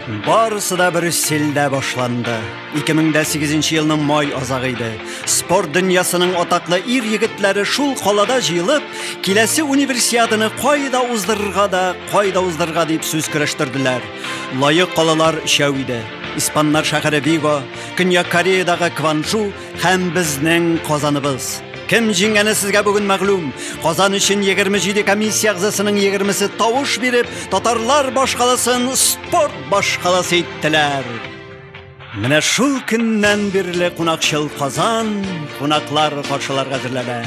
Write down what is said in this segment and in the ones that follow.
Барысы да Брюссельдә башланды. 2008 елның май азагы иде. Спорт дөньясының атаклы ир-егетләре шул калада җыелып, киләсе универсиаданы кайда уздырырга да, кайда уздырырга дип сүз көрәштерделәр. Лаек калалар өчәү иде. Испаннар шәһәре Виго, Көньяк Кореядагы Кванджу һәм безнең Казаныбыз. Кем җиңгәне сезгә бүген мәгълүм. Казан өчен 27 комиссия әгъзасының 20-се тавыш биреп, татарлар башкаласын спорт башкаласы иттеләр. Менә шул көннән бирле кунакчыл Казан кунаклар каршыларга әзерләнә.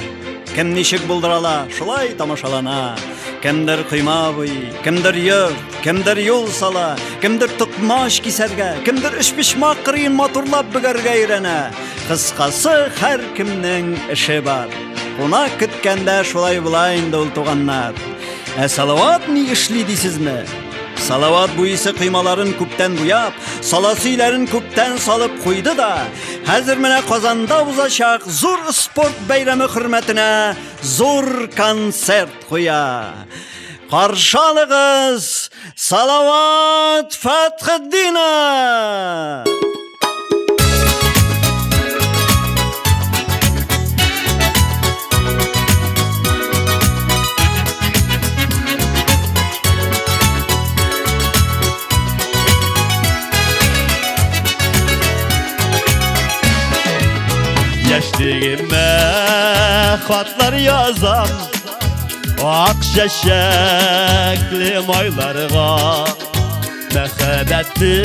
Кем ничек булдыра ала, шулай тамашалана. Кемдер койма буй, кемдер йорт, кемдер юл сала, кемдер токмач кисәргә, кемдер өчпочмак кырыен матурлап бөгәргә өйрәнә. Кыскасы, һәркемнең эше бар. Кунак көткәндә шулай була инде ул, туганнар. Ә Салават ни эшли дисезме? Салават буйсы коймаларын күптән буяп, саласы өйләрен күптән салып куйды да, хәзер менә Казанда узачак зур спорт бәйрәме хөрмәтенә зур концерт куя. Каршы алыгыз, Салават Фәтхетдинов! Яшьлегемә хатлар язам Ак чәчәкле майларга Мәхәббәтне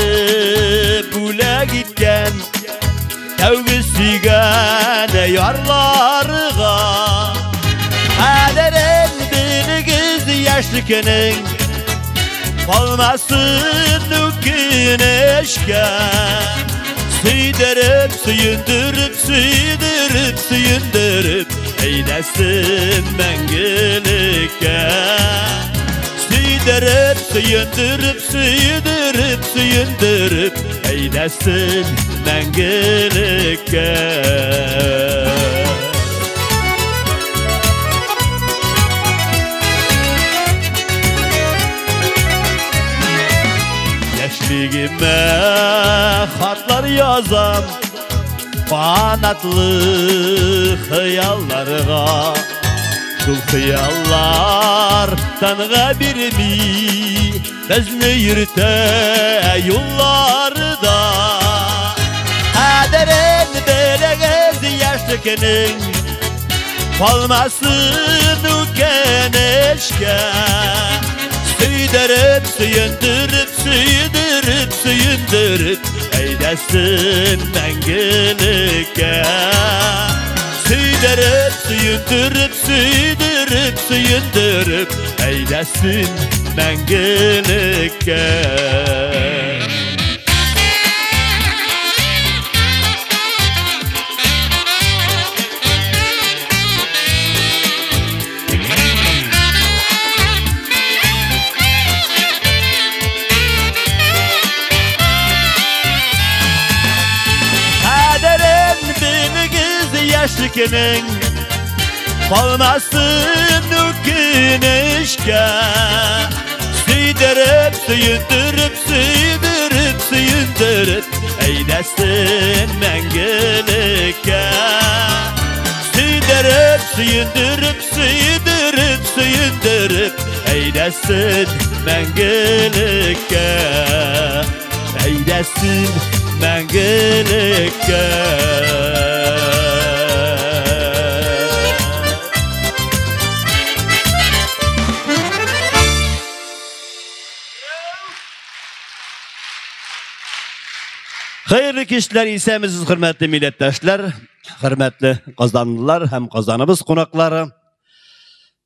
бүләк иткән Тәүге сөйгән ярларга. Кадерен белегез яшьлекнең, Калмасын үкенечкә. Сөйдереп, сөендереп, сөйдереп, сөендереп, Әйдәсен мәңгелеккә. Сөйдереп, сөендереп, сөйдереп, сөендереп, Әйдәсен мәңгелеккә. Яшьлегемә хатлар язам Канатлы хыялларга. Шул хыяллар тынгы бирми, Безне йөртә юлларда. Кадерен белегез яшьлекнең, Калмасын үкенечкә. Сөйдереп, сөендереп, сөйдереп, сөендереп, Әйдәсен мәңгелеккә. Сөйдереп, сөендереп, сөйдереп, сөендереп, Әйдәсен мәңгелеккә. Кадерен белегез яшьлекнең, Калмасын үкенечкә. Сөйдереп, сөендереп, сөйдереп, сөендереп, Әйдәсен мәңгелеккә. Сөйдереп, сөендереп, сөйдереп, сөендереп, Әйдәсен мәңгелеккә. Әйдәсен мәңгелеккә. Хәерле кичләр, исәнмесез, хөрмәтле милләттәшләр, хөрмәтле казанлылар һәм Казаныбыз кунаклары.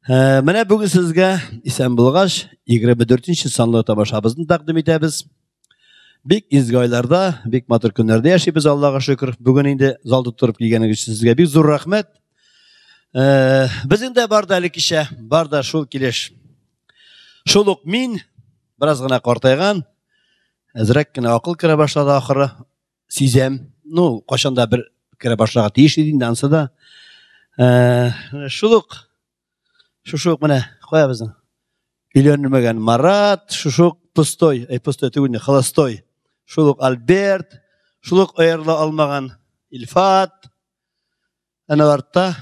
Менә бүген сезгә исән булгач, 24 санлы тамашабызны тәкъдим итәбез. Бик изге айларда, бик матур көннәрдә яшибез, Аллага шөкер. Бүген инде зал тутырып килгәнегез өчен сезгә бик зур рәхмәт. Без инде бар да әле кичә, бар да шул килеш. Шул ук мин, бераз гына картайган, әзрәк кенә акыл керә башлады ахыры, сизәм. Ну, кайчан да бер керә башларга тиеш иде инде ансы да. Шул ук, шушы ук менә кая безнең өйләнмәгән Марат, шушы ук Пустой, пустой түгел, холостой. Шул ук Альберт, шул ук аерыла алмаган Илфат. Әнә артта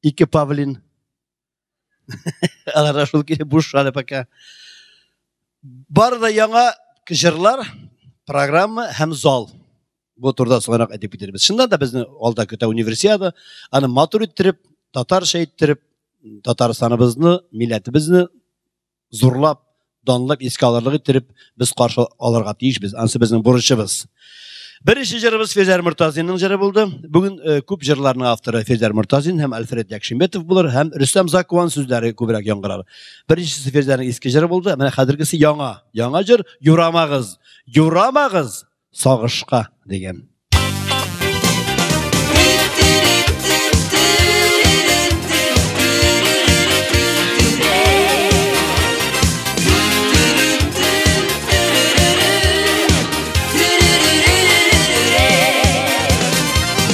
ике павлин. Алар шул килеп буш әле пока. Бар да яңа җырлар, программа һәм зал. Бу турыда соңрак әйтеп китербез. Чыннан да безне алда көтә универсиада, аны матур иттереп, татарча иттереп, Татарстаныбызны, милләтебезне зурлап, данлап, искә алырлык иттереп без каршы алырга тиешбез. Ансы безнең бурычыбыз. Беренче җырыбыз Фирзәр Мортазинның җыры булды. Бүген күп җырларның авторы Фирзәр Мортазин һәм Альфред Якшимбетов булыр һәм Рөстәм Закуан сүзләре күбрәк яңгырар. Беренчесе Фирзәрнең иске җыры булды. Менә хәзергесе яңа. Яңа җыр Юрамагыз. Юрамагыз сагышка дигән.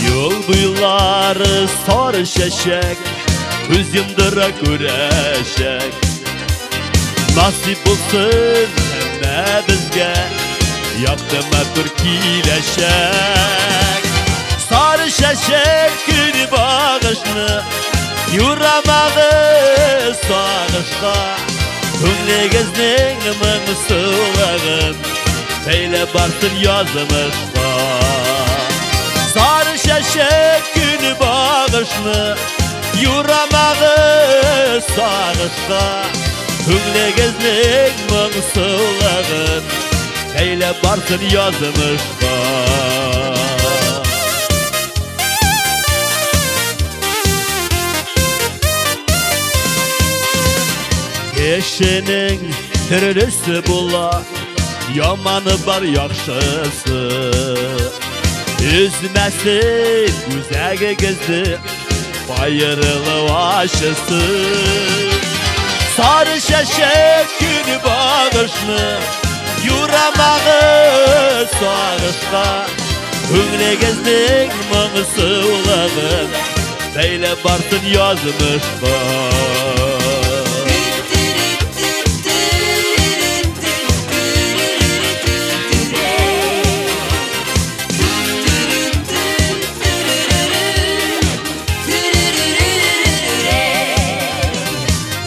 Юл буйлары сары чәчәк, күз йомдыра күрәчәк. Насип булсын һәммәбезгә якты матур киләчәк. Сары чәчәк көне багышны, юрамагыз сагышка. Күңлегезнең моңсулыгын бәйләп барсын язмышка. Сары чәчәк көне багышны, юрамагыз сагышка. Күңлегезнең моңсулыгын бәйләп барсын язмышка. Кешенең төрлесе була, яманы бар, яхшысы. Өзмәсен үзәгегезне аерылу ачысы. Сары чәчәк көне багышны, юрамагыз сагышка. Күңлегезнең моңсулыгын бәйләп барсын язмышка.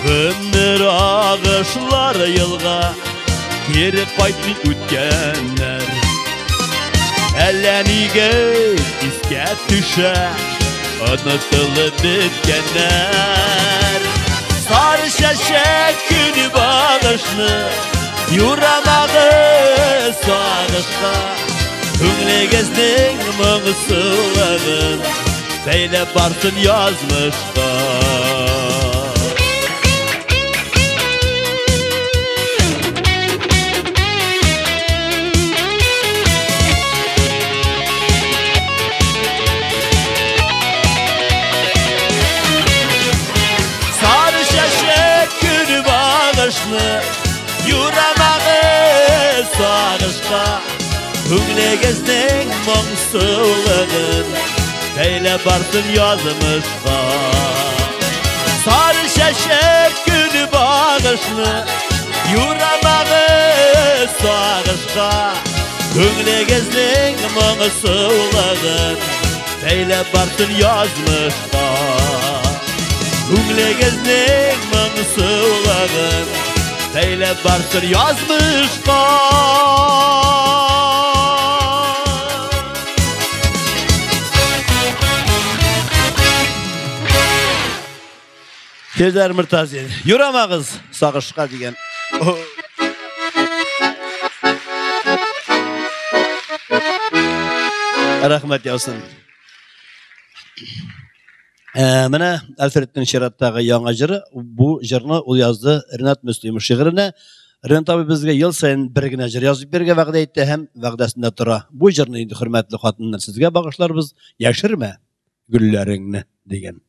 Гомер агышлары елга, кире кайтмый үткәннәр. Әллә нигә искә төшә онытылып беткәннәр. Сары чәчәк көне багышны, юрамагыз сагышка. Күңлегезнең моңсулыгын бәйләп барсын язмышка. Сары чәчәк көне багышны, юрамагыз сагышка. Күңлегезнең моңсулыгын бәйләп барсын язмышка. Сары чәчәк көне багышны, юрамагыз сагышка. Күңлегезнең моңсулыгын бәйләп барсын язмышка. Күңлегезнең моңсулыгын бәйләп барсын язмышка. Фирзәр Мортазин, юрамагыз сагышка дигән. Рәхмәт яусын. Менә Альфредның чираттагы яңа җыры. Бу җырны ул язды Ренат Мөслимов шигыренә. Ренат абый безгә ел саен бер генә җыр язып бирергә вәгъдә итте һәм вәгъдәсендә тора. Бу җырны инде хөрмәтле хатыннар сезгә багышларбыз. Яшермә гөлләреңне дигән.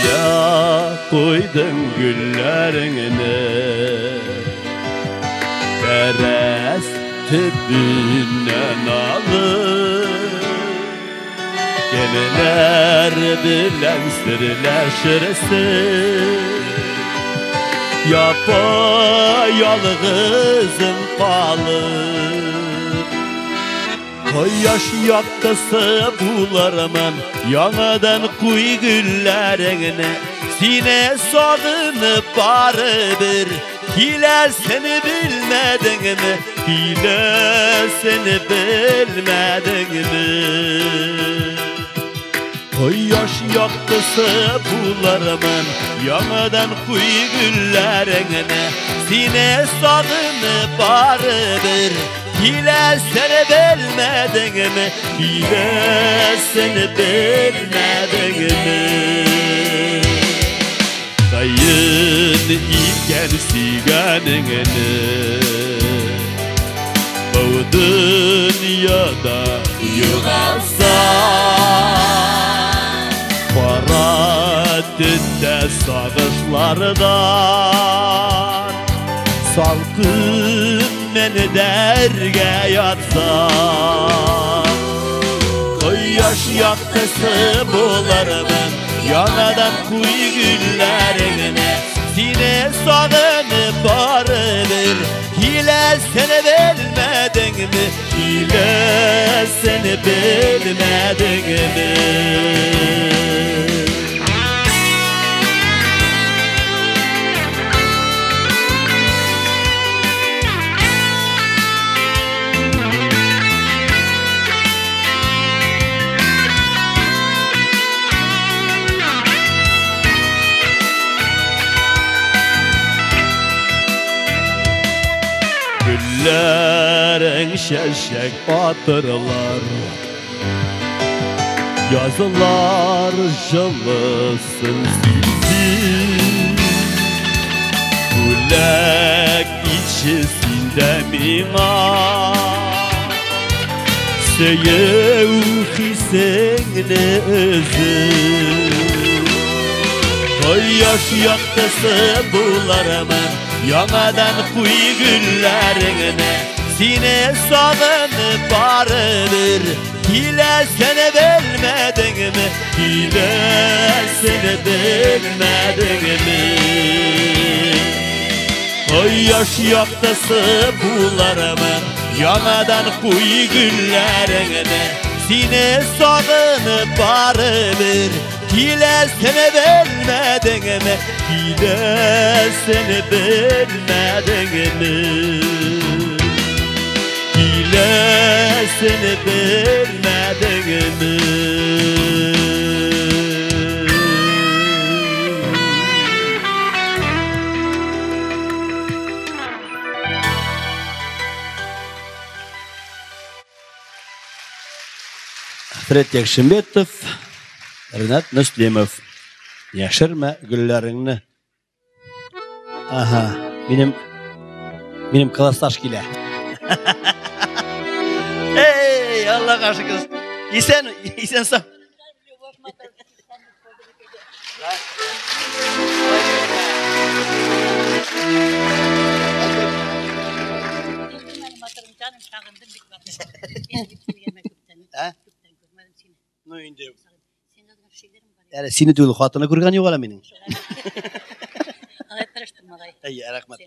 Кая куйдың гөлләреңне? Тәрәз төбеннән алып, кемнәр белән серләшерсең? Япа-ялгызым калып, кояш яктысы булырмын, яңадан куй гөлләреңне. Сине сагынып барыбер киләсен белмәдеңме? Киләсен белмәдеңме? Кояш яктысы булырмын, яңадан куй гөлләреңне. Сине сагынып барыбер киләсен белмәдеңме? Киләсен белмәдеңме? Каен икән сөйгәнеңне, бу дөньяда югалса, кара төндә сагышлардан салкын мендәргә ятса, кояш яктысы булырмын, яңадан куй гөлләреңне. Сине сагынып барыбер киләсен белмәдеңме? Киләсен белмәдеңме? Гөлләрең чәчәк атырлар, язлар җылысын сизеп, бүләк итче син дә миңа сөю хисеңне өзеп. Кояш яктысы булырмын, яңадан куй гөлләреңне. Сине сагынып барыбер киләсен белмәдеңме? Киләсен белмәдеңме? Кояш яктысы булырмын, яңадан куй гөлләреңне. Сине сагынып барыбер киләсен белмәдеңме? Киләсен белмәдеңме? Киләсен белмәдеңме? Фред Якшиметов, Ренат Мөслимов. Яшермә гөлләреңне. Ага, минем классташ килә. Эй, Аллага шөкер. Исән, исән сау. Ә? Ну инде. Әле сине түгел, хатыны күргән юк әле минем. Алай тырыштым, малай. Әй, рәхмәт.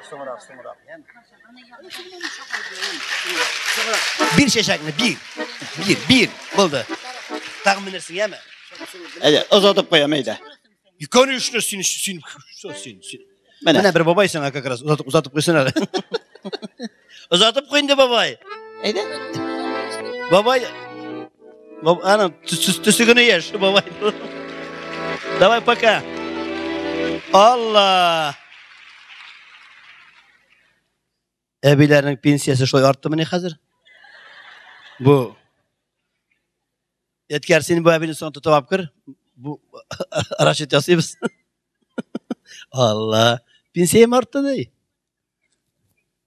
Соңрак, соңрак. Бир чәчәкне, бир. Бир, бир. Булды. Тагын менерсең, яме? Әйдә, озатып куям, әйдә. Конечно, син, син, син, син. Менә. Менә бер бабай сиңа как раз озатып куйсын әле. Озатып куй инде, бабай. Әйдә. Бабай, ана, төсе генә яшь, бабай. Давай, пока. Алла. Әбиләрнең пенсиясе шулай арттымыни хәзер? Бу. Ядкәр, син бу әбине соң тотып алып кер. Бу расчет ясыйбыз. Алла. Пенсиям артты ди.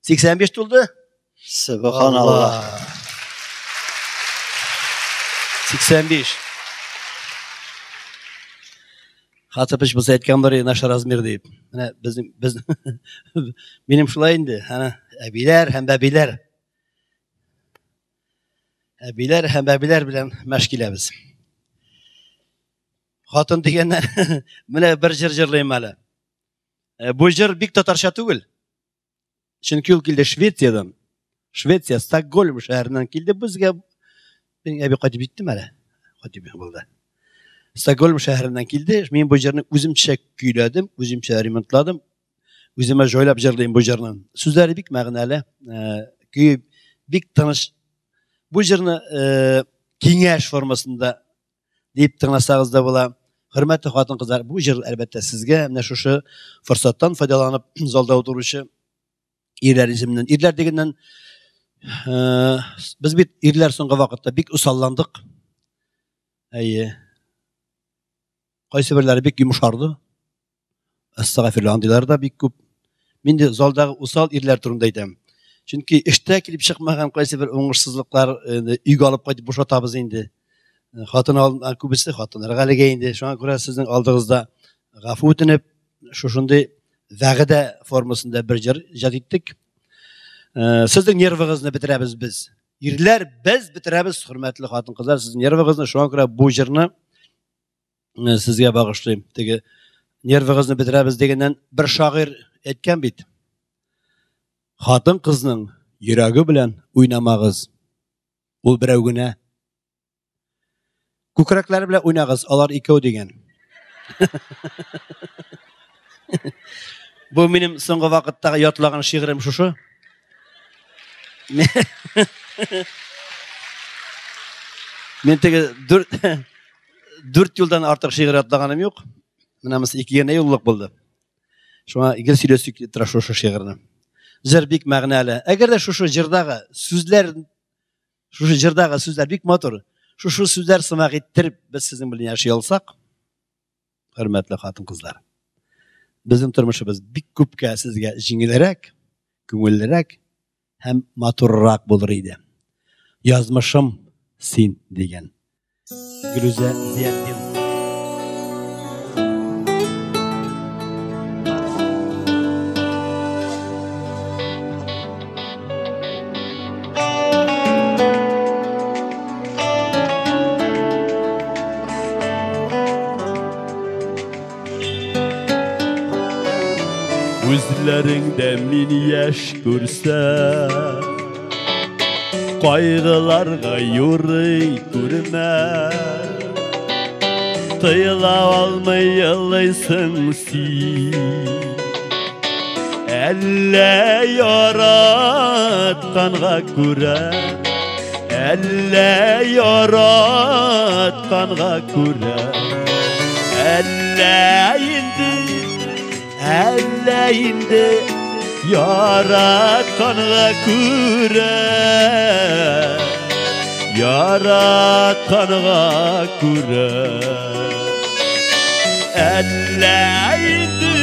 85 тулды. Сөбханаллаһ. 85. Хатыпыч булса әйткән булыр наш размер дип. Менә безнең без минем шулай инде. Ана әбиләр һәм бәбиләр. Әбиләр һәм бәбиләр белән мәш киләбез. Хатын дигәннән менә бер җыр җырлыйм әле. Бу җыр бик татарча түгел. Чөнки ул килде Швециядән. Швеция, Стокгольм шәһәреннән килде безгә. Минем әби кайтып җиттеме әле? Кайтып булды. Стокгольм шәһәреннән килде. Мин бу җырны үземчә көйләдем, үземчә ремонтладым. Үземә җайлап җырлыйм бу җырны. Сүзләре бик мәгънәле, көе бик тыныч. Бу җырны киңәш формасында дип тыңласагыз да була. Хөрмәтле хатын-кызлар, бу җыр әлбәттә сезгә менә шушы форсаттан файдаланып залда утыручы ирләр исеменнән. Ирләр дигәннән, без бит ирләр соңгы вакытта бик усалландык. Әйе. Кайсы берләре бик йомшарды. Әстәгъфирулла, андыйлар да бик күп. Мин дә залдагы усал ирләр турында әйтәм. Чөнки эштә килеп чыкмаган кайсы бер уңышсызлыклар өйгә алып кайтып бушатабыз инде. Хатын күбесе хатыннарга әлегә инде. Шуңа күрә сезнең алдыгызда гафу үтенеп, шушындый вәгъдә формасында бер җыр иҗат иттек. Сезнең нервыгызны бетерәбез без. Ирләр без бетерәбез, хөрмәтле хатын-кызлар, сезнең нервыгызны. Шуңа күрә бу җырны сезгә багышлыйм. Теге нервыгызны бетерәбез дигәннән бер шагыйрь әйткән бит. Хатын-кызның йөрәге белән уйнамагыз. Ул берәү генә. Күкрәкләре белән уйнагыз, алар икәү дигән. Бу минем соңгы вакыттагы ятлаган шигырем шушы. Мин теге дүрт юлдан артык шигырь ятлаганым юк. Менә монысы ике генә юллык булды. Шуңа гел сөйләсе килеп тора шушы шигырьне. Җыр бик мәгънәле. Әгәр дә шушы җырдагы сүзләр, шушы җырдагы сүзләр бик матур. Шушы сүзләр сымак иттереп без сезнең белән яши алсак, хөрмәтле хатын-кызлар, безнең тормышыбыз бик күпкә сезгә җиңелрәк, күңеллерәк һәм матуррак булыр иде. Язмышым син дигән. Гөлүзә Зиятдин. Күзләреңдә мин яшь күрсәм, кайгыларга юрый күрмә. Тыела алмый елыйсың син. Әллә яратканга күрә, әллә яратканга күрә, әллә инде, әллә инде яратканга күрә, яратканга күрә. Әллә инде,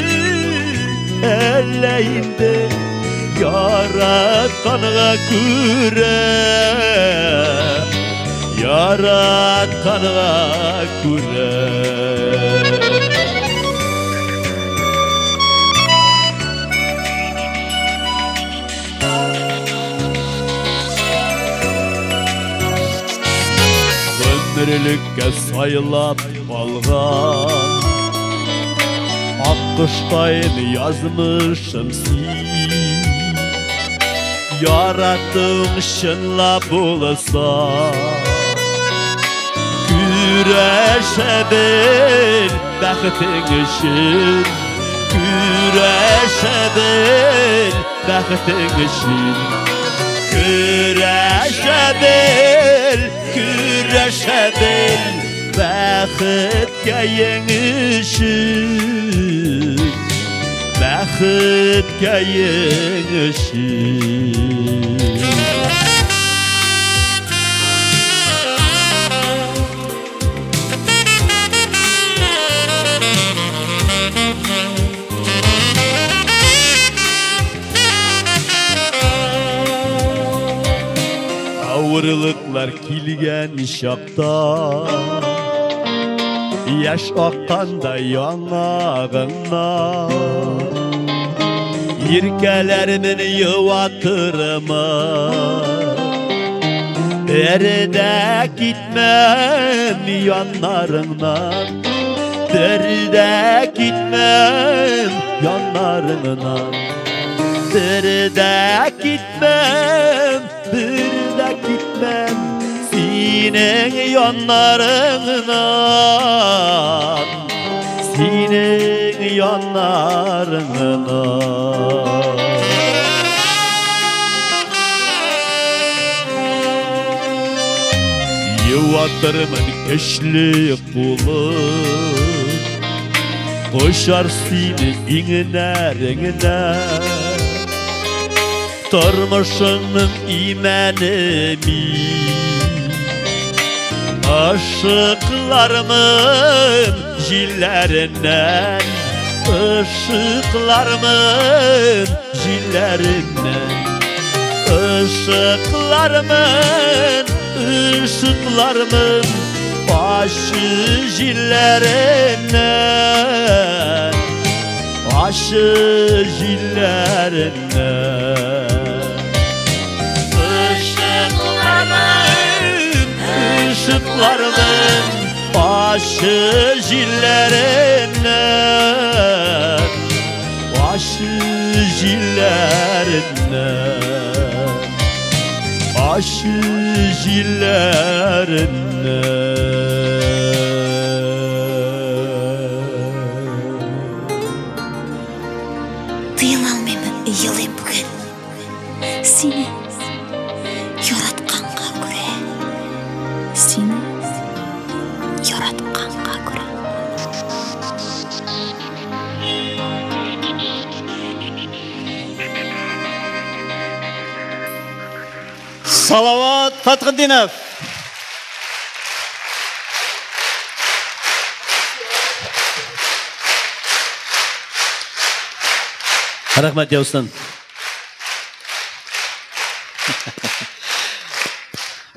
әллә инде яратканга күрә, яратканга күрә. Гомерлеккә сайлап алган Аккоштай язмышым син. Яратуың чынлап булса, көрәшә бел бәхетең өчен, көрәшә бел бәхетең өчен. Көрәшә бел, көрәшә бел бәхеткә еңешен, бәхеткә еңешен. Авырлыклар килгән чакта, яшь акканда яңагыңнан, иркәләрмен юатырмын. Бер дә китмәм яннарыңнан, бер дә китмәм яннарыңнан, бер дә китмәм, бер дә китмәм синең яннарыңнан, синең яннарыңнан. Юатырмын көчле кулым, кочар сине иңнәреңнән. Тормышыңның имәне мин, ышыклармын җилләреннән, ышыклармын җилләреннән, ышыклармын, ышыклармын ачы җилләреннән, ачы җилләреннән. Ышыклармын, ышыклармын ачы җилләреннән, ачы җилләреннән, ачы җилләреннән. Тыела алмыймын, елыйм бүген. Сине яратканга күрә. Сине яратканга күрә. Салават Фәтхетдинов. Рәхмәт яусын.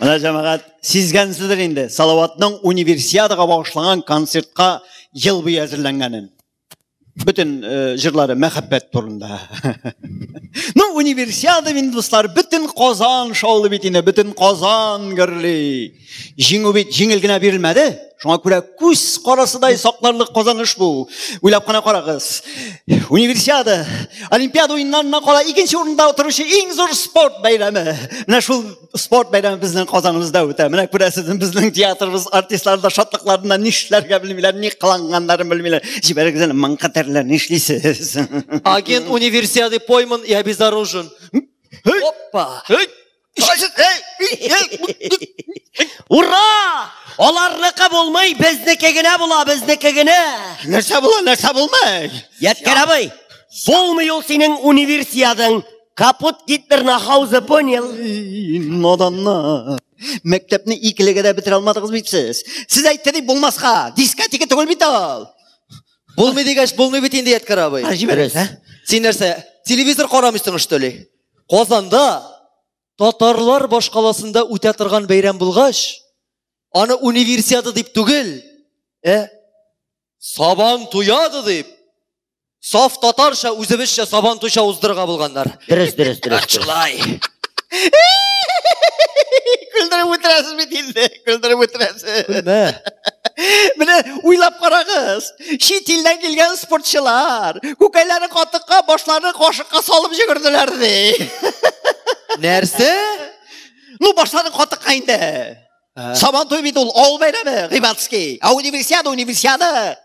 Менә җәмәгать, сизгәнсездер инде, Салаватның универсиадага багышланган концертка ел буе әзерләнгәнен. Бөтен җырлары мәхәббәт турында. Ну, универсиада, мин дуслар, бөтен Казан шаулы бит инде, бөтен Казан гөрли. Җиңү бит җиңел генә бирелмәде. Шуңа күрә күз карасыдай сакларлык казаныш бу. Уйлап кына карагыз. Универсиада, Олимпиада уеннарына кала икенче урында утыручы иң зур спорт бәйрәме. Менә шул спорт бәйрәме безнең Казаныбызда үтә. Менә күрәсез, безнең театрыбыз артистлары да шатлыкларыннан нишләргә белмиләр, ни кыланганнарын белмиләр. Җибәрегез әле, маңкатәрләр, нишлисез? Агент универсиады пойман и обезоружен. Опа! Ура! Аларныкы булмый, безнеке генә була, безнеке генә. Нәрсә була, нәрсә булмый? Ядкәр абый, булмый ул синең универсиадаң. Капут Гитлер на хаузе, понял? Наданнар. Мәктәпне икелегә дә бетерә алмадыгыз бит сез. Сез әйтте дип булмаска, дискотека түгел бит ул. Булмый дигәч, булмый бит инде, Ядкәр абый. Һа, җибәрегез, ә? Син нәрсә, телевизор карамыйсың, что ли? Казанда татарлар башкаласында үтә торган бәйрәм булгач, аны универсиада дип түгел, Сабан туяды дип, саф татарча, үзебезчә сабан туйча уздырырга булганнар. Дөрес, дөрес, дөрес, дөрес. Шулай. Көлдереп үтерәсез бит инде, көлдереп үтерәсез. Көлмә. Менә уйлап карагыз, чит илдән килгән спортчылар, күкәйләрен катыкка, башларын кашыкка салып җөгерделәр ди. Нәрсә? Ну, башларын катыкка инде. Сабан туй бит ул авыл бәйрәме, гыйбатский. Ә универсиада, универсиада.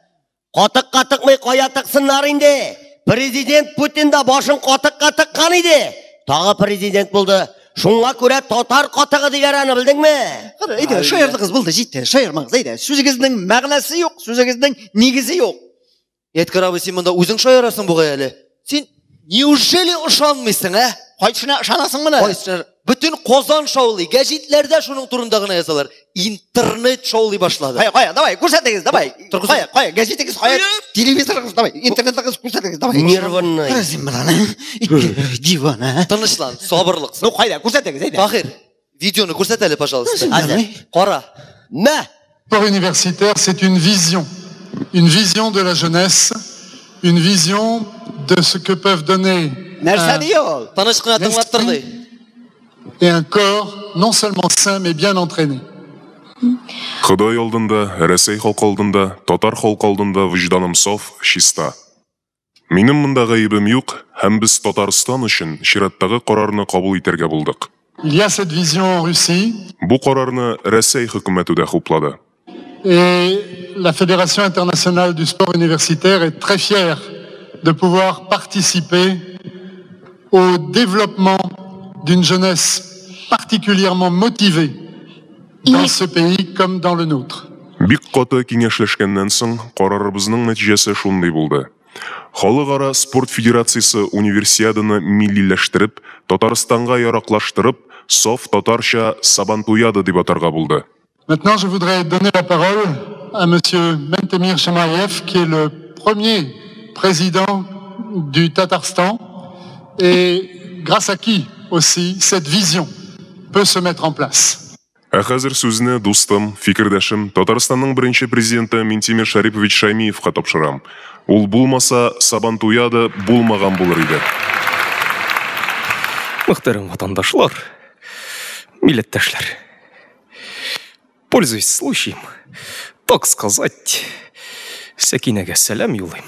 Катыкка тыкмый кая тыксыннар инде. Президент Путин да башын катыкка тыккан иде. Тагы президент булды. Шуңа күрә татар катыгы диләр аны, белдеңме? Кара, әйдә, шаярдыгыз булды, җитте, шаярмагыз, әйдә. Сүзегезнең мәгънәсе юк, сүзегезнең нигезе юк. Ядкәр абый, син монда үзең шаярасың бугай әле. Син неужели ышанмыйсың, ә? Кайсына ышанасың моны? Кайсына? Бөтен Казан шаулый, гәҗитләрдә шуның турында гына язалар. Интернет шаулый башлады. Кая, кая, давай, күрсәтегез, давай. Торгызып. Кая, кая, гәҗитегез, кая, телевизорыгыз, давай, интернетыгыз күрсәтегез, давай. Нервный. Кара син моны, ике дивана. Тынычлан, сабырлык. Ну, кайда, күрсәтегез, әйдә. Таһир, Видеоны күрсәт әле, пожалуйста. Кара. Мә! Sport universitaire, c'est une vision. Une vision de la jeunesse, une vision de ce que peuvent donner Нәрсә ди ул? Тыныч кына тыңлап тор ди. et un corps non seulement sain, mais bien entraîné. Ходай алдында, Рәсәй халкы алдында, татар халкы алдында вөҗданым саф, чиста. Минем монда гаебем юк, һәм без Татарстан өчен чираттагы карарны кабул итәргә булдык. Il y a cette vision en Russie Бу карарны Рәсәй хөкүмәте дә хуплады. et la Fédération internationale du sport universitaire est très fière de pouvoir participer au développement d'une jeunesse particulièrement motivée dans ce pays comme dans le nôtre. Бик каты киңәшләшкәннән соң, карарыбызның нәтиҗәсе шундый булды. Халыкара спорт федерациясе универсиаданы миллиләштереп, Татарстанга яраклаштырып, саф татарча Сабантуяда дип атарга булды. Maintenant, je voudrais donner la parole à monsieur Mentemir Chamayev, qui est le premier président du Tatarstan et grâce à qui aussi cette vision peut se mettre en place. Ә хәзер сүзне дустым, фикердәшем, Татарстанның беренче президенты Минтимер Шарипович Шаймиевка тапшырам. Ул булмаса, Сабантуяда булмаган булыр иде. Мөхтәрәм ватандашлар, милләттәшләр. Пользуясь случаем, так сказать, Сәкинәгә сәлам юллыйм.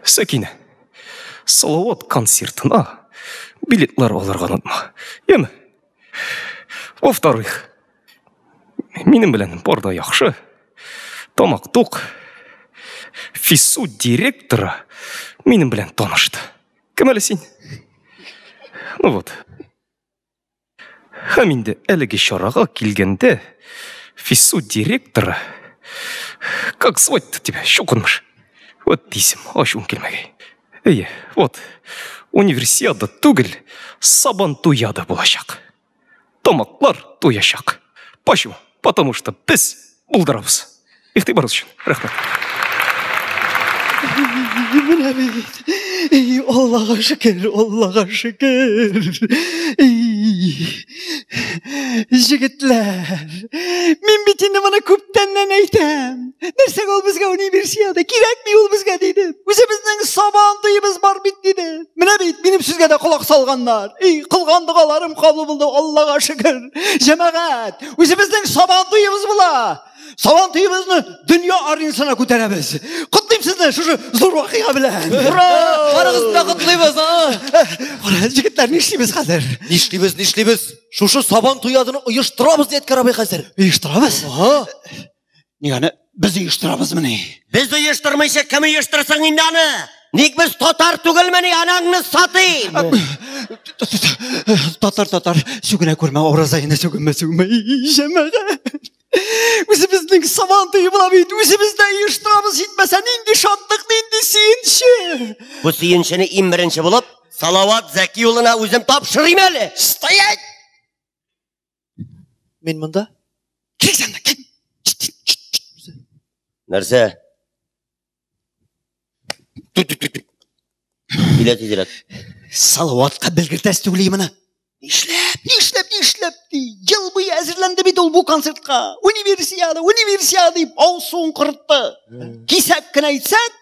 Сәкинә, Салават концертына билетлар алырга онытма. Яме? Во-вторых, минем белән бар да яхшы. Тамак тук. ФИСУ директоры минем белән танышты. Кем әле син? Ну вот. Һәм инде әлеге чарага килгәндә ФИСУ директоры, как звать-то тебя, чукынмыш? Вот дисем, ачуым килмәгәй. Әйе, вот, универсиада түгел, Сабантуяда булачак. Тамаклар туячак. Почему? Потому что без булдырабыз. Игътибарыгыз өчен рәхмәт. Менә бит. Эй, Аллага шөкер, Аллага шөкер. Эй, җегетләр, мин бит инде моны күптәннән әйтәм. Нәрсәгә ул безгә универсиада? Кирәкми ул безгә дидем. Үзебезнең Сабан туебыз бар бит дидем. Менә бит минем сүзгә дә колак салганнар. Эй, кылган догаларым кабул булды, Аллага шөкер. Җәмәгать, үзебезнең Сабан туебыз була. Сабан туебызны дөнья аренасына күтәрәбез. Котлыйм сезне шушы зур вакыйга белән. Ура! Барыгызны да котлыйбыз, а! Кара, җегетләр, нишлибез хәзер? Нишлибез, нишлибез? Шушы Сабан туядыны оештырабыз, Ядкәр абый хәзер. Оештырабыз? Ага. Ник аны без оештырабызмыни? Без оештырмыйча кем оештырсын инде аны? Ник без татар түгелмени, анаңны сатыйм? Татар, татар, сүгенә күрмә, Уразайны сүгенмә, сүгенмә. Җәмәгать. Үзебезнең Сабан туе була бит, үзебез дә оештырабыз, җитмәсә нинди шатлык, нинди сөенче. Бу сөенчене иң беренче булып Салават Зәки улына үзем тапшырыйм әле. Стоять! Мин монда. Кил син, кил. Нәрсә? Килә тизрәк. Салаватка белгертәсе түгел моны. Нишләп, нишләп, нишләп ди. Ел буе әзерләнде бит ул бу концертка. Универсиада, универсиада дип авызын корытты. Кисәк кенә әйтсәк,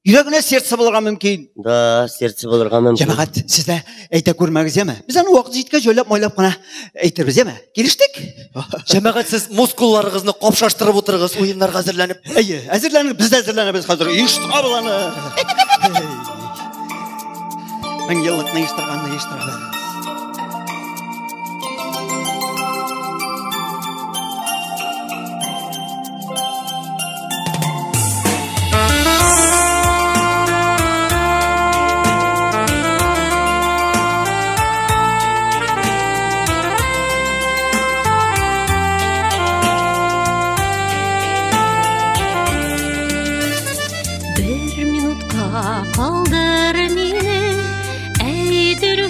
йөрәгенә сердце булырга мөмкин. Да, сердце булырга мөмкин. Җәмәгать, сез дә әйтә күрмәгез, яме? Без аны вакыт җиткәч җайлап-майлап кына әйтербез, яме? Килештек? Җәмәгать, сез мускулларыгызны капшаштырып утырыгыз, уеннарга әзерләнеп. Әйе, әзерләнеп, без дә әзерләнәбез хәзер. Оештырабыз аны. Мең еллыкны оештырганны оештырабыз. Бер минутка калдыр мине, әйтер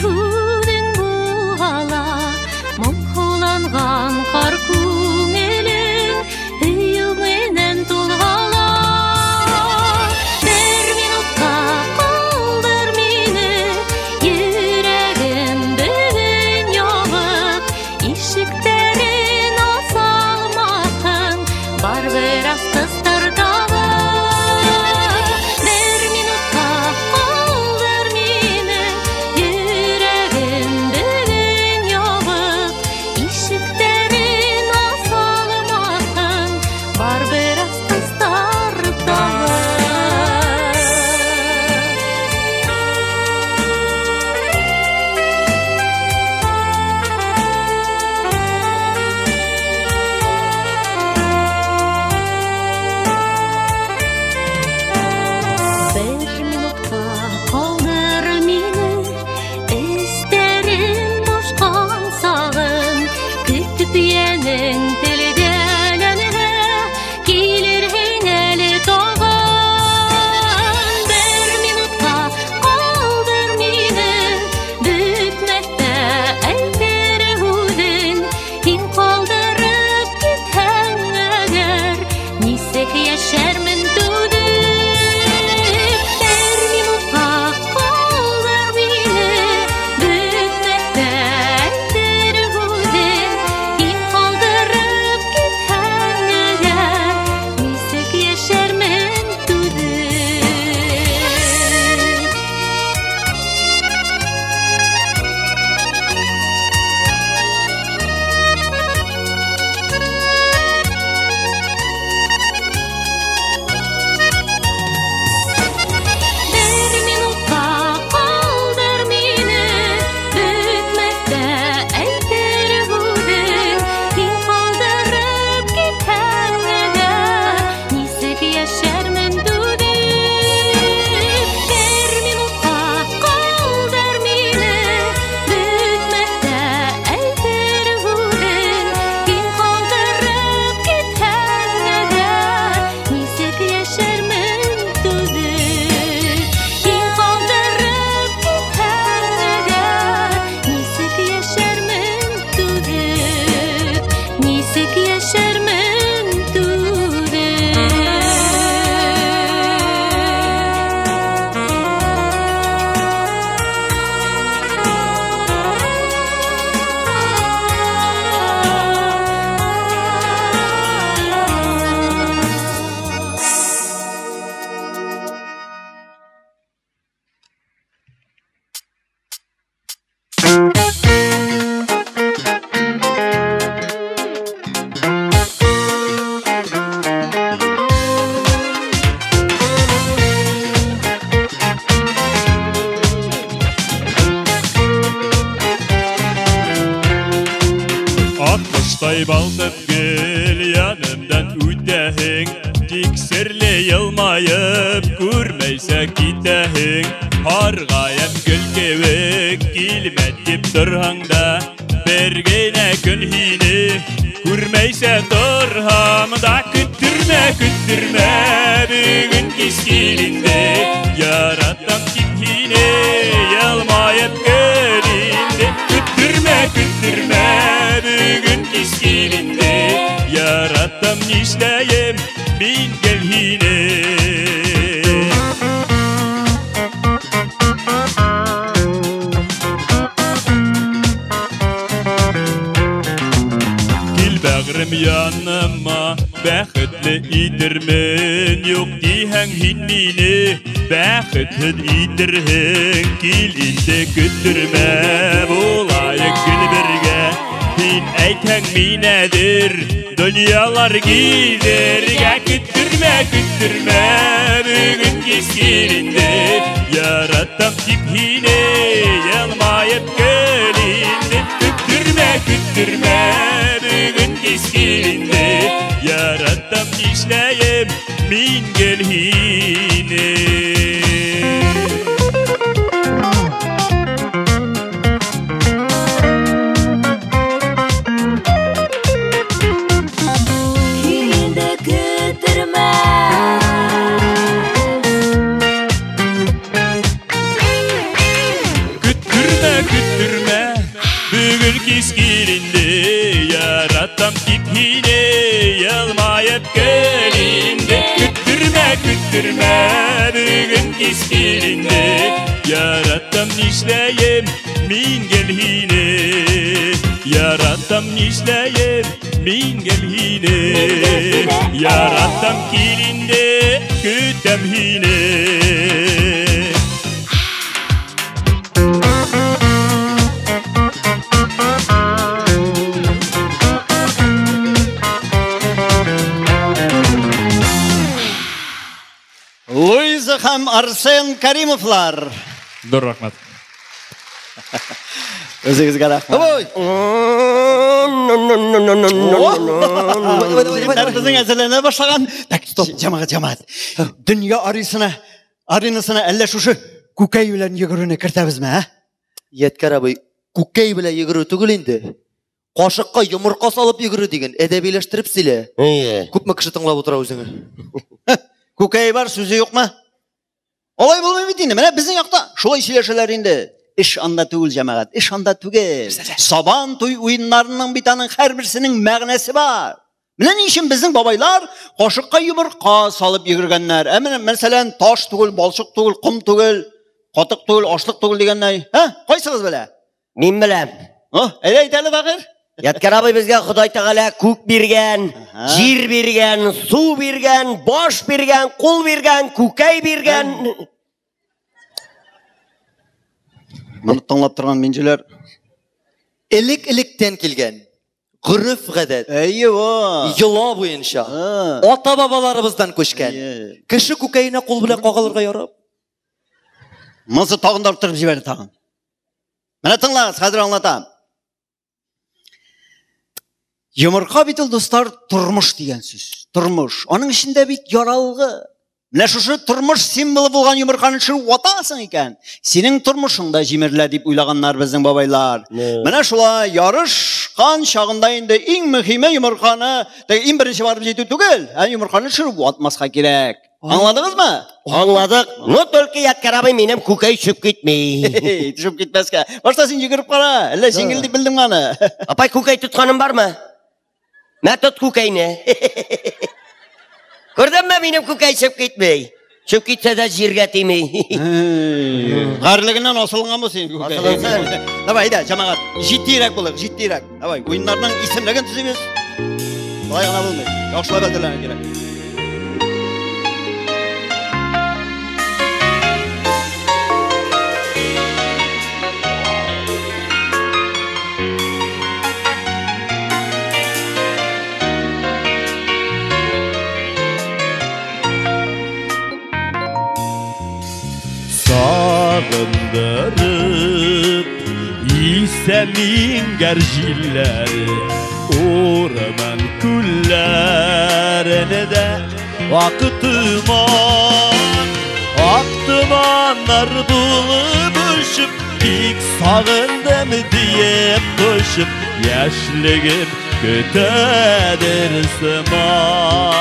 Балдай балкып гел янымдан үтәһең, тик серле елмаеп күрмәйсә китәһең. Һаргаям гөл кебек килмә дип торһаң да, бер генә көн һине күрмәйсә торһам да. Көттөрмә, көттөрмә, бүген кич кил инде, яратам дип һине елмаеп көл инде. Көттөрмә, көттөрмә, бүген кич кил инде, яратам нишләем мин гел һине. Кил бәгърем яныма, бәхетле итермен, юк диһәң һин мине бәхетһеҙ итерһең. Кил инде, көттөрмә, булайыҡ гел бергә. Һин әйтһәң мин әҙер донъялар гиҙергә. Көттөрмә, көттөрмә, бөгөн кис кил инде, яратам тип һине йылмайып көл инде. Көттөрмә, көттөрмә, бөгөн кис кил инде, яратам нишләйем мин гел һине. Инде көттөрмә. Көттөрмә, көттөрмә, бөгөн кис кил инде, яратам тип һине йылмайып көл инде. Көттөрмә, көттөрмә, бөгөн кис кил инде, яратам нишләйем мин гел һине. Яратам нишләйем мин гел һине. Яратам кил инде, көтәм һине. Луиза һәм Арсен Каримовлар. Ҙур рәхмәт. Үзегеҙгә рәхмәт. Беҙҙең әҙерләнә башлаған. Так, стоп, җәмәғәт, җәмәғәт. Дөнья аренасына әллә шушы күкәй белән йөгерүне кертәбезме, ә? Ядкәр абый, күкәй белән йөгерү түгел инде. Кашыкка йомырка салып йөгерү дигән, әдәбиләштереп сөйлә. Күпме кеше тыңлап утыра үзеңне. Күкәй бар, сүзе юкмы? Алай булмый бит инде. Менә безнең якта шулай сөйләшәләр инде. Эш анда түгел, җәмәгать, эш анда түгел. Сабан туй уеннарының бит аның һәрберсенең мәгънәсе бар. Менә ни өчен безнең бабайлар кашыкка йомырка салып йөгергәннәр. Ә менә мәсәлән, таш түгел, балчык түгел, ком түгел, катык түгел, ашлык түгел дигәннәр. Һә, кайсыгыз белә? Мин беләм. О, әйдә әйт әле, Бакыр. Ядкәр абый безгә Ходай Тәгалә күк биргән, җир биргән, су биргән, баш биргән, кул биргән, күкәй биргән. Моны тыңлап торган минҗеләр. Элек-электән килгән гореф-гадәт. Әйе, во. Йола буенча. Ата-бабаларыбыздан күчкән. Кеше күкәенә кул белән кагылырга ярап. Монысы тагын да арттырып җибәрде тагын. Менә тыңлагыз, хәзер аңлатам. Йомырка бит ул, дуслар, тормыш дигән сүз. Тормыш. Аның эчендә бит яралгы. Менә шушы тормыш символы булган йомырканы төшереп ватасың икән, синең тормышың да җимерелә дип уйлаганнар безнең бабайлар. Менә шулай ярышкан чагында инде иң мөһиме йомырканы, теге иң беренче барып җитү түгел, ә йомырканы төшереп ватмаска кирәк. Аңладыгызмы? Аңладык. Но только Ядкәр абый минем күкәй төшеп китми. Төшеп китмәскә. Башта син йөгереп кара, әллә җиңел дип белдеңме аны? Апай, күкәй тотканым бармы? Мә тот күкәйне. Күрдеңме, минем күкәй төшеп китми. Төшеп китсә дә җиргә тими. Гарьлегеннән асылынган бу син күкәй. Асылынсын. Давай, әйдә, җәмәгать, җитдирәк булыйк, җитдирәк. Давай, уеннарның исемлеген төзибез. Болай гына булмый. Яхшылап әзерләнергә кирәк. Сагындырып исә миңгәр җилләре, Урман күлләрендә ак томан, ак томаннар булып очып, бик сагындым диеп кочып, яшьлегем көтәдер сыман.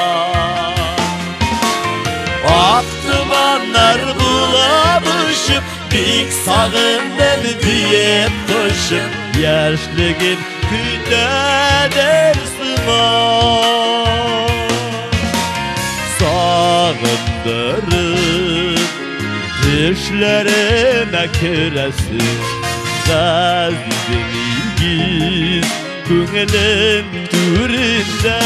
Ак томаннар булып очып, бик сагындым диеп кочып, яшьлегем көтәдер сыман. Сагындырып төшләремә керәсең, газизем игез күңелем түрендә.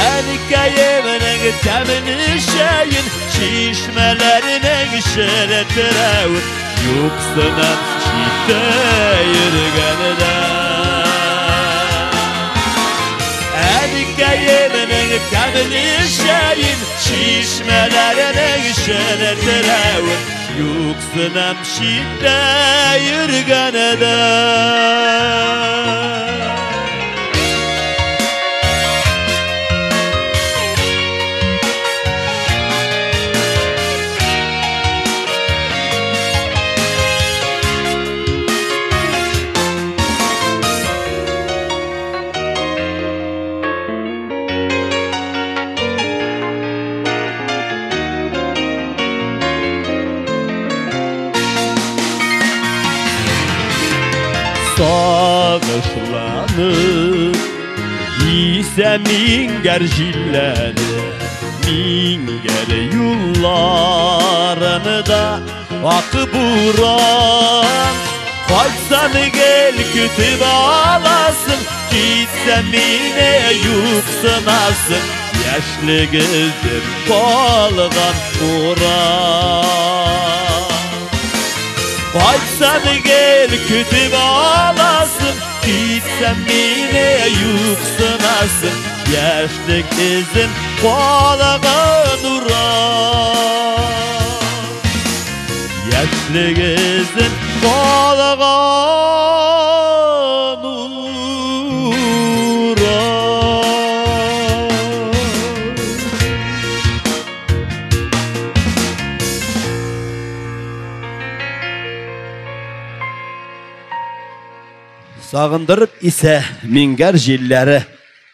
Әнкәемнең тәмле чәен, чишмәләренең шелтерәвен юксынам читтә йөргәндә. Әнкәемнең тәмле чәен, чишмәләренең шелтерәвен юксынам читтә йөргәндә. Сагышланып исә Миңгәр җилләре, Миңгәр юлларында ак буран. Кайтсам гел көтеп аласың, китсәм мине юксынасың, яшьлек эзем калган уран. Кайтсам гел көтеп аласың, китсәм мине юксынасың, яшьлек эзем калган уран. Яшьлек эзем калган уран. Сагындырып исә Миңгәр җилләре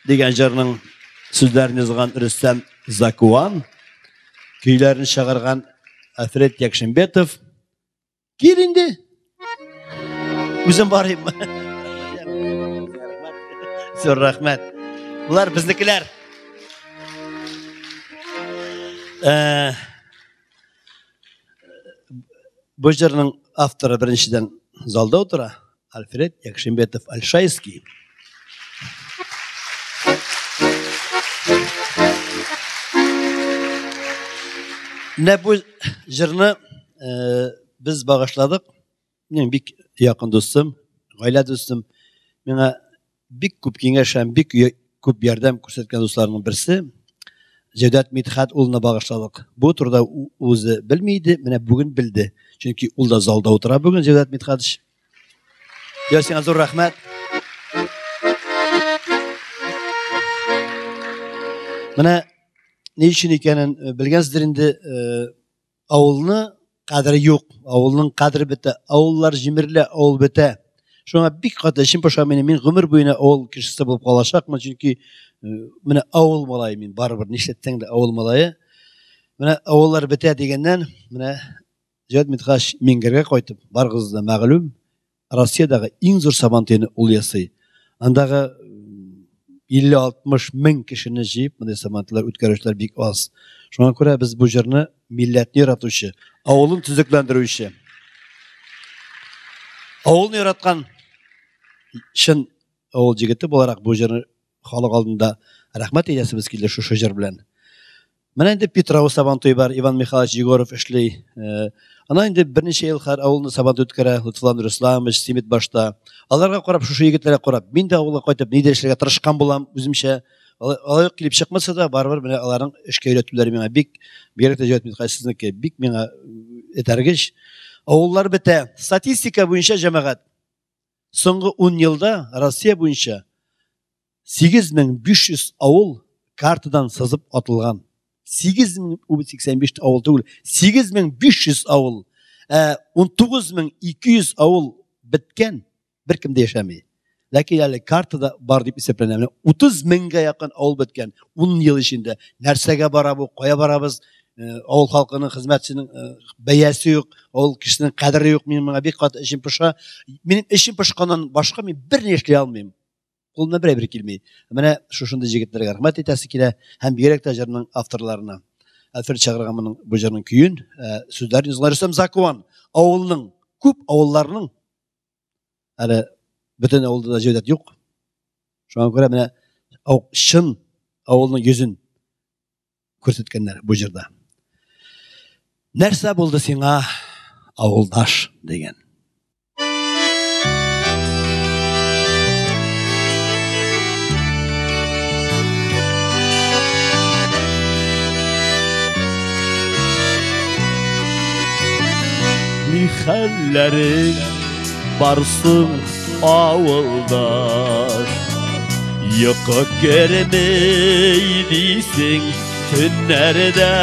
дигән җырның сүзләрен язган Рөстәм Закуан, көйләрен чыгарган Альфред Якшимбетов. Кил инде. Үзем барыйм. Зур рәхмәт. Булар безнекеләр. Бу җырның авторы беренчедән залда утыра. Альфред Якшимбетов Альшайский. Менә бу җырны без багышладык. Минем бик якын дустым, гаилә дустым, миңа бик күп киңәш һәм бик күп ярдәм күрсәткән дусларның берсе Җәүдәт Мидхәт улына багышладык. Бу турыда үзе белми иде, менә бүген белде. Чөнки ул да залда утыра бүген, Җәүдәт Мидхәтович. Я сиңа зур рәхмәт. Менә ни өчен икәнен белгәнсездер инде, авылны кадере юк, авылның кадере бетә, авыллар җимерелә, авыл бетә. Шуңа бик каты эчем поша минем, мин гомер буена авыл кешесе булып калачакмын, чөнки менә авыл малае мин, барыбер нишләтсәң дә авыл малае. Менә авыллар бетә дигәннән, менә Җәүдәт Мидхәтович Миңгәргә кайтып, барыгызга да мәгълүм, Россиядәге иң зур Сабантуйны ул ясый. Андагы 50-60 мең кешене җыеп, мондый Сабантуйлар үткәрүчеләр бик аз. Шуңа күрә без бу җырны милләтне яратучы, авылын төзекләндерүче, авылны яраткан чын авыл җегете буларак бу җырны халык алдында рәхмәт әйтәсебез килде шушы җыр белән. Менә инде Питрау Сабантуй бар, Иван Михайлович Егоров эшли. Ана инде берничә ел һәр авылны Сабантуй үткәрә, Лотфулла Нурисламович, Симит башта. Аларга карап, шушы егетләргә карап, мин дә авылга кайтып нидер эшләргә тырышкан булам үземчә. Алай ук килеп чыкмаса да, барыбер менә аларның эшкә өйрәтүләре миңа бик, бигрәк тә Җәүдәт Мидхәтович сезнеке, бик миңа этәргеч. Авыллар бетә. Статистика буенча, җәмәгать, соңгы 10 елда Россия буенча 8500 авыл картадан сызып атылган. 8085 авыл түгел, 8500 авыл. Ә 19200 авыл беткән, беркем дә яшәми. Ләкин әле картада бар дип исәпләнә. Менә 30 меңгә якын авыл беткән 10 ел эчендә. Нәрсәгә бара бу, кая барабыз? Авыл халкының хезмәтченең бәясе юк, авыл кешесенең кадере юк. Мин моңа бик каты эчем поша. Минем эчем пошканнан башка мин берни эшли алмыйм. Кулымнан бер әйбер килми. Менә шушындый җегетләргә рәхмәт әйтәсе килә һәм бигрәк тә җырның авторларына. Әлфред чыгарган моның бу җырның көен, сүзләрен язган Рөстәм Закуан авылның, күп авылларның әле бөтен авылда да Җәүдәт юк. Шуңа күрә менә чын авылның йөзен күрсәткәннәр бу җырда. Нәрсә булды сиңа, авылдаш дигән. Ни хәлләрең барсың, авылдаш? Йокы керми дисең төннәрдә.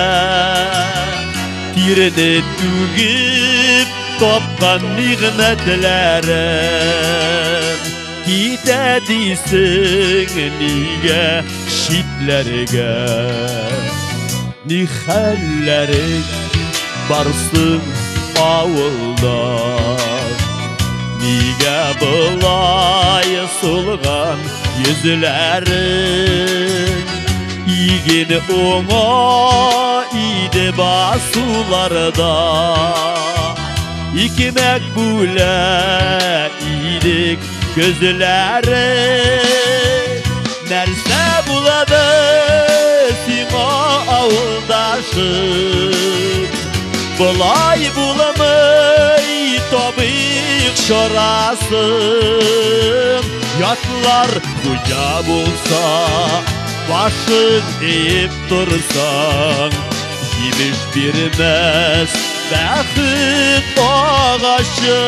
Тирене түгеп тапкан нигъмәтләрем китә дисең нигә читләргә? Ни хәлләрең барсың, авылдаш? Нигә болай сулган йөзләрең? Иген уңа иде басуларда, икмәк бүлә идек көзләрең. Нәрсә булады сиңа, авылдашым? Болай буламый, табыйк чарасын. Ятлар хуҗа булса, башың иеп торсаң, җимеш бирмәс бәхет агачы.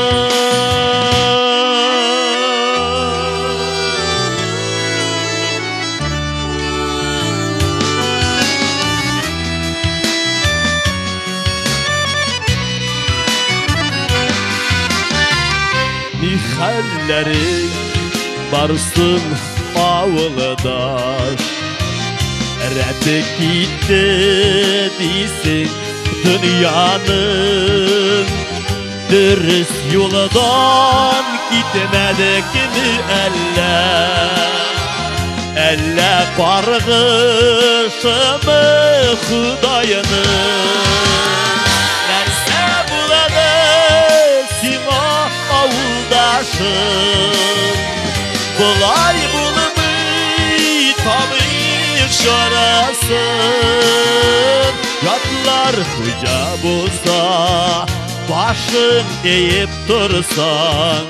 Ни хәлләрең барсың, авылдаш? Рәте китте дисең дөньяның. Дөрес юлдан китмәдекме әллә? Әллә каргышымы Худайның? Нәрсә булады сиңа, авылдашым? Болай булмый, табыйк чарасын. Ятлар хуҗа булса, башың иеп торсаң,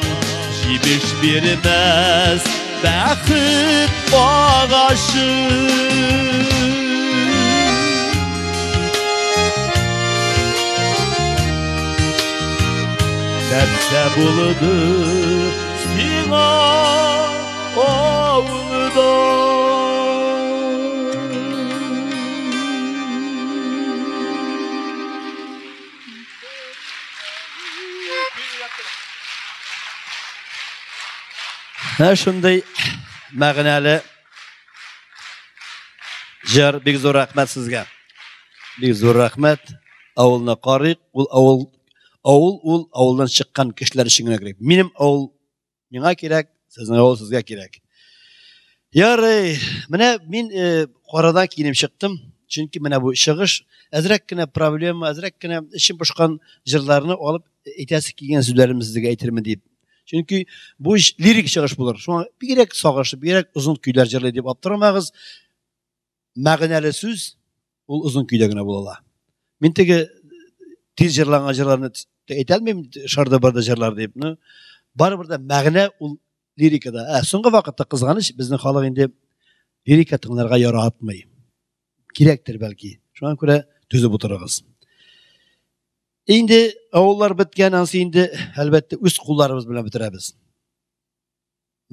җимеш бирмәс бәхет агачы. Нәрсә булды сиңа, авылдаш? Менә шундый мәгънәле җыр. Бик зур рәхмәт сезгә. Бик зур рәхмәт. Авылны карыйк. Ул авыл, авыл ул авылдан чыккан кешеләр өчен генә кирәк. Минем авыл миңа кирәк, сезнең авыл сезгә кирәк. Ярый, менә мин карадан киенеп чыктым. Чөнки менә бу чыгыш әзрәк кенә проблема, әзрәк кенә эчем пошкан җырларны алып әйтәсе килгән сүзләремне сезгә әйтермен дип. Чөнки бу лирик чыгыш булыр. Шуңа бигрәк сагышлы, бигрәк озын көйләр җырлый дип аптырамагыз. Мәгънәле сүз ул озын көйдә генә була ала. Мин теге тиз җырланган җырларны әйтә алмыйм, шарда барда җырлар дип. Ну, барыбер дә мәгънә ул лирикада. Ә соңгы вакытта кызганыч, безнең халык инде лирика тыңларга яратмый. Кирәктер бәлки. Шуңа күрә түзеп утырыгыз. Инде авыллар беткән, ансы инде әлбәттә үз кулларыбыз белән бетерәбез.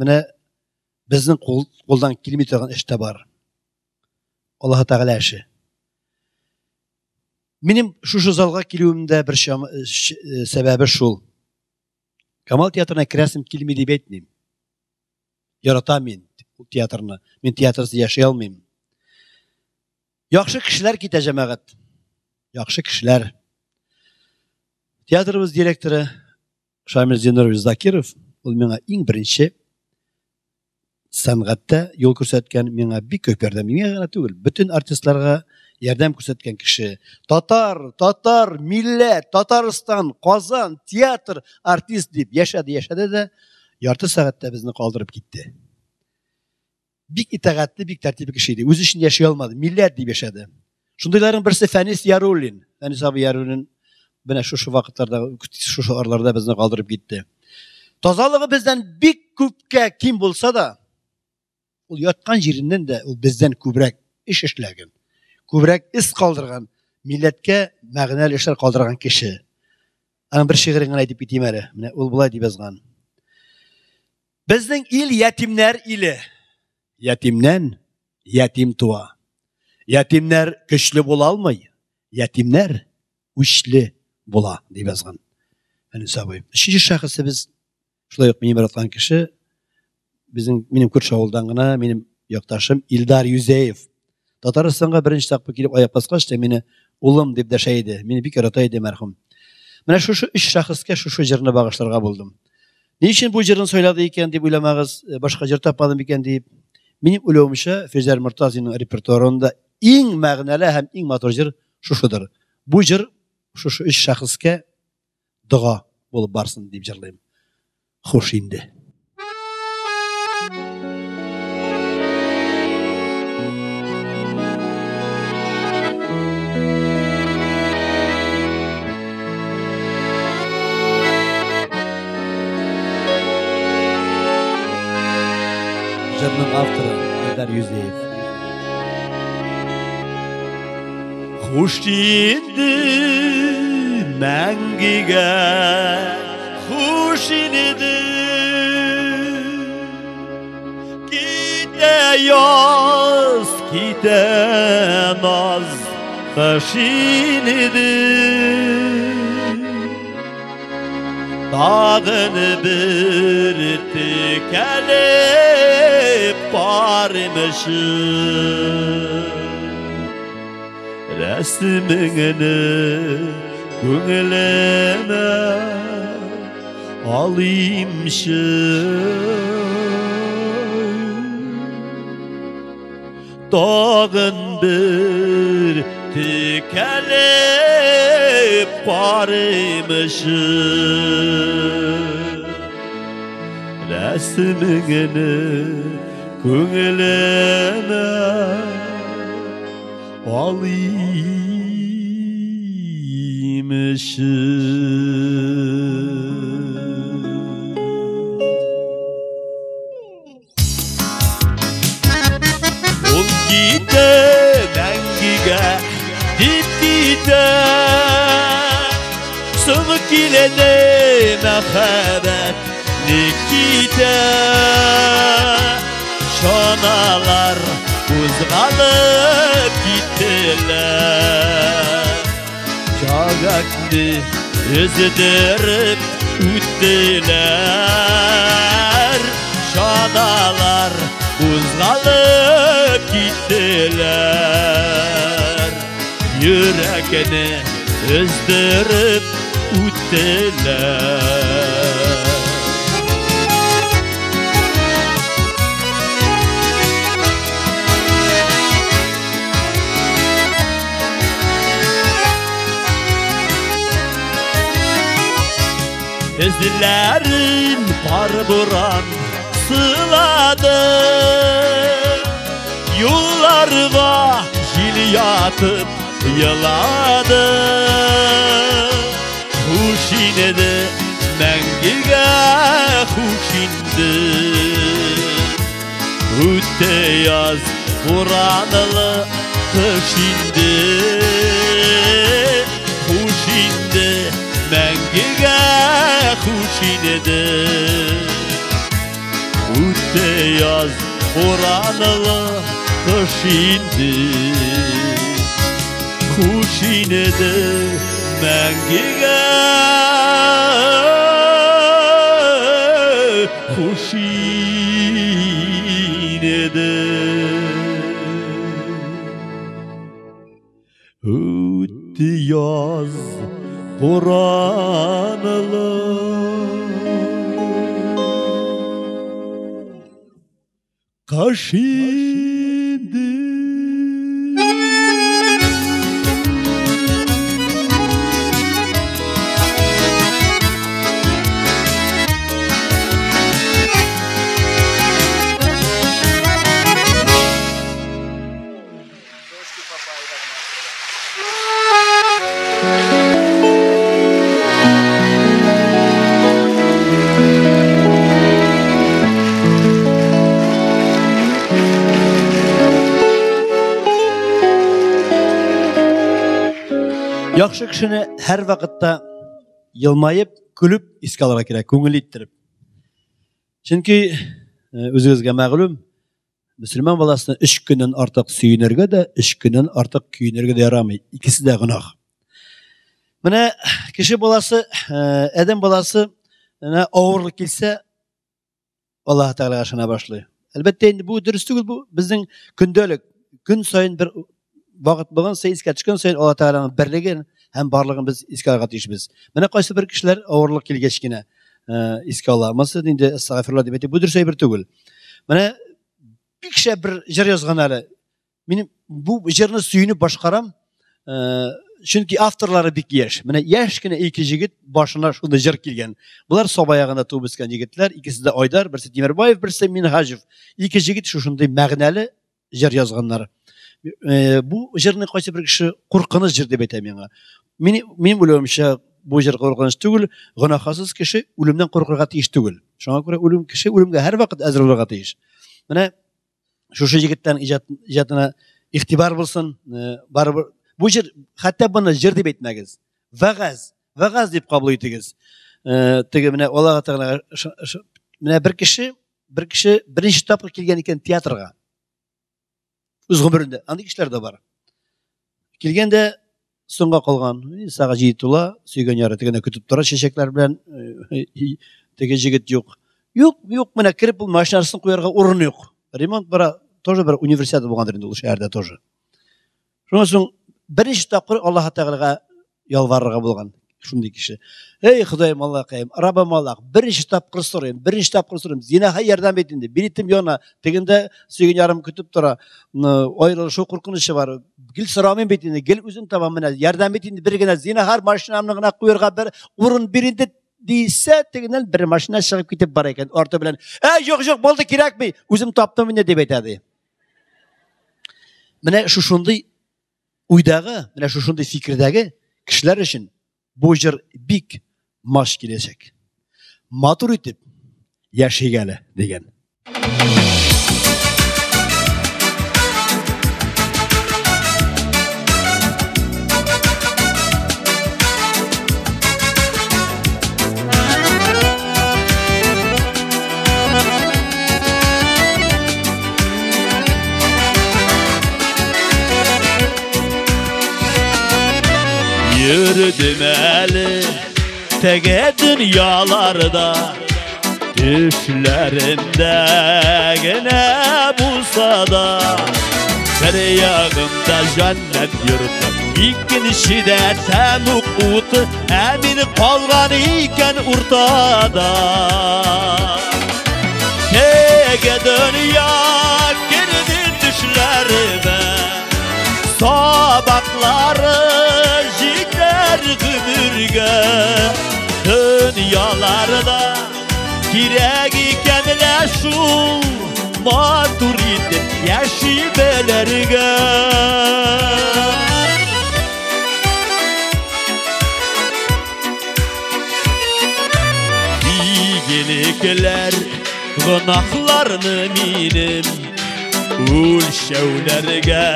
Менә Безнең кулдан килми торган эш тә бар. Аллаһ Тәгалә эше. Минем шушы залга килүемдә бер сәбәбе шул. Камал театрына керәсем килми дип әйтмим. Яратам мин ул театрны. Мин театрсыз яши алмыйм. Яхшы кешеләр китә, җәмәгать. Яхшы кешеләр. Театрыбыз директоры Шамил Зинурович Закиров, ул миңа иң беренче сәнгатьтә юл күрсәткән, миңа бик күп ярдәм, миңа гына түгел, бөтен артистларга ярдәм күрсәткән кеше. Татар, татар, милләт, Татарстан, Казан, театр, артист дип яшәде, яшәде дә, ярты сәгатьтә безне калдырып китте. Бик итагатьле, бик тәртипле кеше иде. Үзе өчен яши алмады, милләт дип яшәде. Шундыйларның берсе Фәнис Яруллин. Фәнис абый Яруллин менә шушы вакытларда, шушы арларда безне калдырып китте. Тазалыгы бездән бик күпкә ким булса да, ул яткан җиреннән дә ул бездән күбрәк эш эшләгән, күбрәк эз калдырган, милләткә мәгънәле эшләр калдырган кеше. Аның бер шигырен генә әйтеп китим әле. Менә ул болай дип язган. Безнең ил ятимнәр иле. Ятимнән ятим туа. Ятимнәр көчле була алмый. Ятимнәр үчле була, дип язган. Фәнис абый. Өченче шәхесебез, шулай ук минем яраткан кеше, безнең минем күрше авылдан гына, минем якташым Илдар Юзеев. Татарстанга беренче тапкыр килеп аяк баскач та мине улым дип дәшә иде. Мине бик ярата иде мәрхүм. Менә шушы өч шәхескә шушы җырны багышларга булдым. Ни өчен бу җырны сайлады икән дип уйламагыз, башка җыр тапмадым икән дип. Минем уйлавымча, Фирзәр Мортазинның репертуарында иң мәгънәле һәм иң матур җыр шушыдыр. Бу җыр шушы өч шәхескә дога булып барсын дип җырлыйм. Хуш инде. Җырның авторы Илдар Юзеев. Хуш инде мәңгегә, хуш инде. Китә яз, китә наз, кыш инде. Тагын бер текәлеп бармышы. Рәсемеңне күңелемә алыймчы. Тагын бер текәлеп карыймчы. Рәсемеңне күңелемә алыймчы. Ул китә мәңгегә дип китә. Соң килде мәхәббәт ник китә. Чаналар кузгалып киттеләр. Чагакны өздереп үттеләр. Чаналар кузгалып киттеләр. Йөрәкне өздереп үттеләр. Эзләрен пар буран сылады. Юлларга җил ятып елады. Хуш инде мәңгегә, хуш инде. Үтте яз буранлы кыш инде. Хуш инде мәңгегә, хуш инде. Үтте Үтте яз, буранлы кыш инде. Хуш инде мәңгегә, хуш инде. Үтте яз, буранлы кыш инде. Яхшы кешене һәр вакытта елмаеп, көлеп искә алырга кирәк, күңел иттереп. Чөнки үзегезгә мәгълүм, мөселман баласына 3 көннән артык сөенергә дә, 3 көннән артык көенергә дә ярамый. Икесе дә гөнаһ. Менә кеше баласы, адәм баласы менә авырлык килсә, Аллаһ Тәгаләгә ышана башлый. Әлбәттә, инде бу дөрес түгел, бу безнең көндәлек, көн саен бер вакыт булган саен, искә төшкән саен Аллаһ Тәгаләнең берлеген һәм барлыгын без искә алырга тиешбез. Менә кайсы бер кешеләр авырлык килгәч кенә искә ала. Монысы инде әстәгъфирулла дип әйтеп, бу дөрес әйбер түгел. Менә бик шәп бер җыр язган әле. Мин бу җырны сөенеп башкарам, чөнки авторлары бик яшь. Менә яшь кенә ике җегет башына шундый җыр килгән. Болар Саба ягында туып үскән егетләр, икесе дә Айдар, берсе Тимербаев, берсе Минһаҗев. Ике җегет шушындый мәгънәле җыр язганнар. Бу җырны кайсы бер кеше куркыныч җыр дип әйтә миңа. Мин уйлавымча, бу җыр куркыныч түгел, гөнаһсыз кеше үлемнән куркырга тиеш түгел. Шуңа күрә үлем кеше үлемгә һәрвакыт әзер булырга тиеш. Менә шушы егеттән иҗатына игътибар булсын. Барыбер бу җыр, хәтта моны җыр дип әйтмәгез. Вәгазь, вәгазь дип кабул итегез. Теге менә Аллаһ Тәгалә менә бер кеше, бер кеше беренче тапкыр килгән икән театрга. Үз гомерендә андый кешеләр дә бар. Килгәндә соңга калган, сәгать 7 тула, сөйгән яры тегенә көтеп тора чәчәкләр белән, теге җегет юк. Юк, юк, менә кереп ул машинасын куярга урын юк. Ремонт бара, тоже бер универсиада булгандыр инде ул шәһәрдә тоже. Шуннан соң беренче тапкыр Аллаһ Тәгаләгә ялварырга булган шундый кеше. Эй, Ходаем, Аллаһкаем, Раббым Аллаһ, беренче тапкыр сорыйм, беренче тапкыр сорыйм. Зинаһа ярдәм ит инде. Билетим яна, тегендә сөйгән ярым көтеп тора. Аерылышу куркынычы бар. Гел сорамыйм бит инде, гел үзем табам менә. Ярдәм ит инде, бер генә зинаһар машинамны гына куярга бер урын бир инде дисә, тегеннән бер машина чыгып китеп бара икән. Арты белән, "Әй, юк, юк, булды, кирәкми. Үзем таптым инде" дип әйтә ди. Менә шушындый уйдагы, менә шушындый фикердәге кешеләр өчен бу җыр бик маш киләчәк. Матур итеп яшик әле дигән. Yürüdüm әле теге дөньяларда, Düşlerimde gene bulsa da, bir yağımda cennet yurtu, ikinci de temuk utu, emin kalgan iken ortada. Tege dünya girdi düşlerime, sabakları jiter gümürge, dünyalarda kirek iken leşul, matur itip yaşı belerge. İyilikler günahlarını minim, Үлшәүләргә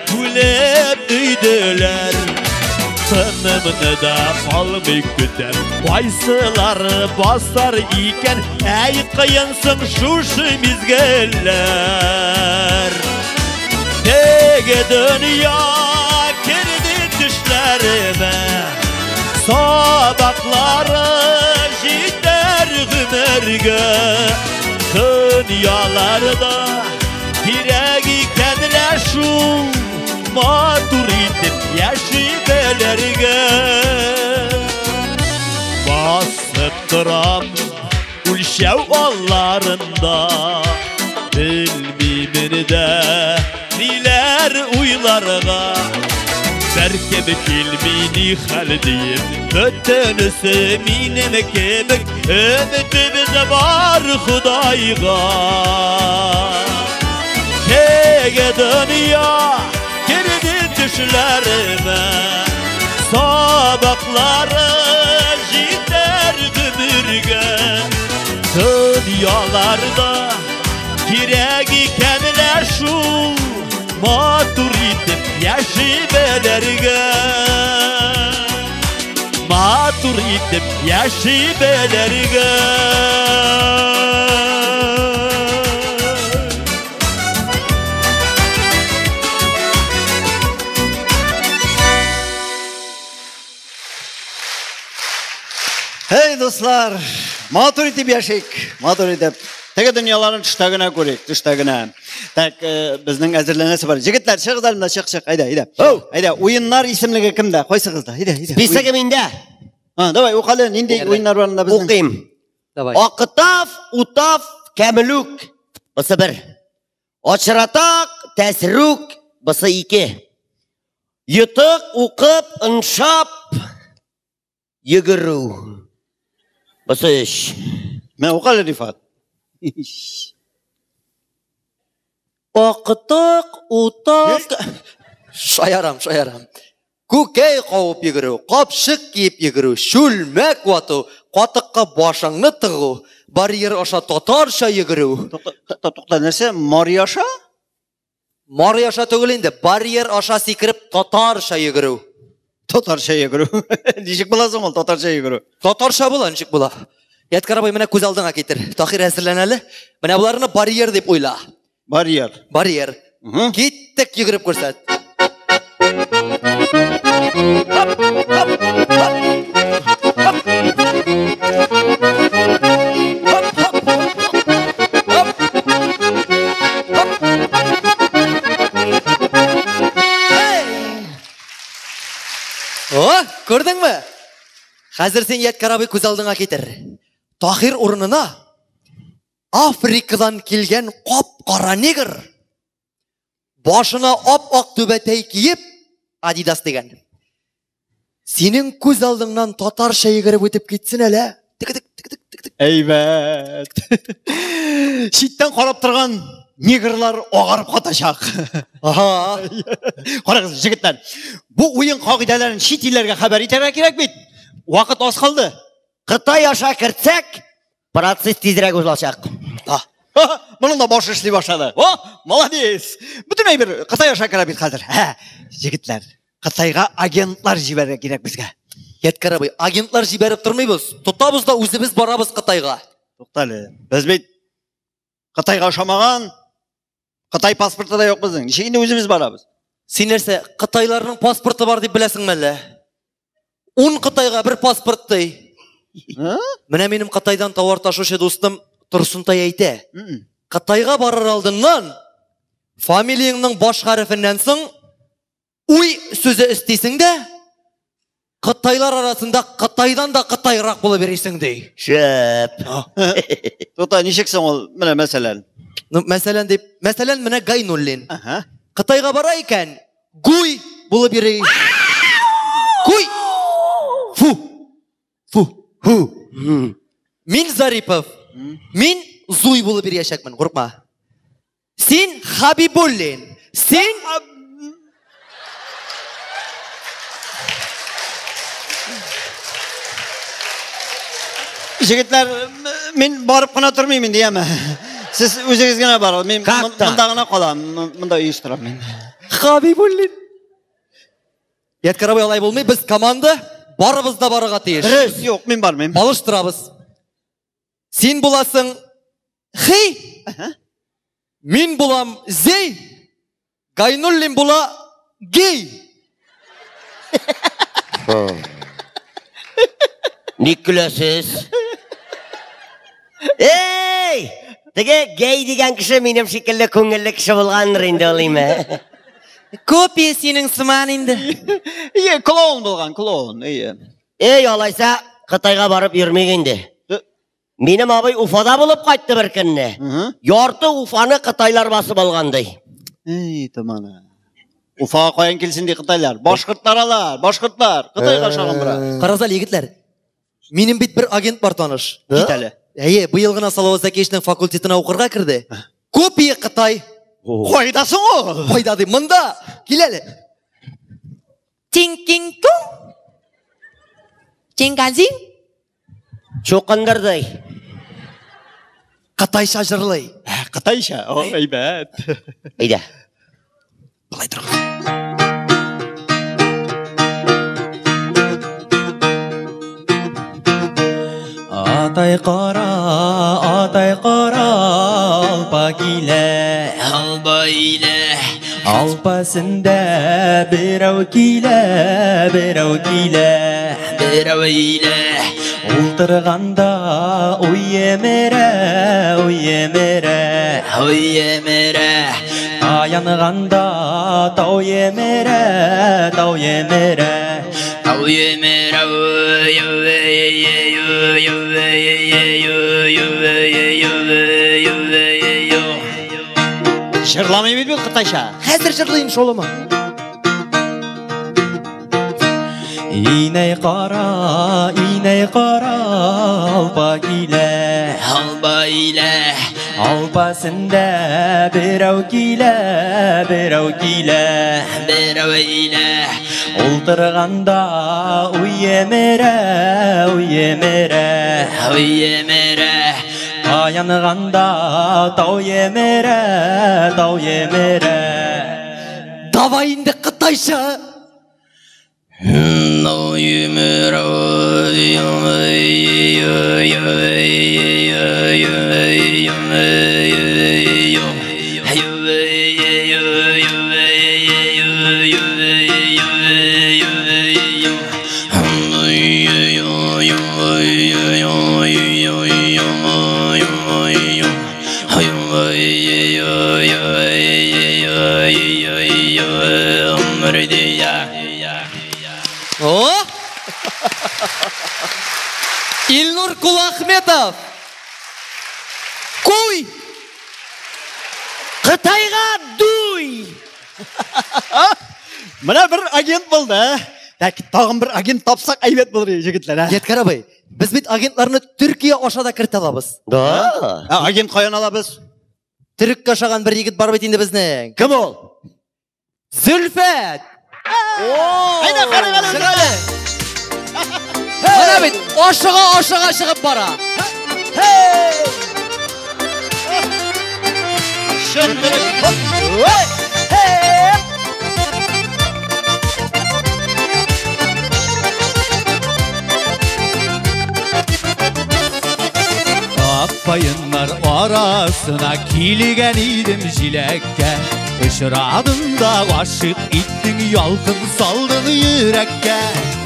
бүлеп өйделәр. Тынымны да алмый көтәм, кайсылары басар икән, әй кыенсың шушы мизгелләр. Теге дөнья керде төшләремә, сабаклары җитәр гомергә. Дөньяларда кирәк икән лә шул, матур итеп яши белергә. Басып торам үлчәү алларында, белмимен дә ниләр уйларга. Беркем килми ни хәл диеп, бөтенесе минем кебек, өметебез бар Худайга. Теге дөнья керде төшләремә, сабаклары җитәр гомергә. Дөньяларда кирәк икән лә шул, матур итеп яши белергә. Матур итеп яши белергә. Hey дуслар, матур итеп яшик, матур итеп. Теге дөньяларын төштә генә күрик, төштә генә. Так, безнең әзерләнәсе бар. Җегетләр, чыгыз әле монда, чык, чык, әйдә, әйдә. Әйдә, уеннар исемлеге кемдә? Кайсыгызда? Әйдә, әйдә. Списогы миндә. А, давай, укы әле, нинди уеннар бар монда безнең? Укыйм. Давай. Акытав, Утав, Кәмелүк. Бусы бер. Очратак, Тәсрүк, бусы ике. Йотык, укып, ыншап, йөгерү. Бусы өч. Менә укы әле, Рифат. Акытак, утак. Шаярам, шаярам. Күкәй кавып йөгерү, капчык киеп йөгерү, чүлмәк вату, катыкка башыңны тыгу, барьер аша татарча йөгерү. Тукта, тукта, нәрсә? Марья аша? Марья аша түгел инде, барьер аша сикереп татарча йөгерү. Татарча йөгерү. Ничек була соң ул татарча йөгерү? Татарча була, ничек була? Ядкар абый, менә күз алдыңа китер. Таһир, әзерлән әле. Менә боларны барьер дип уйла. Барьер. Барьер. Киттек, йөгереп күрсәт. О, күрдеңме? Хәзер син, Ядкар абый, күз алдыңа китер. Таһир урынына Африкадан килгән кап-кара негр, башына ап-ак түбәтәй киеп, Адидас дигән. Синең күз алдыңнан татарча йөгереп үтеп китсен әле. Тик-тик, тик-тик, тик-тик. Әйбәт. Читтән карап торган негрлар агарып катачак. Ага. Карагыз, җегетләр. Бу уен кагыйдәләрен чит илләргә хәбәр итәргә кирәк бит. Вакыт аз калды. Кытай аша кертсәк, процесс тизрәк узачак. Моның да башы эшли башлады. О, молодец. Бөтен әйбер Кытай аша керә бит хәзер. Һә, җегетләр, Кытайга агентлар җибәрергә кирәк безгә. Ядкар абый, агентлар җибәреп тормыйбыз. Тотабыз да үзебез барабыз Кытайга. Тукта әле. Без бит Кытайга ошамаган. Кытай паспорты да юк безнең. Ничек инде үзебез барабыз? Син нәрсә, кытайларның паспорты бар дип беләсеңме әллә? 10 кытайга бер паспорт ди. Менә минем Кытайдан товар ташучы дустым Торсынтай әйтә. Кытайга барыр алдыннан фамилияңның баш хәрефеннән соң уй сүзе өстисең дә, кытайлар арасында Кытайдан да кытайрак булып йөрисең ди. Шәп. Тукта, ничек соң ул? Менә мәсәлән. Ну, мәсәлән дип, мәсәлән, менә Гайнуллин. Ага. Кытайга бара икән, гуй булып йөри. Гуй. Фу. Фу. Ху. Мин Зарипов. Мин Зуй булып йөриячәкмен, курыкма. Син Хабибуллин. Син Җегетләр, мин барып кына тормыйм инде, яме. Сез үзегез генә барыгыз. Мин Как так? монда гына калам. Монда оештырам мин. Хабибуллин. Ядкәр абый, алай булмый, без команда, барыбыз да барырга тиеш. Дөрес. Юк, мин бармыйм. Алыштырабыз. Син буласың Хей. Мин булам Зей. Гайнуллин була Гей. Ник көләсез? Эй! Теге гей дигән кеше минем шикелле күңелле кеше булгандыр инде ул име. Копия синең сыман инде. Ие, клоун булган, клоун, ие. Эй, алайса Кытайга барып йөрмик инде. Минем абый Уфада булып кайтты бер көнне. Ярты Уфаны кытайлар басып алган ди. Эй, томана. Уфага каян килсен ди кытайлар? Башкортлар алар, башкортлар. Кытайга ошаган бераз. Карагыз әле, егетләр. Минем бит бер агент бар таныш. Кит әле. Әйе, быел гына Салават Зәкиевичның факультетына укырга керде. Копия Кытай. Кайда соң ул? Кайда ди? Монда. Кил әле. Тинг-кинг-тунг. Чинганзин. Чукындырды. Кытайча җырлый. Кытайча? О, әйбәт. Әйдә. Болай торыгыз. Атай кара, атай кара, алпа килә, алпа илә. Алпа сендә берәү килә, берәү килә, берәү илә. Ултырганда уй емерә, уй емерә, уй емерә. Таянганда тау емерә, тау емерә, тау емерә. Ой, ой, ой, ой, ой, ой, ой, ой, ой, ой. Җырламый бит бу кытайча. Хәзер җырлыйм шулымы? Инәй кара, инәй кара, алпа килә, алпа илә. Алпа сендә берәү килә, берәү килә, берәү илә. Ултырганда уй емерә, уй емерә, уй емерә. Таянганда тау емерә, тау емерә. Давай инде кытайча. Тау емерә, ой, ой, ой, ой, ой, ой, ой, ой. О! Илнур Кулахметов! Куй! Кытайга дуй! Менә бер агент булды. Так, тагын бер агент тапсак әйбәт булыр иде, егетләр, ә? Ядкәр абый, без бит агентларны Төркия аша да кертә алабыз. Да. Ә, агент каян алабыз? Төреккә ошаган бер егет бар бит инде безнең. Кем ул? Зөлфәт! Әйдә, карыйк әле Чык әле. Менә бит, ашыга-ашыга чыгып бара. Чын төрек. Аппайыннар арасына килгән идем җиләккә. Очрадың да гашыйк иттең, ялкын салдың йөрәккә.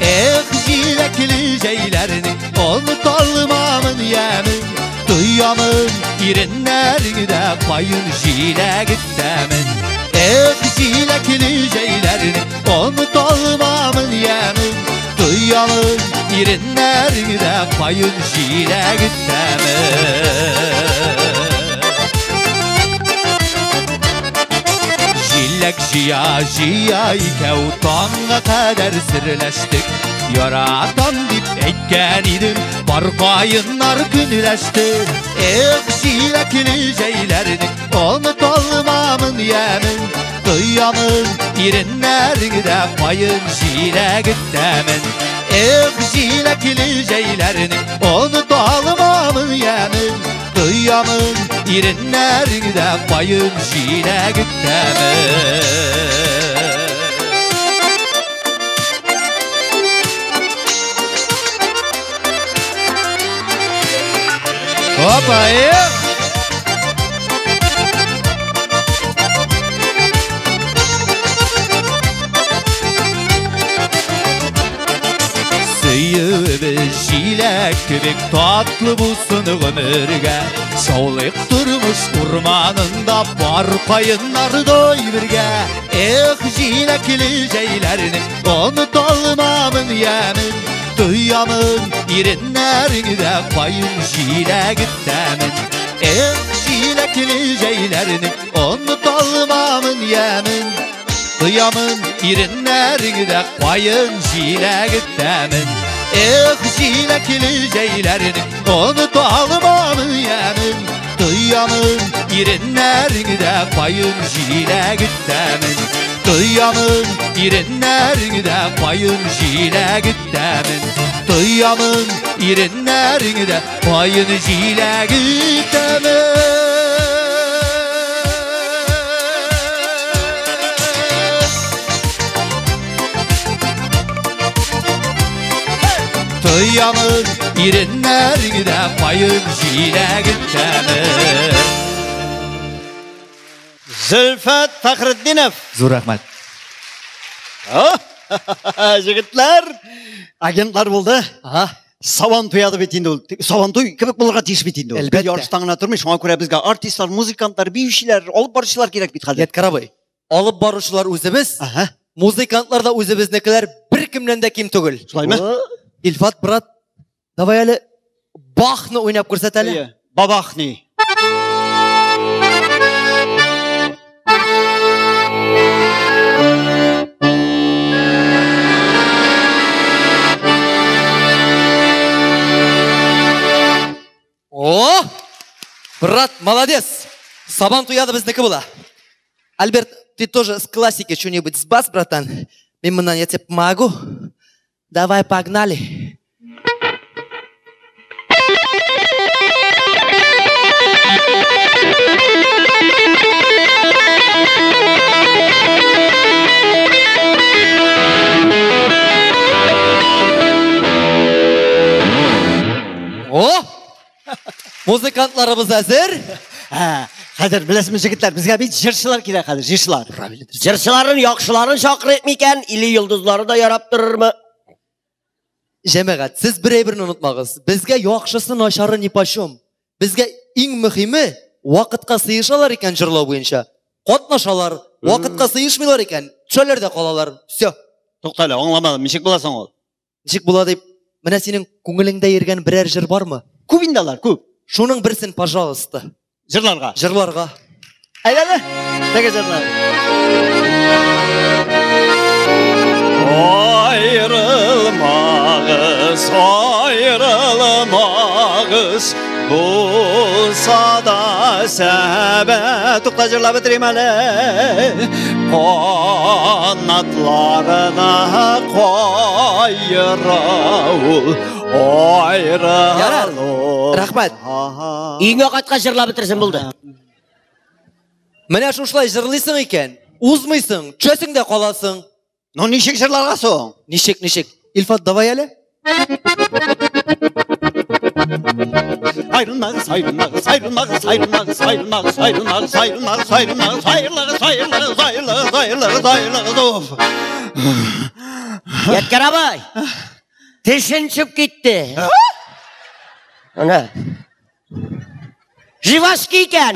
Эх, җиләкле җәйләрнең оныталмамын ямен. Тоямын иреннәреңдә каен җиләге тәмен. Эх, җиләкле җәйләрнең оныталмамын ямен. Тоямын иреннәреңдә каен җиләге тәмен. Җиләк җыя, җыя икәү таңга кадәр серләштек. Яратам дип әйткән идем, бар каеннар көнләште. Эх, җиләкле җәйләрнең оныталмамын ямен. Тоямын иреннәреңдә каен җиләге тәмен. Эх, җиләкле җәйләрнең оныталмамын ямен. Тоямын иреннәреңдә каен җиләге тәмен. Опа, эх! Сөюебез җиләк кебек татлы булсын гомергә. Шаулыйк тормыш урманында бар каеннардай бергә. Эх, җиләкле җәйләрнең оныталмамын ямен. Тоямын иреннәреңдә каен җиләге тәмен. Эх, җиләкле җәйләрнең оныталмамын ямен. Тоямын иреннәреңдә каен җиләге тәмен. Эх, җиләкле җәйләрнең оныталмамын ямен. Тоямын иреннәреңдә каен җиләге тәмен. Тоямын иреннәреңдә каен җиләге тәмен. Тоямын иреннәреңдә каен җиләге тәмен. Тоямын иреннәреңдә каен җиләге тәмен. Зөлфәт Фәхретдинов. Зур рәхмәт. Җегетләр, агентлар булды. Сабан туяды бит инде ул. Сабан туй кебек булырга тиеш бит инде ул. Әлбәттә. Ярыштан гына тормый, шуңа күрә безгә артистлар, музыкантлар, биючеләр, алып баручылар кирәк бит хәзер. Ядкәр абый, алып баручылар үзебез, музыкантлар да үзебезнекеләр, беркемнән дә ким түгел. Шулаймы? Илфат, брат, давай әле Бахны уйнап күрсәт әле. Бабахни. О! Брат, молодец! Сабан туяды безнеке була. Альберт, ты тоже с классики что-нибудь сбас, братан? Мин моннан я тебе помогу. Давай, погнали. О! Музыкантларыбыз әзер? Хәзер беләсезме, җегетләр, безгә бит җырчылар кирәк хәзер, җырчылар. Җырчыларын яхшыларын чакырыйк микән, или йолдызлары да ярап торырмы? Җәмәгать, сез бер әйберне онытмагыз. Безгә яхшысы, начары нипочем. Безгә иң мөһиме, вакытка сыешалар икән җырлау буенча. Катнашалар, вакытка сыешмыйлар икән, төшәләр дә калалар. Всё. Тукта әле, аңламадым, ничек була соң ул? Ничек була дип, менә синең күңелеңдә йөргән берәр җыр бармы? Күп инде алар, күп. Шуның берсен, пожалуйста. Җырларга. Җырларга. Әйдә әле, теге җырлар. Ayrılmağız, ayrılmağız, bulsa da sebep. Tukta җырлап бетерим әле. Канатларына кайыра ул, айрылу. Рәхмәт. Өеңә кайткач җырлап бетерсен булды. Менә шушылай җырлыйсың икән, узмыйсың, төшәсең дә каласың. Ну ничек җырларга соң? Ничек, ничек? Илфат, давай әле. Ayrılmağız, ayrılmağız, ayrılmağız, ayrılmağız, ayrılmağız, ayrılmağız, ayrılmağız, ayrılmağız, ayrılmağız, ayrılmağız, ayrılmağız, ayrılmağız, ayrılmağız, of. Ядкәр абый, тешен чыгып китте. Ана. Живашки икән.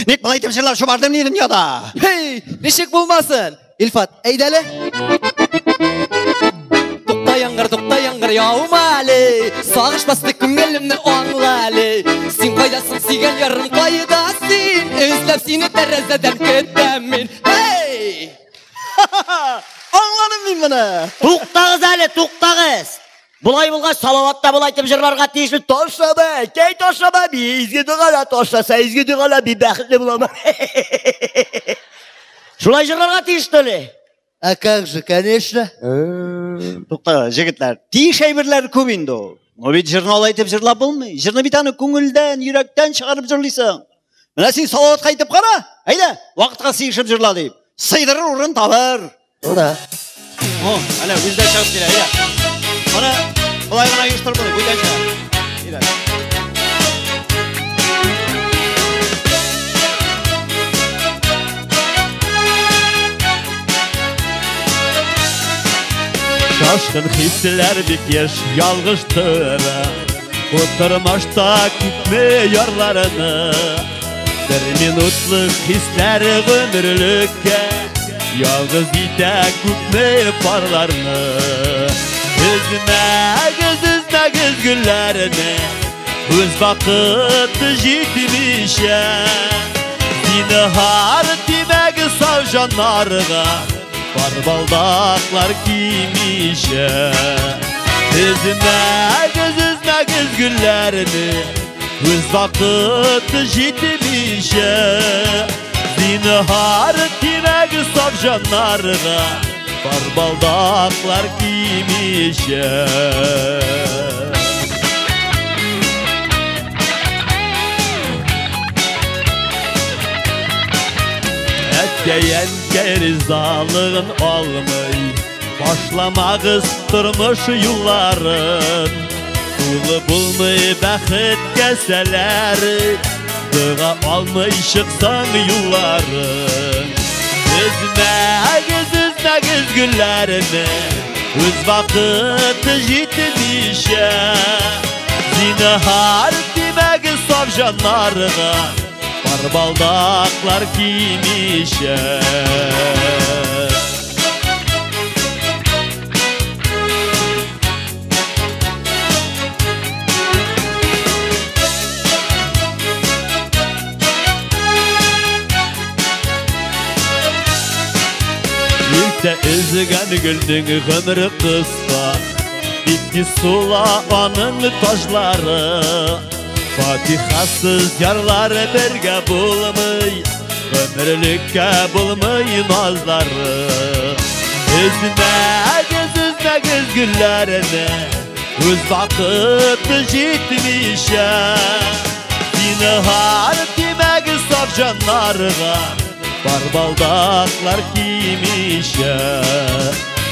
Ник болай итеп җырлап шубардым ни дөньяда? Hey, ничек булмасын? Илфат, әйдә әле. Тукта яңгыр, тукта яңгыр, яума әле. Сагыш басты күңелемне аңла әле. Син кайдасың, сөйгән ярым, кайда син? Эзләп сине тәрәзәдән көтәм мин. Hey! Аңладым мин моны. Туктагыз әле, туктагыз. Болай булгач, Салават та болай итеп җырларга тиешле. Ташлама, кәй ташлама, би изге догала ташласа, изге догала би бәхетле булам. Шулай җырларга тиеш әле. А как же, конечно. Тукта, җегетләр, тиеш әйберләр күп инде ул. Но бит җырны алай итеп җырлап булмый. Җырны бит аны күңелдән, йөрәктән чыгарып җырлыйсың. Менә син Салаватка әйтеп кара. Әйдә, вакытка сыешып җырла дип. Сыйдырыр урын табыр. Да. О, әнә үзе дә чыгып килә, әйдә. Моны болай гына оештырып булмый, бүтәнчә. Салкын хисләр бик еш ялгыштыра. Бу тормышта күпме ярларны, бер минутлык хисләр гомерлеккә ялгыз итә күпме парларны. Өзмәгез, өзмәгез гөлләрне, үз вакыты җитмичә. Зинһар тимәгез сау җаннарга, пар балдаклар кимичә. Өзмәгез, өзмәгез гөлләрне, үз вакыты җитмичә. Зинһар тимәгез саф җаннарга, пар балдаклар кимичә. Әткәй-әнкәй ризалыгын алмый, башламагыз тормыш юлларын. Тулы булмый бәхет кәсәләре, дога алмый чыксаң юлларын. Өзмәгез, өзмәгез гөлләрне, үз вакыты җитмичә. Зинһар тимәгез саф җаннарга, пар балдаклар кимичә. Иртә өзгән гөлнең гомере кыска, бик тиз сула аның таҗлары. Фатихасыз ярлар бергә булмый, гомерлеккә булмый назлары. Өзмәгез, өзмәгез гөлләрне, үз вакыты җитмичә. Зинһар тимәгез саф җаннарга, пар балдаклар кимичә.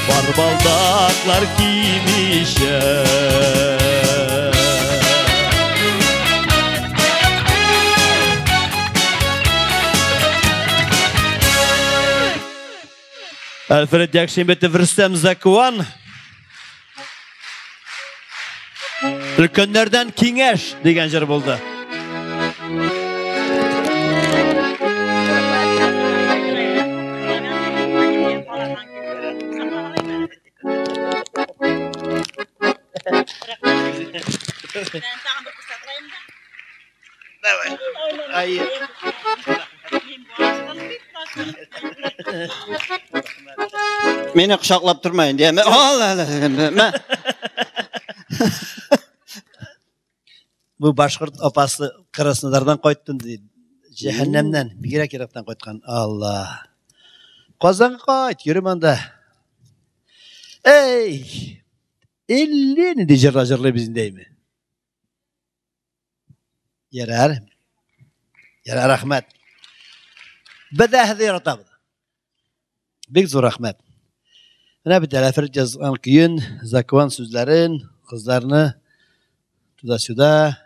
Пар балдаклар кимичә. Альфред Якшимбетов, Рөстәм Закуан. Өлкәннәрдән киңәш дигән җыр булды. Мине кочаклап торма инде. Алла, Бу башкорт апасы Краснодардан кайтты ди. Җәһәннәмнән, бигрәк ерактан кайткан. Алла. Казанга кайт, йөрим анда. Эй! Әллә нинди җырлар җырлыйбыз инде әйме. Ярар. Ярар, рәхмәт. Без дә һеҙҙе яратабыҙ. Бик зур рәхмәт. Менә бит Әлфред язган көен, Закуан сүзләрен, кызларны туда-сюда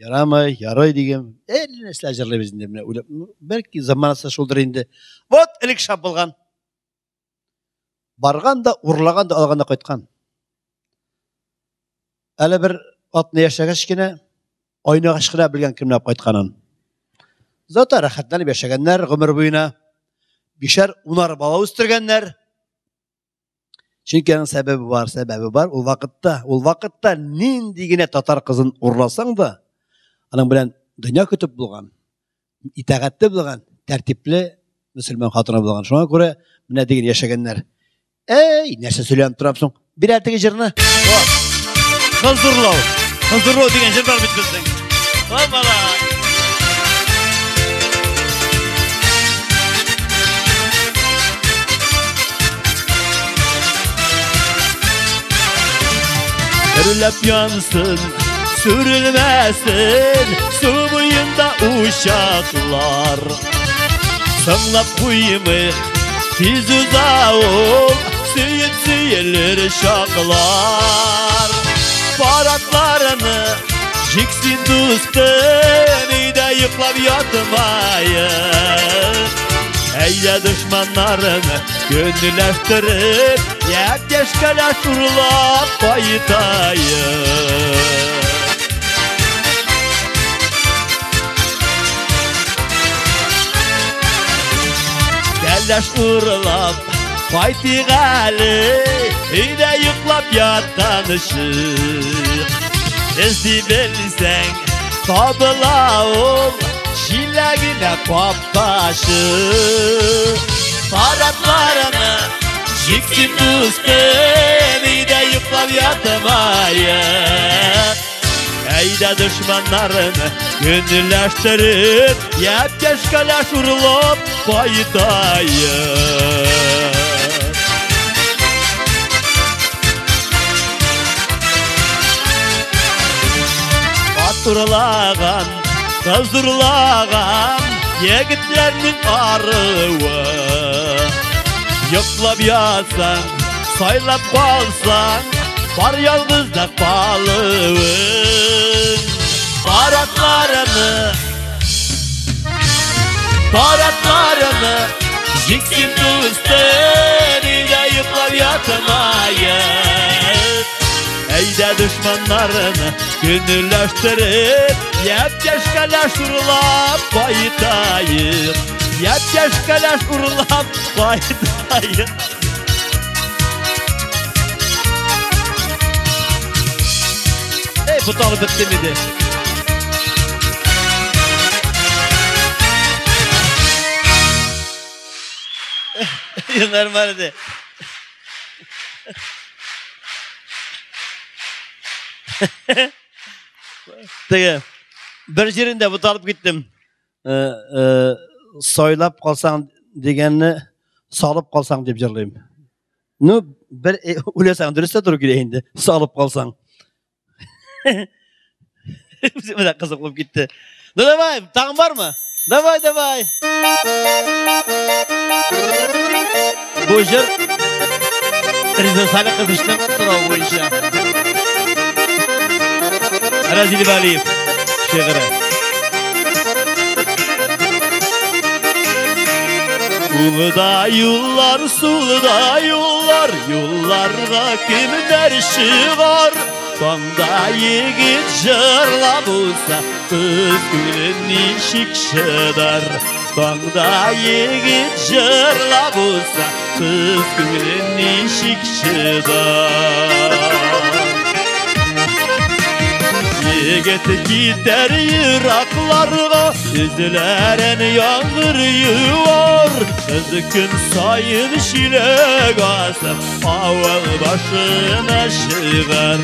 ярамый, ярый дигән. Әллә нәрсәләр җырлыйбыз инде менә уйлап. Бәлки заманасы шулдыр инде. Вот элек шәп булган. Барган да, урлаган да, алган да кайткан. Әле бер атны яшәгәч кенә, айнагач кына белгән кемнәр кайтканын. Зата рәхәтләнеп яшәгәннәр гомер буена. Бишәр, унар бала үстергәннәр. Чөнки аның сәбәбе бар, сәбәбе бар. Ул вакытта нинди генә татар кызын урласаң да, аның белән дөнья көтеп булган, итагатьле булган, тәртипле мөселман хатыны булган. Шуңа күрә менә дигән яшәгәннәр. Эй, нәрсә сөйләнеп торам соң? Бир әле теге җырны. Кыз урлау. Кыз урлау дигән җыр бар бит безнең. Опала! Дөрләп янсын, сүрелмәсен су буенда учаклар. Соңлап куймыйк, тиз уза ул, сөеп сөелер чаклар. Паратларны җиксен дустым, өйдә йоклап ятмаен. Әйдә дошманнарны көнләштереп, Япь-яшь кәләш урлап кайтаек. Кәләш урлап кайтыйк әле, өйдә йоклап ятканчы. Эзли белсәң, табыла ул, җиләгенә капкачы. Паратларны җиксен дустым, өйдә йоклап ятмаек. Әйдә дошманнарны көнләштереп, япь-яшь кәләш урлап кайтаек. Матурлаган, кыз урлаган егетләрнең арыуы. Йоклап ятсаң, сайлап калсаң, бар ялгызда калуың. Паратларны, паратларны җиксен дустым, өйдә йоклап ятмаек. Әйдә дошманнарны көнләштереп, япь-яшь кәләш урлап кайтаек. Япь-яшь кәләш урлап кайтаек. Эй, буталып бетте инде. Нормально иде. Теге бер җирендә буталып киттем. Сайлап калсаң дигәнне салып калсаң дип җырлыйм. Ну, бер үләсәң дөрес тә туры килә инде, салып калсаң. Менә кызык булып китте. Ну давай, тагын бармы? Давай, давай. Бу җыр Риза Салиховичның соравы буенча. Разил Валиев шигыре. Улда юллар, сулда юллар, юлларга кемнәр чыгар? Таңда егет җырлап булса, кыз күңеле ничек чыдар? Таңда егет җырлап булса, кыз күңеле ничек чыдар? Егет китәр еракларга, эзләрен яңгыр юар. Кыз көн саен чиләк асып, авыл башына чыгар.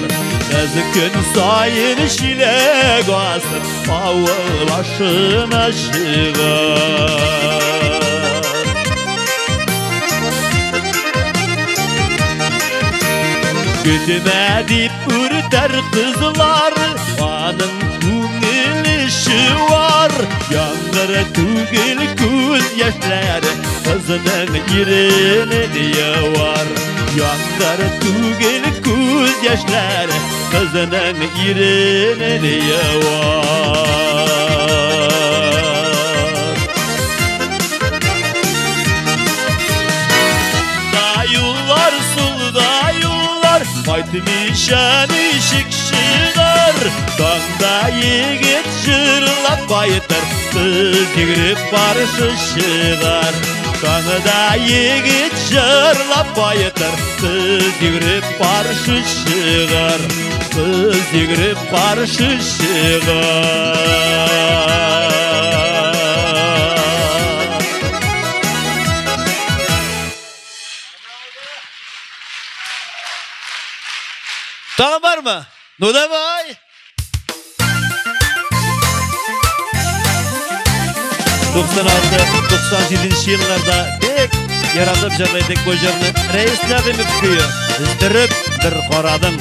Кыз көн саен чиләк асып, авыл башына чыгар. Көтмә дип үртәр кызлар, аның күңеле чуар. Яңгыр түгел күз яшьләре, кызның иренен явар. Яңгыр түгел күз яшьләре, кызның иренен явар. Да юллар, сулда юллар, кайтмыйча ничек чыгар? Таңда егет җырлап кайтыр, кыз йөгереп каршы чыгар. Таңда егет җырлап кайтыр, кыз йөгереп каршы чыгар. Кыз йөгереп каршы чыгар. Тагын бармы? Ну давай! 96-97 елларда бик яратып җырлыйдык бу җырны. Рәис Нәгыймов көе. Өздереп бер карадың.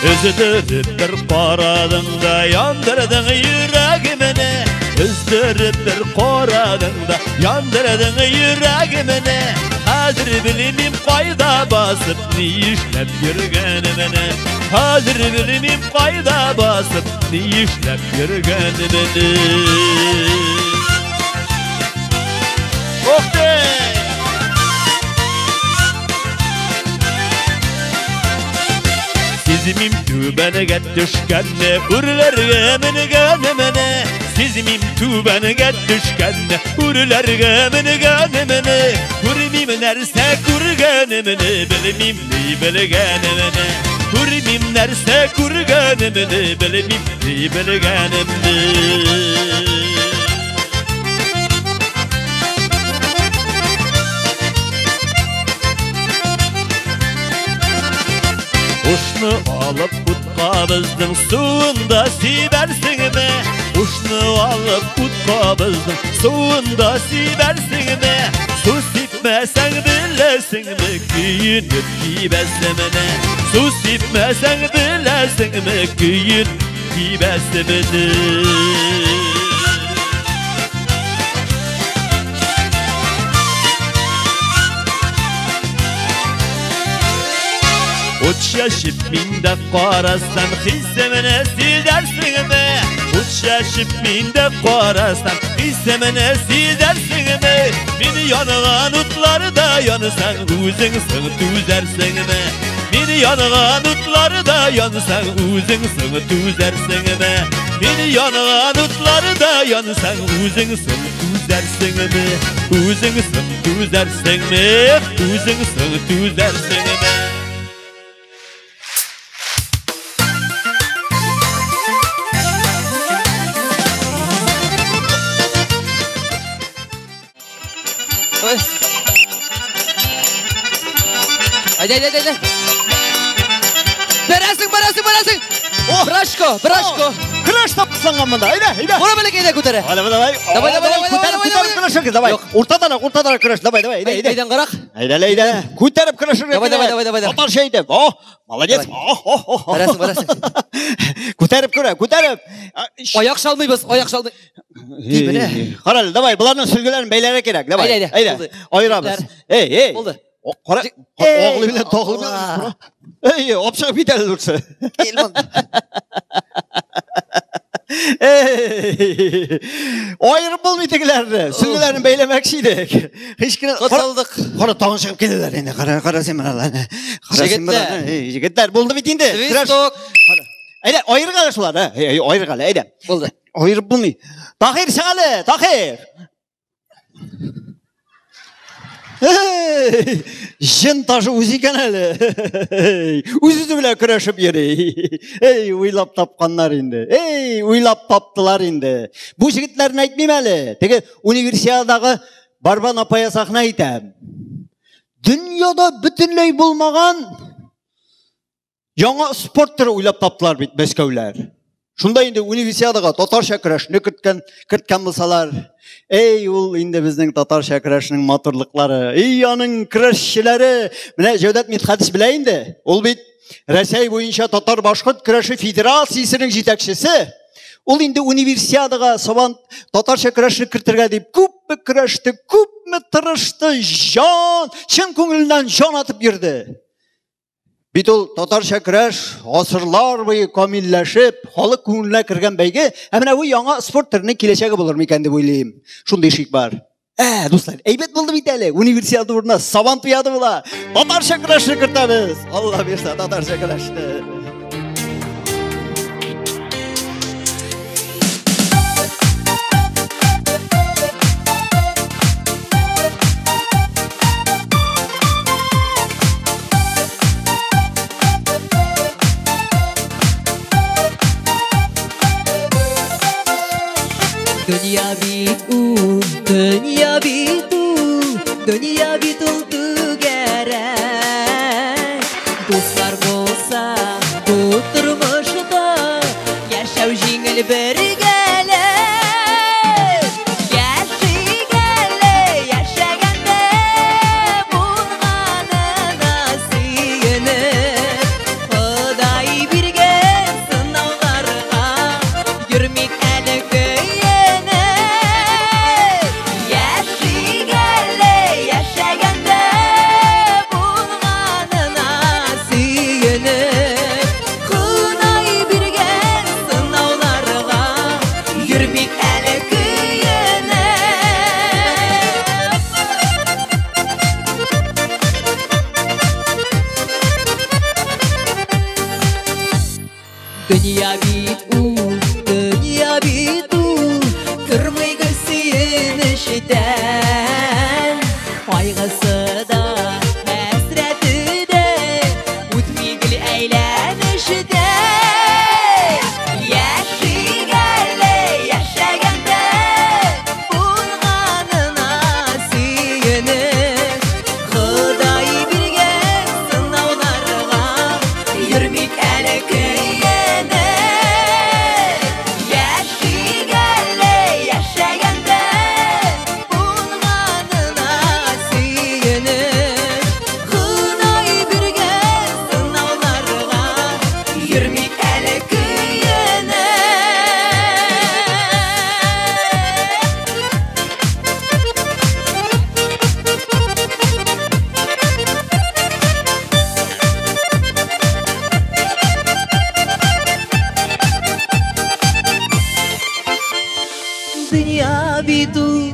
Өздереп бер карадың да яндырдың йөрәгемне. Өздереп бер карадың да яндырдың йөрәгемне. Хәзер белмим кайда басып, ни эшләп йөргәнемне. Хәзер белмим кайда басып, ни эшләп йөргәнемне. Ох ты! Сизмим түбәнгә төшкәнне, үрләргә менгәнемне. Сизмим түбәнгә төшкәнне, үрләргә менгәнемне. Күрмим нәрсә күргәнемне, белмим ни белгәнемне. Күрмим нәрсә күргәнемне, белмим ни белгәнемне. Ушны алып утка безнең суында сибәрсеңме? Ушны алып утка безнең суында сибәрсеңме? Су сипмәсәң беләсеңме, көенеп кибәсемне? Су сипмәсәң беләсеңме, көенеп кибәсемне? Ут чәчеп миндә карасам, хисемне сизәрсеңме? Ут чәчеп миндә карасам, хисемне сизәрсеңме? Мин янган утларда янсаң, үзең соң түзәрсеңме? Мин янган утларда янсаң, үзең соң түзәрсеңме? Мин янган утларда янсаң, үзең соң түзәрсеңме? Үзең соң түзәрсеңме? Үзең соң түзәрсеңме? Әйдә, әйдә, әйдә. Берәсең, берәсең, берәсең. Брашко, брашко. Көрәш тапсанган монда. Әйдә, әйдә. Бура белән әйдә күтәрә. Давай, давай. Давай, давай, давай. Күтәреп, күтәреп көрәшергә, давай. Уртадан, уртадан көрәш. Давай, давай, әйдә, әйдә. Әйдән карак. Әйдә, әйдә. Күтәреп көрәшергә. Давай, давай, давай, давай. Татарча әйтеп. О, молодец. О, о, о. Берәсең, берәсең. Күтәреп күрә, күтәреп. Аяк чалмыйбыз, аяк чалмый. Кара әле, давай, боларның сөлгеләрен бәйләргә кирәк. Давай. Әйдә. Айырабыз. Эй, эй. Булды. Кара, оглы белән тоглы белән. Эй, алып чыгып кит әле лучше. Эй, айырып булмый тегеләрне. Сөлгеләрен бәйләмәкче идек. Һич кенә Котылдык. Кара, тагын чыгып киләләр инде. Кара, кара син менә. Кара син менә. Егетләр, булды бит инде. Свисток. Әйдә, айырга әле шулар, әй, айырга әле, әйдә. Булды. Айырып булмый. Тахир, чык әле, Тахир. Эй, җен ташы үзе икән әле. Үз-үзе белән көрәшеп йөри. Эй, уйлап тапканнар инде. Эй, уйлап таптылар инде. Бу егетләрне әйтмим әле. Теге универсиадагы борьба на поясахны әйтәм. Дөньяда бөтенләй булмаган яңа спорт төре уйлап таптылар бит Мәскәүләр. Шунда инде универсиадага татарча көрәшне керткән булсалар, эй, ул инде безнең татарча көрәшнең матурлыклары, эй, аның көрәшчеләре. Менә Җәүдәт Мидхәтович белә инде. Ул бит Рәсәй буенча татар-башкорт көрәше федерациясенең җитәкчесе. Ул инде универсиадага сабан татарча көрәшне кертергә дип күпме көрәште, күпме тырышты, җан, чын күңеленнән җан атып йөрде. Бит ул татарча көрәш гасырлар буе камилләшеп, халык күңеленә кергән бәйге, ә менә бу яңа спорт төренең киләчәге булыр микән дип уйлыйм. Шундый шик бар. Дуслар, әйбәт булды бит әле. Универсиада урынына сабан туяды була. Татарча көрәшне кертәбез. Алла бирсә, татарча көрәшне. Дөнья бит ул, дөнья бит ул, дөнья бит ул түгәрәк. Дуслар булса, бу тормышта яшәү җиңел бергәләп. Яшик әле, яшәгәндә булганына сөенеп, Ходай биргән сынауларга йөрмик әле көенеп. Яшик әле, яшәгәндә Дөнья бит ул, дөнья бит ул, тормый гел сөенечтән. Кайгысы да, хәсрәте дә үтми гел әйләнештән. Яшик әле яшәгәндә, булганына сөенеп, Ходай биргән сынауларга йөрмик әле көенеп. Яшик әле яшәгәндә, булганына сөенеп, Ходай биргән сынауларга йөрмик әле көенеп. Дөнья бит ул,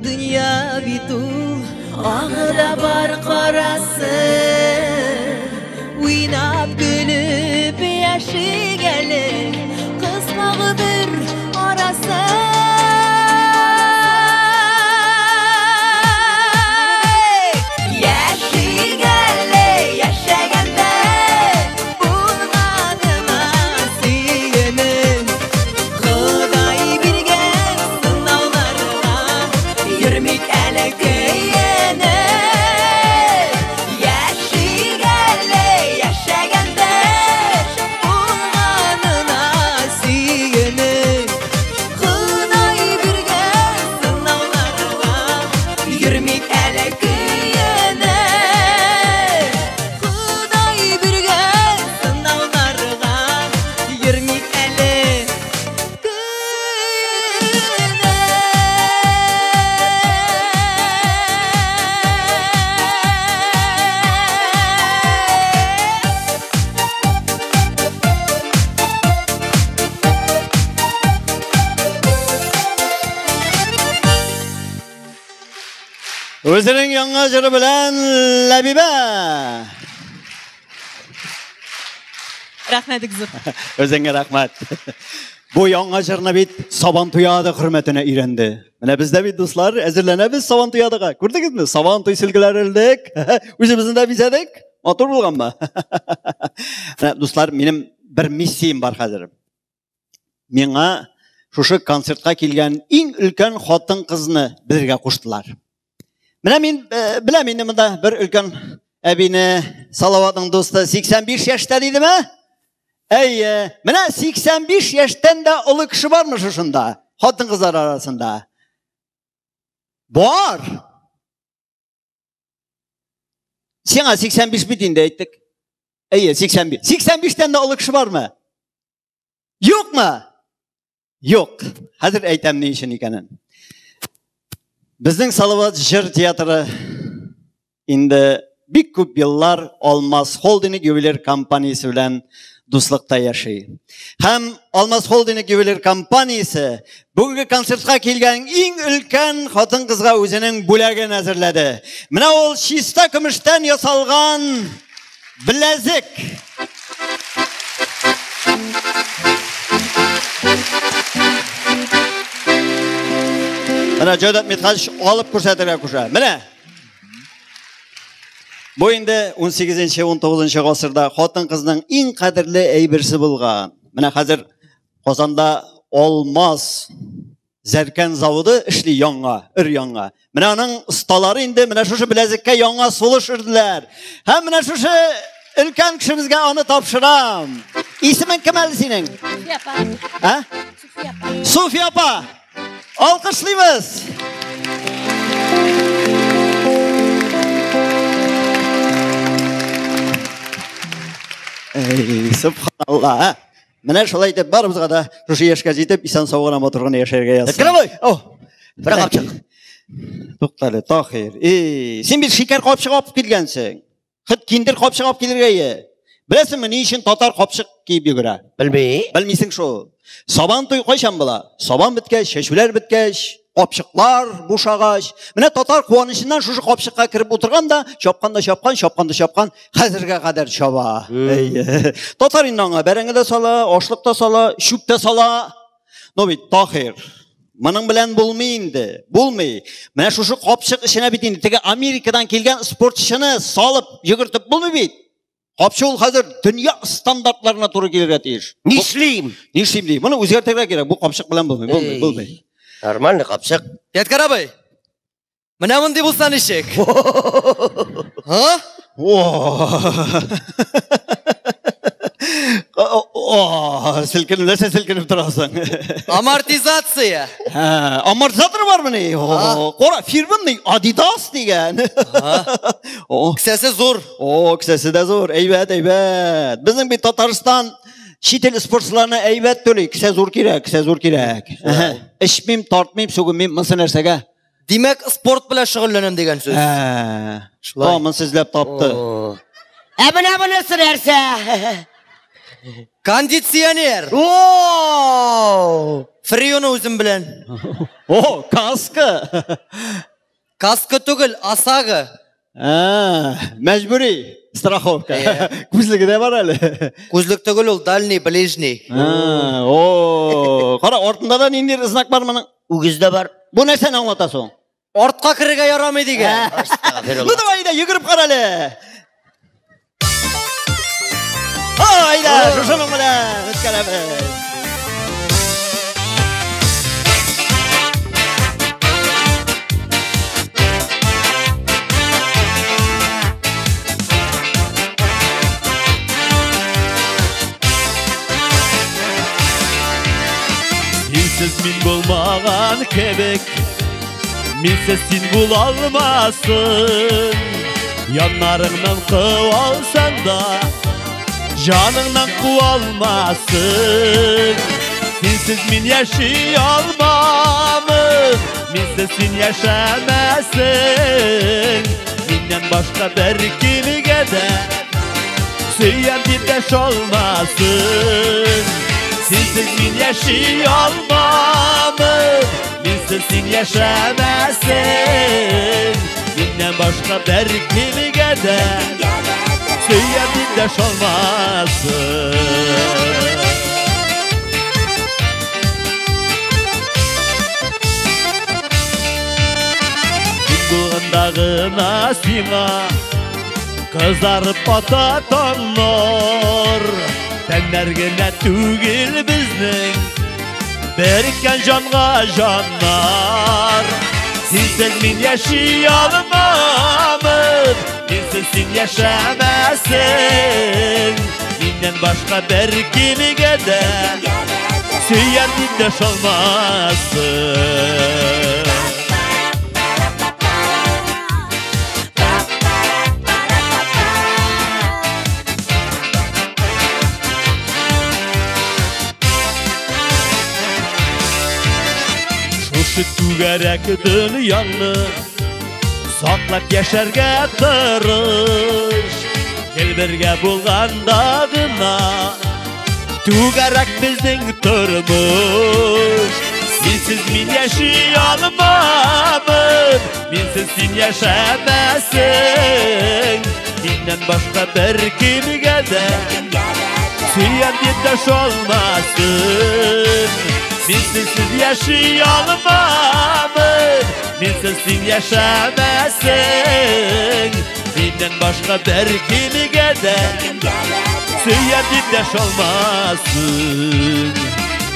дөнья бит ул, агы да бар карасы. Уйнап көлеп яшик әле, кыска гомер арасы. Яшик әле яшәгәндә, булганына сөенеп, Ходай биргән сынауларга йөрмик әле көенеп. Яшик әле яшәгәндә, булганына сөенеп, Ходай биргән сынауларга йөрмик әле көенеп. Ходай биргән сынауларга йөрмик әле көенеп. Үзенең яңа җыры белән Ләбибә. Рәхмәт зур. Үзеңә рәхмәт. Бу яңа җырны бит Сабан туяды хөрмәтенә өйрәнде. Менә без дә бит, дуслар, әзерләнәбез Сабан туядыга. Күрдегезме? Сабан туй сөлгеләре элдек. Үзебезне дә бизәдек. Матур булганмы? Менә, дуслар, минем бер миссиям бар хәзер. Миңа шушы концертка килгән иң өлкән хатын-кызны белергә куштылар. Менә мин беләм инде монда бер өлкән әбине, Салаватның дусты 85 яшьтә дидеме? Әйе, менә 85 яшьтән дә олы кеше бармы шушында? Хатын-кызлар арасында. Бар. Сиңа 85 бит инде әйттек. Әйе, 85. 85-тән дә олы кеше бармы? Юкмы? Юк. Хәзер әйтәм ни өчен икәнен. Безнең Салават җыр театры инде бик күп еллар Алмаз Холдинг ювелир компаниясе белән дуслыкта яши. Һәм Алмаз Холдинг ювелир компаниясе бүгенге концертка килгән иң өлкән хатын-кызга үзенең бүләген әзерләде. Менә ул чиста көмештән ясалган беләзек. Менә Җәүдәт Мидхәтович алып күрсәтергә куша. Менә. Бу инде 18-19 гасырда хатын-кызның иң кадерле әйберсе булган. Менә хәзер Казанда Алмаз зәркән заводы эшли яңа, өр яңа. Менә аның осталары инде менә шушы беләзеккә яңа сулыш өрделәр. Һәм менә шушы өлкән кешебезгә аны тапшырам. Исемең кем әле синең? Суфия апа. Ә? Суфия апа. Суфия апа. Алкышлыйбыз. Эй, субханалла. Менә шулай итеп барыбызга да шушы яшькә җитеп, исән сау гына матур гына яшәргә язсын. Әкрәм О, Бер капчык. Туктале, Тахир. Эй, син бит шикәр капчык алып килгәнсең. Хет киндер капчык алып килергә ие. Беләсеңме, ни өчен татар капчык киеп йөгерә? Белми. Белмисең шул. Сабан туй кайчан була? Сабан беткәч, чәчүләр беткәч, Капчыклар бушагач. Менә татар куанычыннан шушы капчыкка кереп утырган да, чапкан да чапкан, чапкан да чапкан, хәзергә кадәр чаба. Әйе. Татар инде аңа бәрәңге дә сала, ашлык та сала, чүп тә сала. Но бит Таһир, моның белән булмый инде, булмый. Менә шушы капчык эченә бит инде теге Америкадан килгән спортчыны салып йөгертеп булмый бит. Капчык ул хәзер дөнья стандартларына туры килергә тиеш. Нишлим? Нишлим ди. Моны үзгәртергә кирәк. Бу капчык белән булмый, булмый, булмый. Нормальный капчык. Ядкар абый. Менә мондый булса ничек? Ха? О, селкенеп, нәрсә селкенеп торасың? Амортизация. Амортизатор бармыни? Кара, фирмамный Adidas дигән. О, кесәсе зур. О, кесәсе дә зур. Әйбәт, әйбәт. Безнең бит Татарстан чит ил спортчыларына әйбәт түли. Кесә зур кирәк, кесә зур кирәк. Эчмим, тартмыйм, сүгенмим. Монысы нәрсәгә? Димәк, спорт белән шөгыльләнәм дигән сүз. Шулай. Тамын сезләп тапты. Ә менә монысы нәрсә? Кондиционер. О! Фреоны үзем белән. О, каска. Каска түгел, ОСАГО. Мәҗбүри страховка. Күзлеге дә бар әле. Күзлек түгел ул, дальний, ближний. О, кара, артында да ниндидер знак бар моның. Үгез дә бар. Бу нәрсәне аңлата соң? Артка керергә ярамый дигән. Ну давай әйдә, йөгереп кара әле. Әйдә, шушының белән үткәрәбез. Синсез мин булмаган кебек, минсез син була алмассың. Яннарыңнан куа алсаң да, җаныңнан куа алмассың. Синсез мин яши алмамын, минсез син яшәмәссең. Миннән башка бер кемгә дә сөям дип дәшә алмассың. Синсез мин яши алмамын, минсез син яшәмәссең. Миннән башка бер кемгә дә сөям дип дәшә алмассың. Мин булганда гына сиңа кызарып ата таңнар. Тәннәр генә түгел безнең, береккән җанга җаннар. Синсез мин яши алмамын, минсез син яшәмәссең. Миннән башка бер кемгә дә сөям дип дәшә алмассың. Шушы түгәрәк дөньяны саклап яшәргә тырыш. Гел бергә булганда гына түгәрәк безнең тормыш. Синсез мин яши алмамын, минсез син яшәмәссең. Миннән башка бер кемгә дә сөям дип дәшә алмассың. Минсез син яши алмамын, минсез син яшәмәссең. Миннән башка бер кемгә дә сөям дип дәшә алмассың.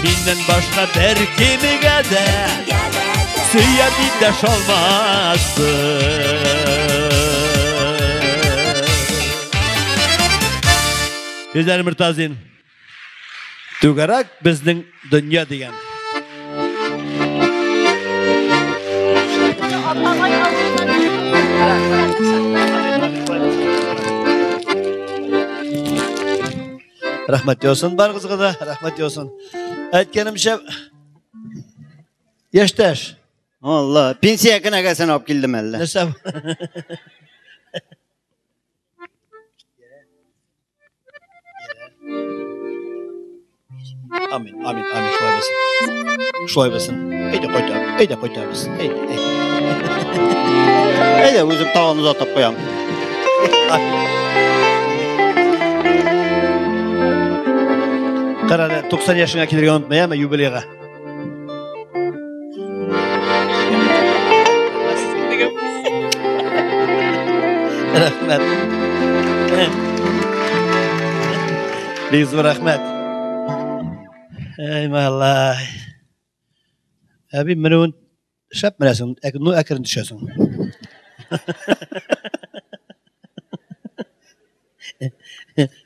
Миннән башка бер кемгә дә сөям дип дәшә алмассың. Гүзәл Мортазин. Түгәрәк безнең дөнья дигән. Рәхмәт яусын барыгызга да, рәхмәт яусын. Әйткәнемчә, яшьтәш. Алла, пенсия кенәгәсен алып килдем әллә. Нәрсә? Амин, амин, амин, шулай булсын. Шулай булсын. Әйдә кайтабыз, әйдә кайтабыз. Әйдә, әйдә. Әйдә, үзем тагын озатып куям. Кара әле, 90 яшеңә килергә онытма, яме, юбилейга. Рәхмәт. Бик зур рәхмәт. Әй, малай. Әби, менүен шәп менәсең, ну әкрен төшәсең.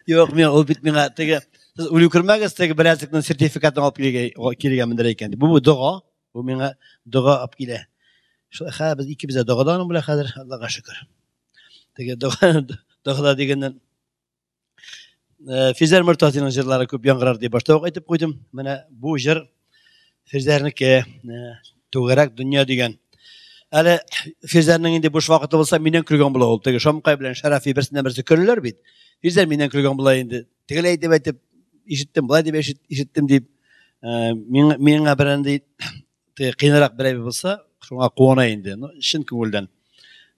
Юк, мин ул бит миңа теге сез үлү күрмәгез, теге беләзекнең сертификатын алып килергә мендер икән. Бу дога, бу миңа дога алып килә. Шулай, хә, без икебез дә догада аның белән хәзер, Аллага шөкер. Теге дога, догада дигәннән Физәр Мортазиның җырлары күп яңгырар дип башта ук әйтеп куйдым. Менә бу җыр Физәрнеке, Түгәрәк дөнья дигән. Әле Физәрнең инде буш вакыты булса, миннән көлгән була ул. Теге Шамкай белән Шәрәфи берсеннән берсе көләләр бит. Физәр миннән көлгән була инде. Тегеләй дип әйтеп ишеттем, былай дип ишеттем дип. Миңа бер инде теге кыйнырак бер әйбер булса, шуңа куана инде. Ну, чын күңелдән.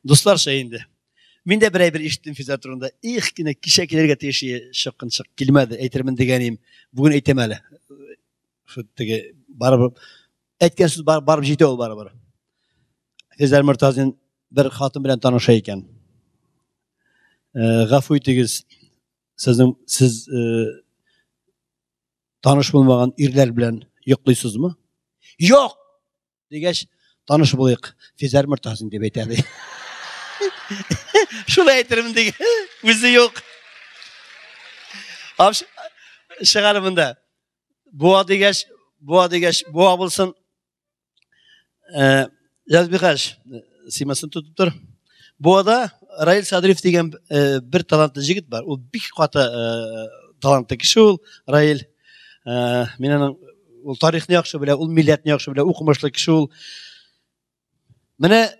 Дусларча инде. Мин дә бер әйбер ишеттем Физәр турында. Их кенә кичә килергә тиеш чыккын чык килмәде, әйтермен дигән идем. Бүген әйтәм әле. Шу теге барыбер әйткән сүз барып җитә ул барыбер. Физәр Мортазин бер хатын белән таныша икән. Гафу итегез, сезнең сез таныш булмаган ирләр белән йоклыйсызмы? Юк! Дигәч, таныш булыйк, Физәр Мортазин дип әйтә ди. Шулай әйтермен дигән, үзе юк. Чыгар монда. Буа дигәч, буа дигәч, буа булсын. Язбихаш, симасын тотып тор. Буада Раил Садриев дигән бер талантлы җегет бар. Ул бик каты талантлы кеше ул, Раил. Мин аның ул тарихны яхшы белә, ул милләтне яхшы белә, укымышлы кеше ул. Менә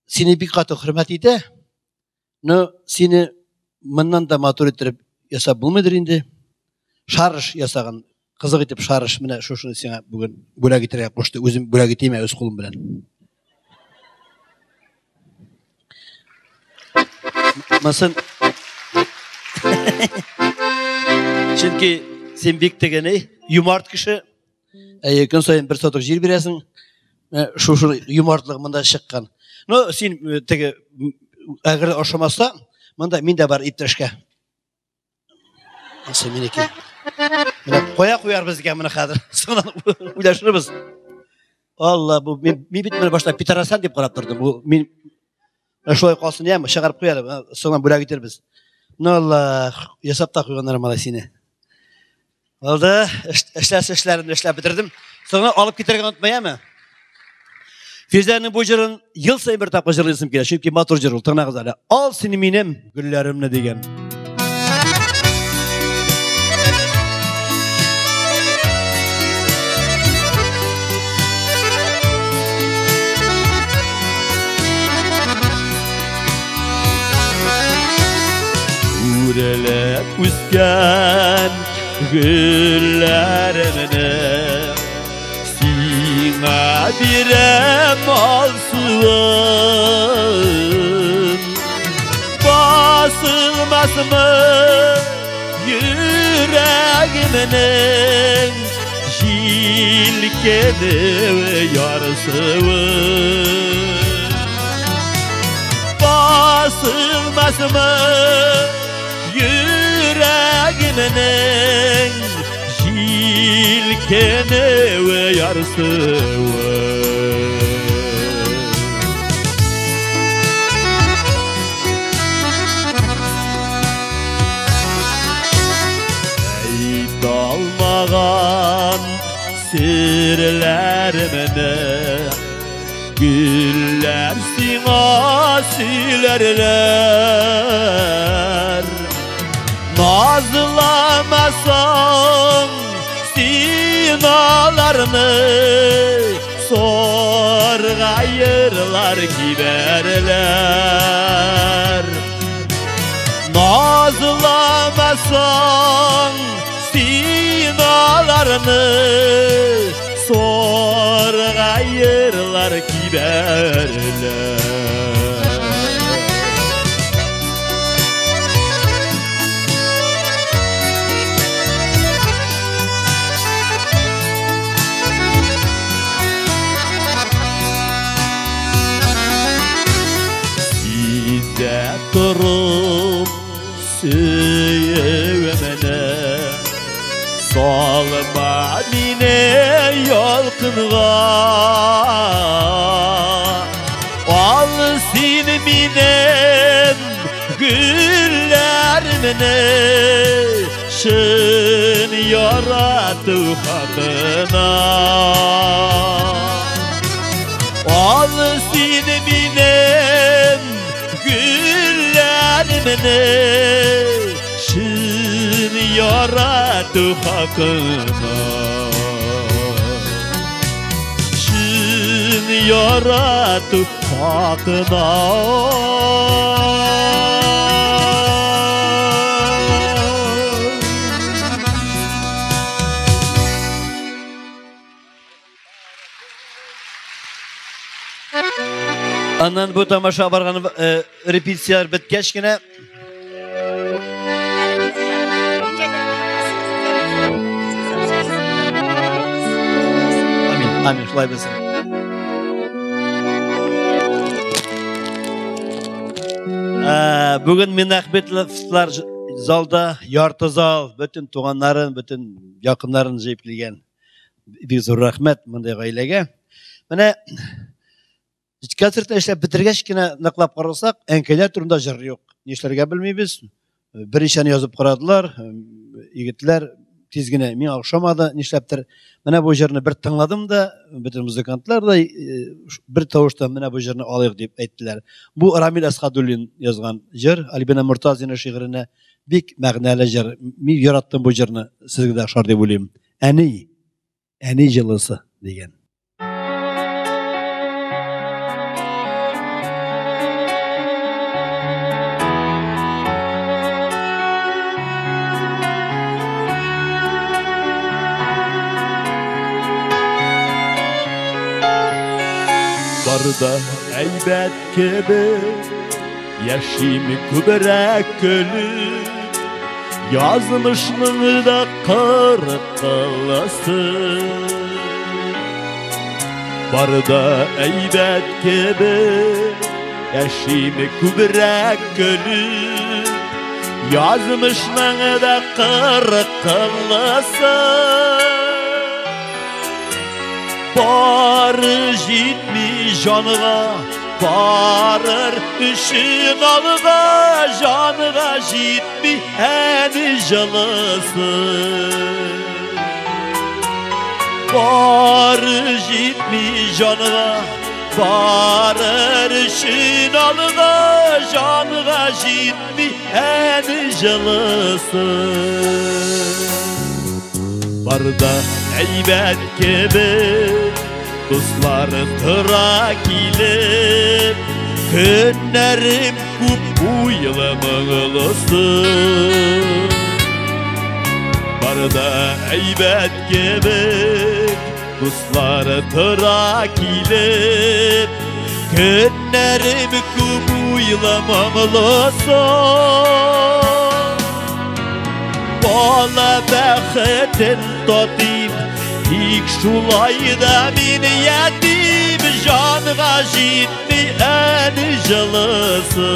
сине бик каты хөрмәт итә, но сине моннан да матур иттереп ясап булмыйдыр инде. Шарыш ясаган, кызык итеп шарыш, менә шушыны сиңа бүген бүләк итәргә кушты. Үзем бүләк итим үз кулым белән. Монысын Чөнки син бик тегене, юмарт кеше. Әйе, көн саен бер соток җир бирәсең. Шушы юмартлык монда чыккан. Ну, син теге әгәр ашамаса, монда мин дә бар иптәшкә. Ансы минеке. Менә кая куярбыз икән моны хәзер? Соңыннан уйлашырбыз. Алла, бу мин бит моны башта Питарасан дип карап тордым. Бу мин шулай калсын яме, чыгарып куяр, соңыннан бүләк итербез. Ну Алла, ясап та куйганнар малай сине. Алды, эшләсе эшләремне эшләп бетердем. Соңыннан алып китәргә онытма, яме. Фирзәнең бу җырын ел саен бер тапкыр җырлыйсым килә, чөнки матур җыр ул, тыңлагыз әле. Ал сине минем гөлләремне дигән. Үрелеп үскән гөлләремне сиңа бирәм алсуын. Басылмасмы йөрәгемнең җилкенүе ярсуы? Басылмасмы йөрәгемнең җилкенүе ярсуы? Әйтә алмаган серләремне гөлләр сиңа сөйләрләр. Назламасаң син аларны, соргайырлар кибәрләр. Назламасаң син Дусларны соргаерлар кибәрләр. Сиздә торып сөюемне, салма мине ялкынга. Ал син минем гөлләремне, чын ярату хакына. Ал син минем гөлләремне, чын ярату хакына. Чын ярату хакына. Аннан бу тамаша барган репетицияләр беткәч кенә Амин, амин, шулай булсын. Бүген Миннәхметовлар залда, ярты зал, бөтен туганнарын, бөтен якыннарын җыеп килгән. Бик зур рәхмәт мондый гаиләгә. Менә концертны эшләп бетергәч кенә ныклап карасак, әнкәйләр турында җыр юк. Нишләргә белмибез. Берничәне язып карадылар, егетләр тиз генә миңа охшамады, нишләптер. Менә бу җырны бер тыңладым да, бөтен музыкантлар да бер тавыштан менә бу җырны алыйк дип әйттеләр. Бу Рамил Әсхадуллин язган җыр, Альбина Муртазина шигыренә бик мәгънәле җыр. Мин яраттым бу җырны, сезгә дә ошар дип уйлыйм. Әни, әни җылысы дигән. Барда әйбәт кебек, яшим күбрәк көлеп, язмышның да кырык кылысы. Барда әйбәт кебек, яшим күбрәк көлеп, язмышның да кырык кылысы. Бары җитми җанга, барыр өчен алга, җанга җитми әни җылысы. Бары җитми җанга, барыр өчен алга, җанга җитми әни җылысы. Барда әйбәт кебек, дуслар тора килеп, көннәрем күп уйлы моңлысы. Барда әйбәт кебек, дуслар тора килеп, көннәрем күп уйлы моңлысы. Бала бәхетен татыйм, тик шулай да мин ятим, җанга җитми әни җылысы.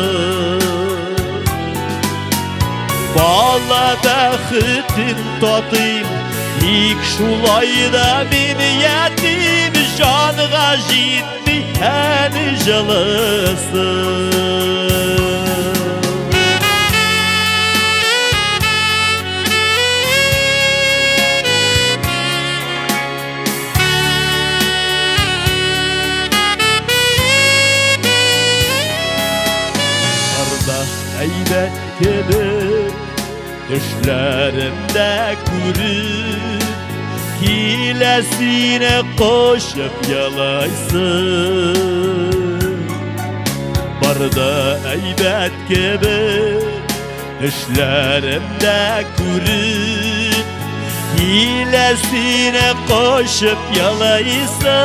Бала бәхетен татыйм, тик шулай да мин ятим, җанга җитми әни җылысы. Әйбәт кебек, төшләремдә күреп, киләсенә кочып елайсың. Барда әйбәт кебек, төшләремдә күреп, Килә сине кочып ялайсы.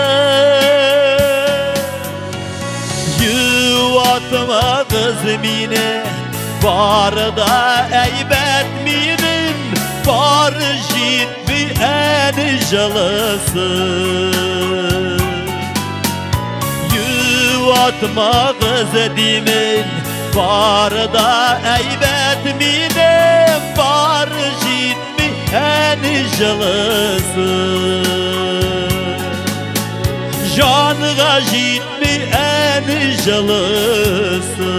Юатмагыз мине, бары да әйбәт минем, бары җитми әне җылысы. Юатмагыз димен, бары да әйбәт минем, бары җитми әне җылысы. Җанга җитми әне җылысы.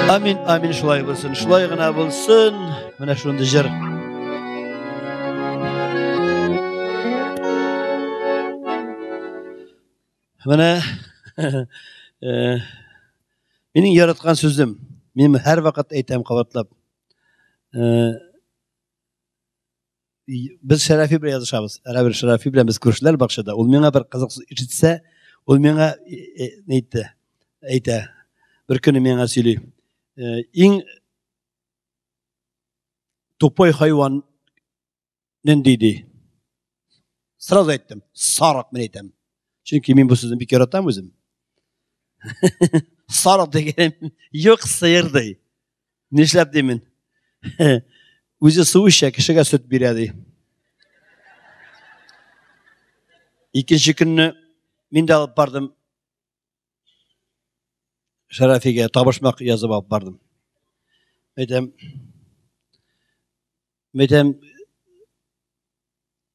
Амин, амин, шулай булсын, шулай гына булсын. Менә шундый җыр. Менә минем яраткан сүзем, мин һәрвакыт әйтәм кабатлап. Без Шәрәфи белән язышабыз. Әрәбер Шәрәфи белән без күршеләр бакчада. Ул миңа бер кызык сүз ишетсә, ул миңа әйтте, әйтә. Бер көне миңа сөйли. Иң тупой хайван нинди ди? Сразу әйттем, сарык мин әйтәм. Чөнки мин бу сүзне бик яратам үзем. Сарык дигәнем юк, сыер ди. Нишләп димен? Үзе су эчә, кешегә сөт бирә ди. Икенче көнне мин дә алып бардым Шәрәфигә табышмак язып алып бардым. Әйтәм, әйтәм,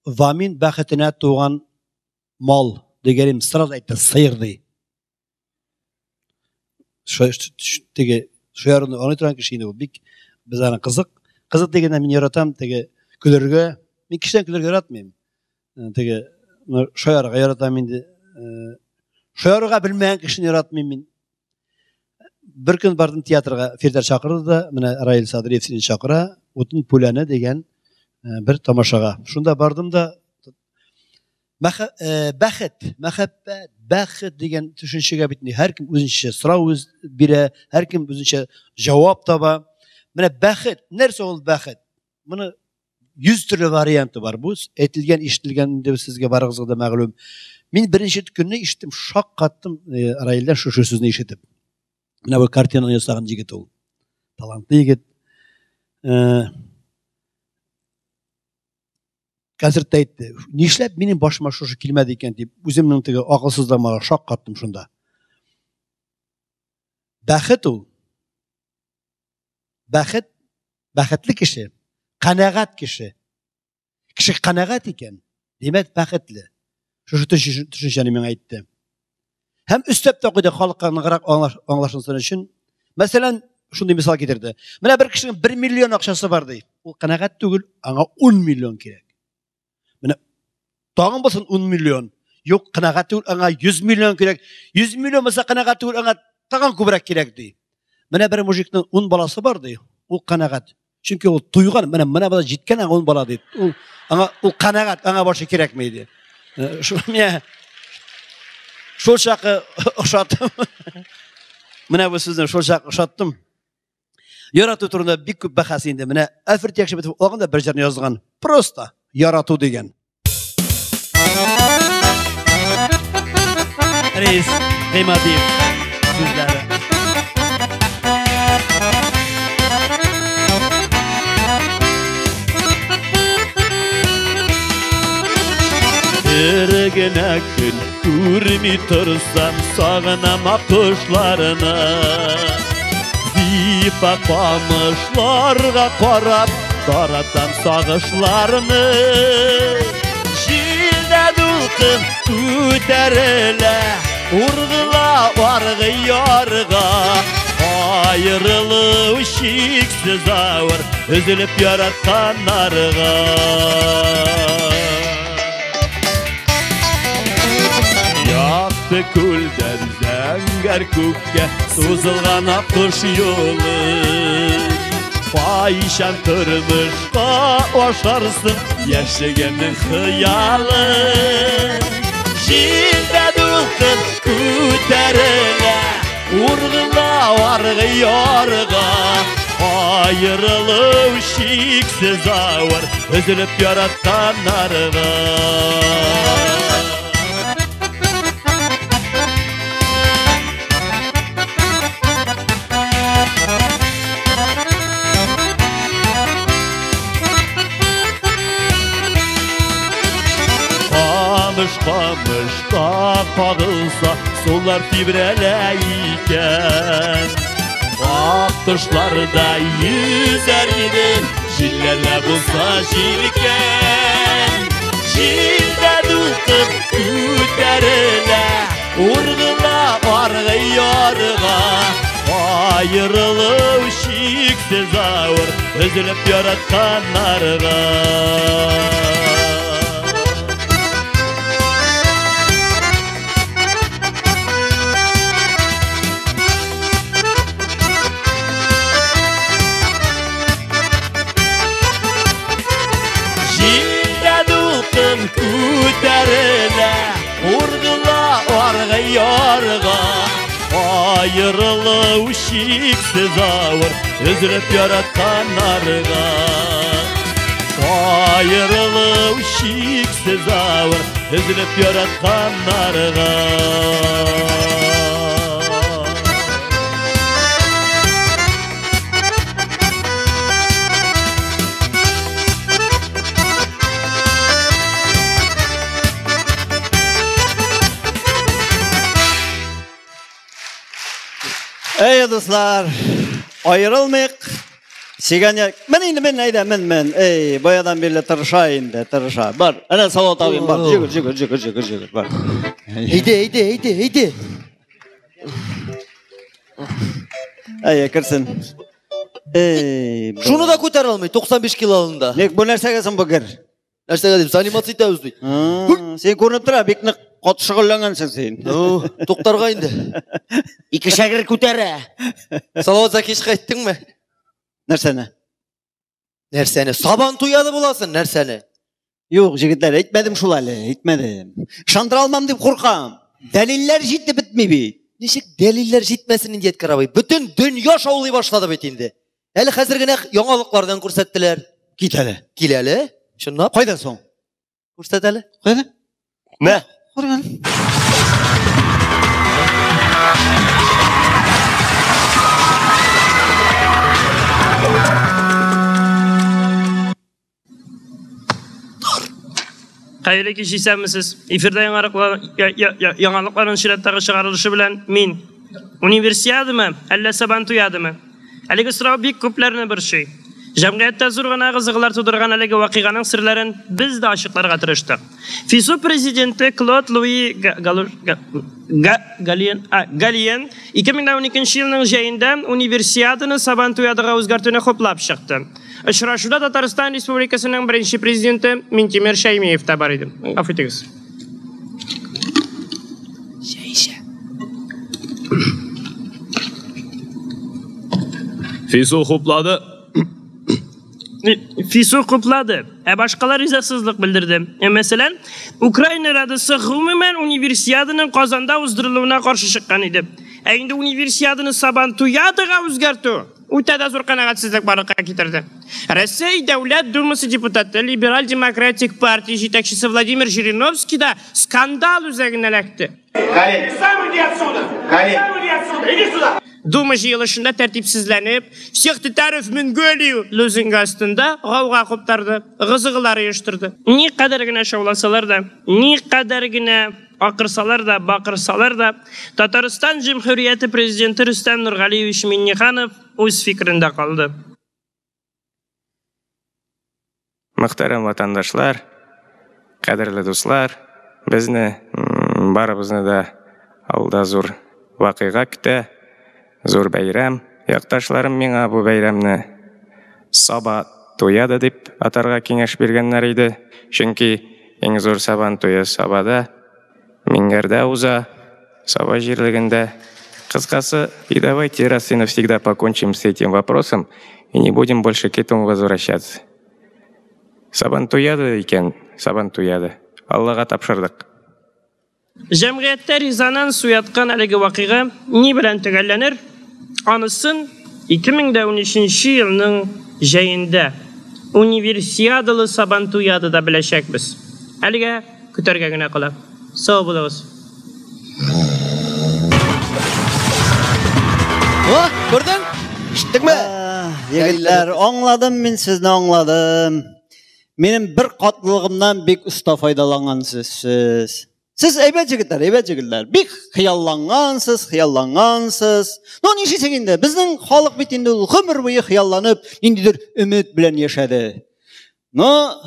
Вамин бәхетенә туган мал дигәнем сразу әйтте, сыер ди. Теге шаярны аңлый торган кеше инде ул. Бик без аны кызык. Кызык дигәндә мин яратам теге көлергә. Мин кешедән көлергә яратмыйм. Теге шаярга яратам инде. Шаярга белмәгән кешене яратмыйм мин. Бер көн бардым театрга, Фирдәр чакырды да, менә Раил Садриев сине чакыра, Утын пүләне дигән бер тамашага. Шунда бардым да, бәхет, мәхәббәт, бәхет дигән төшенчәгә бит һәркем үзенчә сорау бирә, һәркем үзенчә җавап таба. Менә бәхет, нәрсә ул бәхет? Моны 100 төрле варианты бар. Бу әйтелгән, ишетелгән инде сезгә барыгызга да мәгълүм. Мин беренче көнне ишеттем, шаккаттым Раилдән шушы сүзне ишетеп. Менә бу картинаны ясаган егет ул. Талантлы егет. Концертта әйтте. Нишләп минем башыма шушы килмәде икән дип, үземнең теге акылсызлыгыма шаккаттым шунда. Бәхет ул. Бәхет, бәхетле кеше, канәгать кеше. Кеше канәгать икән, димәк бәхетле. Шушы төшенчәне миңа әйтте. Һәм өстәп тә куйды халыкка ныграк аңлашылсын өчен. Мәсәлән, шундый мисал китерде. Менә бер кешенең 1 миллион акчасы бар ди. Ул канәгать түгел, аңа 10 миллион кирәк. Менә тагын булсын 10 миллион. Юк, канәгать түгел, аңа 100 миллион кирәк. 100 миллион булса канәгать түгел, аңа тагын күбрәк кирәк ди. Менә бер мужикның 10 баласы бар ди. Ул канәгать. Чөнки ул туйган, менә менә бала җиткән аңа 10 бала ди. Ул аңа ул канәгать, аңа башы кирәкми ди. Шул менә шул чакы ошаттым. Менә бу сүзне шул чак ошаттым. Ярату турында бик күп бәхәс инде. Менә Әлфред Якшибетов агын да бер җырны язган. Просто ярату дигән. Рейс Гыймадиев сүзләре. Бер генә көн күрми торсам, сагынам аккошларны. Зифа камышларга карап, таратам сагышларны. Җилдә дулкын күтәрелә, ургыла аргы ярга. Аерылу чиксез авыр, өзелеп яратканнарга. Якты күлдән зәңгәр Зәңгәр күккә сузылган аккош юлы. Кайчан тормышка ашарсың яшьлегемнең хыялы. Җилдә дулкын күтәрелә, ургыла аргы ярга. Аерылу чиксез авыр, өзелеп яратканнарга. Камыш камышка кагылса, сулар тибрәлә икән. Ак ташларда йөзәр идем, җилләрдә булса җилкән. Җилдә дулкын күтәрелә, ургыла аргы ярга. Аерылу чиксез авыр, өзелеп яратканнарга. Күтәрелә, ургыла аргы ярга. Аерылу чиксез авыр, өзелеп яратканнарга. Аерылу чиксез авыр, өзелеп яратканнарга. Эй, дуслар, аерылмыйк. Сигән мен инде мен әйдә мен мен. Эй, баядан бирле тырыша инде, тырыша. Бар, әнә Салават абыем бар. Җигер, җигер, җигер, җигер, җигер, бар. Әйдә, әйдә, әйдә, әйдә. Әй, керсен. Эй, шуны да күтәрә алмый, 95 кило алында. Ник бу нәрсәгә соң бу гер? Нәрсәгә дип, заниматься итәбез бит. Син күренеп тора, бик нык каты шөгыльләнгәнсең син. Ну, туктарга инде. Ике шәгер күтәрә. Салават Закич әйттеңме? Нәрсәне? Нәрсәне? Сабан туяды буласың, нәрсәне? Юк, җегетләр, әйтмәдем шул әле, әйтмәдем. Ышандыра алмам дип куркам. Дәлилләр җитеп бетми бит. Ничек дәлилләр җитмәсен инде, Ядкәр абый? Бөтен дөнья шаулый башлады бит инде. Әле хәзер генә яңалыклардан күрсәттеләр. Кит әле. Кил әле. Чынлап. Кайда соң? Күрсәт әле. Кайда? Мә. Караган. Хәерле кич, исәнмесез. Эфирда яңалыкларның чираттагы чыгарылышы белән мин. Универсиадамы, әллә Сабантуядымы? Әлеге сорау бик күпләрне борчый. Җәмгыятьтә зур гына кызыклар тудырган әлеге вакыйганың серләрен без дә ачыкларга тырыштык. ФИСУ президенты Клод Луи Галиен 2012 елның җәендә универсиаданы Сабантуядага үзгәртүне хуплап чыкты. Очрашуда Татарстан Республикасының беренче президенты Минтимер Шәймиев та бар иде. Гафу итегез. ФИСУ хуплады. ФИСУ хуплады, ә башкалар ризасызлык белдерде. Мәсәлән, Украина Радасы гомумән универсиаданың Казанда уздырылуына каршы чыккан иде. Ә инде универсиаданы Сабантуядага үзгәртү үтә дә зур канәгатьсезлек барлыкка китерде. Россия Дәүләт Думасы депутаты, Либераль демократик партия җитәкчесе Владимир Жириновский да скандал үзәгенә эләкте. Сам иди отсюда! Сам иди отсюда! Иди сюда! Дума җыелышында тәртипсезләнеп, всех татаров Монголию лозунгы астында гауга куптарды, гызыгылар оештырды. Ни кадәр генә шауласалар да, ни кадәр генә акырсалар да, бакырсалар да, Татарстан Җөмһүрияте президенты Рөстәм Нургалиевич Миңнеханов үз фикерендә калды. Мөхтәрәм ватандашлар, кадерле дуслар, безне барыбызны да алда зур вакыйга көтә. Зур бәйрәм. Якташларым миңа бу бәйрәмне Саба туяды дип атарга киңәш биргәннәр иде. Чөнки иң зур Сабан туе Сабада, Миңгәрдә уза, Саба җирлегендә. Кыскасы, и давайте раз и навсегда покончим с этим вопросом и не будем больше к этому возвращаться. Сабантуяда икән, Сабантуяда. Аллага тапшырдык. Җәмгыятьтә резонанс уяткан әлеге вакыйга ни белән төгәлләнер, анысын 2013 елның җәендә Универсиадалы Сабантуядада беләчәкбез. Әлегә көтәргә генә кала. Сау булыгыз. О, күрдең? Ишеттеңме? Егетләр, аңладым мин сезне аңладым. Минем бер катлылыгымнан бик оста файдалангансыз сез. Сез әйбәт егетләр, әйбәт егетләр. Бик хыяллангансыз, хыяллангансыз. Ну, нишлисең инде? Безнең халык бит инде ул гомер буе хыялланып, ниндидер өмет белән яшәде. Но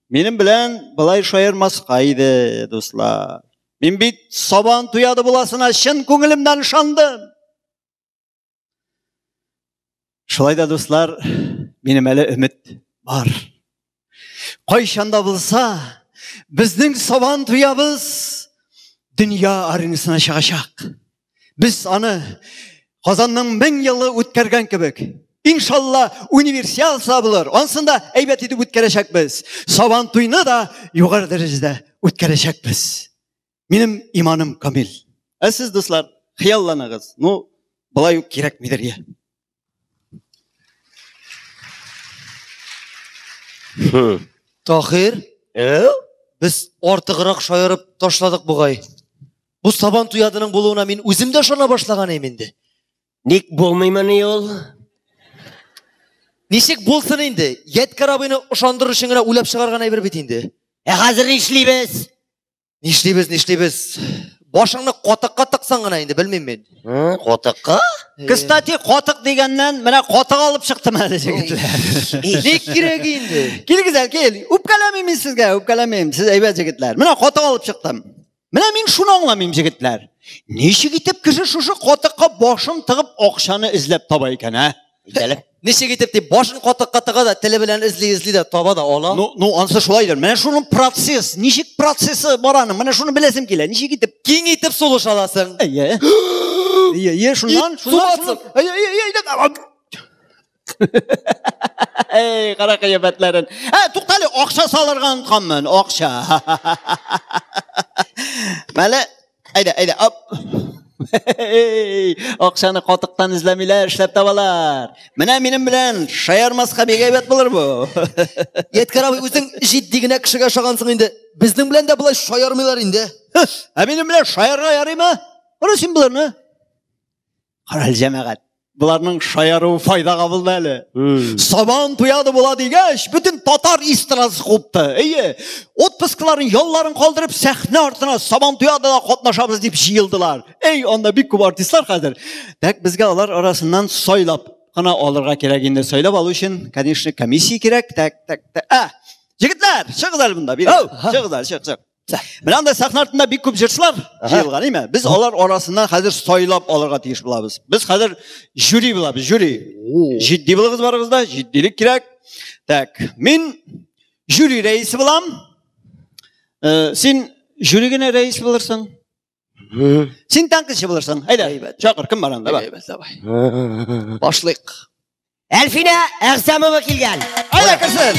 минем белән болай шаярмаска иде, дуслар. Мин бит Сабан туяды буласына чын күңелемнән ышандым. Шулай да, дуслар, минем әле өмет бар. Кайчан да булса, безнең Сабан туябыз дөнья аренасына чыгачак. Без аны Казанның 1000 елы үткәргән кебек, иншалла, универсиада булыр. Ансын да әйбәт итеп үткәрәчәкбез. Сабан туйны да югары дәрәҗәдә үткәрәчәкбез. Минем иманым камил. Ә сез, дуслар, хыялланыгыз. Ну, болай ук кирәкмидер, я. Тахир, без артыграк шаярып ташладык бугай. Бу Сабан туядының булуына мин үзем дә ышана башлаган идем инде. Ник булмыймыни ул? Ничек булсын инде? Ядкәр абыйны ышандырыр өчен генә уйлап чыгарган әйбер бит инде. Ә хәзер нишлибез? Нишлибез, нишлибез? Башыңны катыкка тыксаң гына инде, белмим мин. Катыкка? Кстати, катык дигәннән, менә катык алып чыктым әле, егетләр. Ник кирәк инде? Килегез әле, кил. Үпкәләмим мин сезгә, үпкәләмим. Сез әйбәт егетләр. Менә катык алып чыктым. Менә мин шуны аңламыйм, егетләр. Ничек итеп кеше шушы катыкка башын тыгып акчаны эзләп таба икән, ә? Әйтәле. Ничек итеп дип башын катыкка тыга да теле белән эзли-эзли дә таба да ала. Ну, ну, ансы шулайдыр. Менә шуның процесс, ничек процессы бар аның? Менә шуны беләсем килә. Ничек итеп? Киң итеп сулыш аласың. Әйе. Әйе, әйе, шуннан, шуннан, шуннан. Әйе, әйе, әйе. Эй, кара кыяфәтләрен. Ә, туктале, акча салырга онытканмын, акча. Мәле, әйдә, әйдә, оп. Эй, акчаны катыктан эзләмиләр, эшләп табалар. Менә минем белән шаярмаска бик әйбәт булыр бу. Ядкәр абый, үзең җитди генә кешегә ошагансың инде. Безнең белән дә болай шаярмыйлар инде. Ә минем белән шаярга ярыймы? Кара син боларны. Кара әле, җәмәгать. Боларның шаяруы файдага булды әле. Сабан туяды була дигәч, бөтен татар эстрадасы купты. Әйе, отпускларын, ялларын калдырып, сәхнә артына Сабан туядыда катнашабыз дип җыелдылар. Әй, анда бик күп артистлар хәзер. Тәк безгә алар арасыннан сайлап кына алырга кирәк инде. Сайлап алу өчен, конечно, комиссия кирәк. Тәк, тәк, тәк. Ә, егетләр, чыгыз әле монда. Чыгыз әле, чык, чык. Менә анда сәхнә артында бик күп җырчылар җыелган, әйме? Без алар арасыннан хәзер сайлап алырга тиеш булабыз. Без хәзер жюри булабыз, жюри. Җитди булыгыз барыгыз да, җитдилек кирәк. Так, мин жюри рәисе булам. Син жюри генә рәис булырсың. Син тәнкыйтьче булырсың. Әйдә, чакыр, кем бар анда? Бар. Давай. Башлыйк. Әлфинә Әгъзамова килгән. Әйдә, керсен.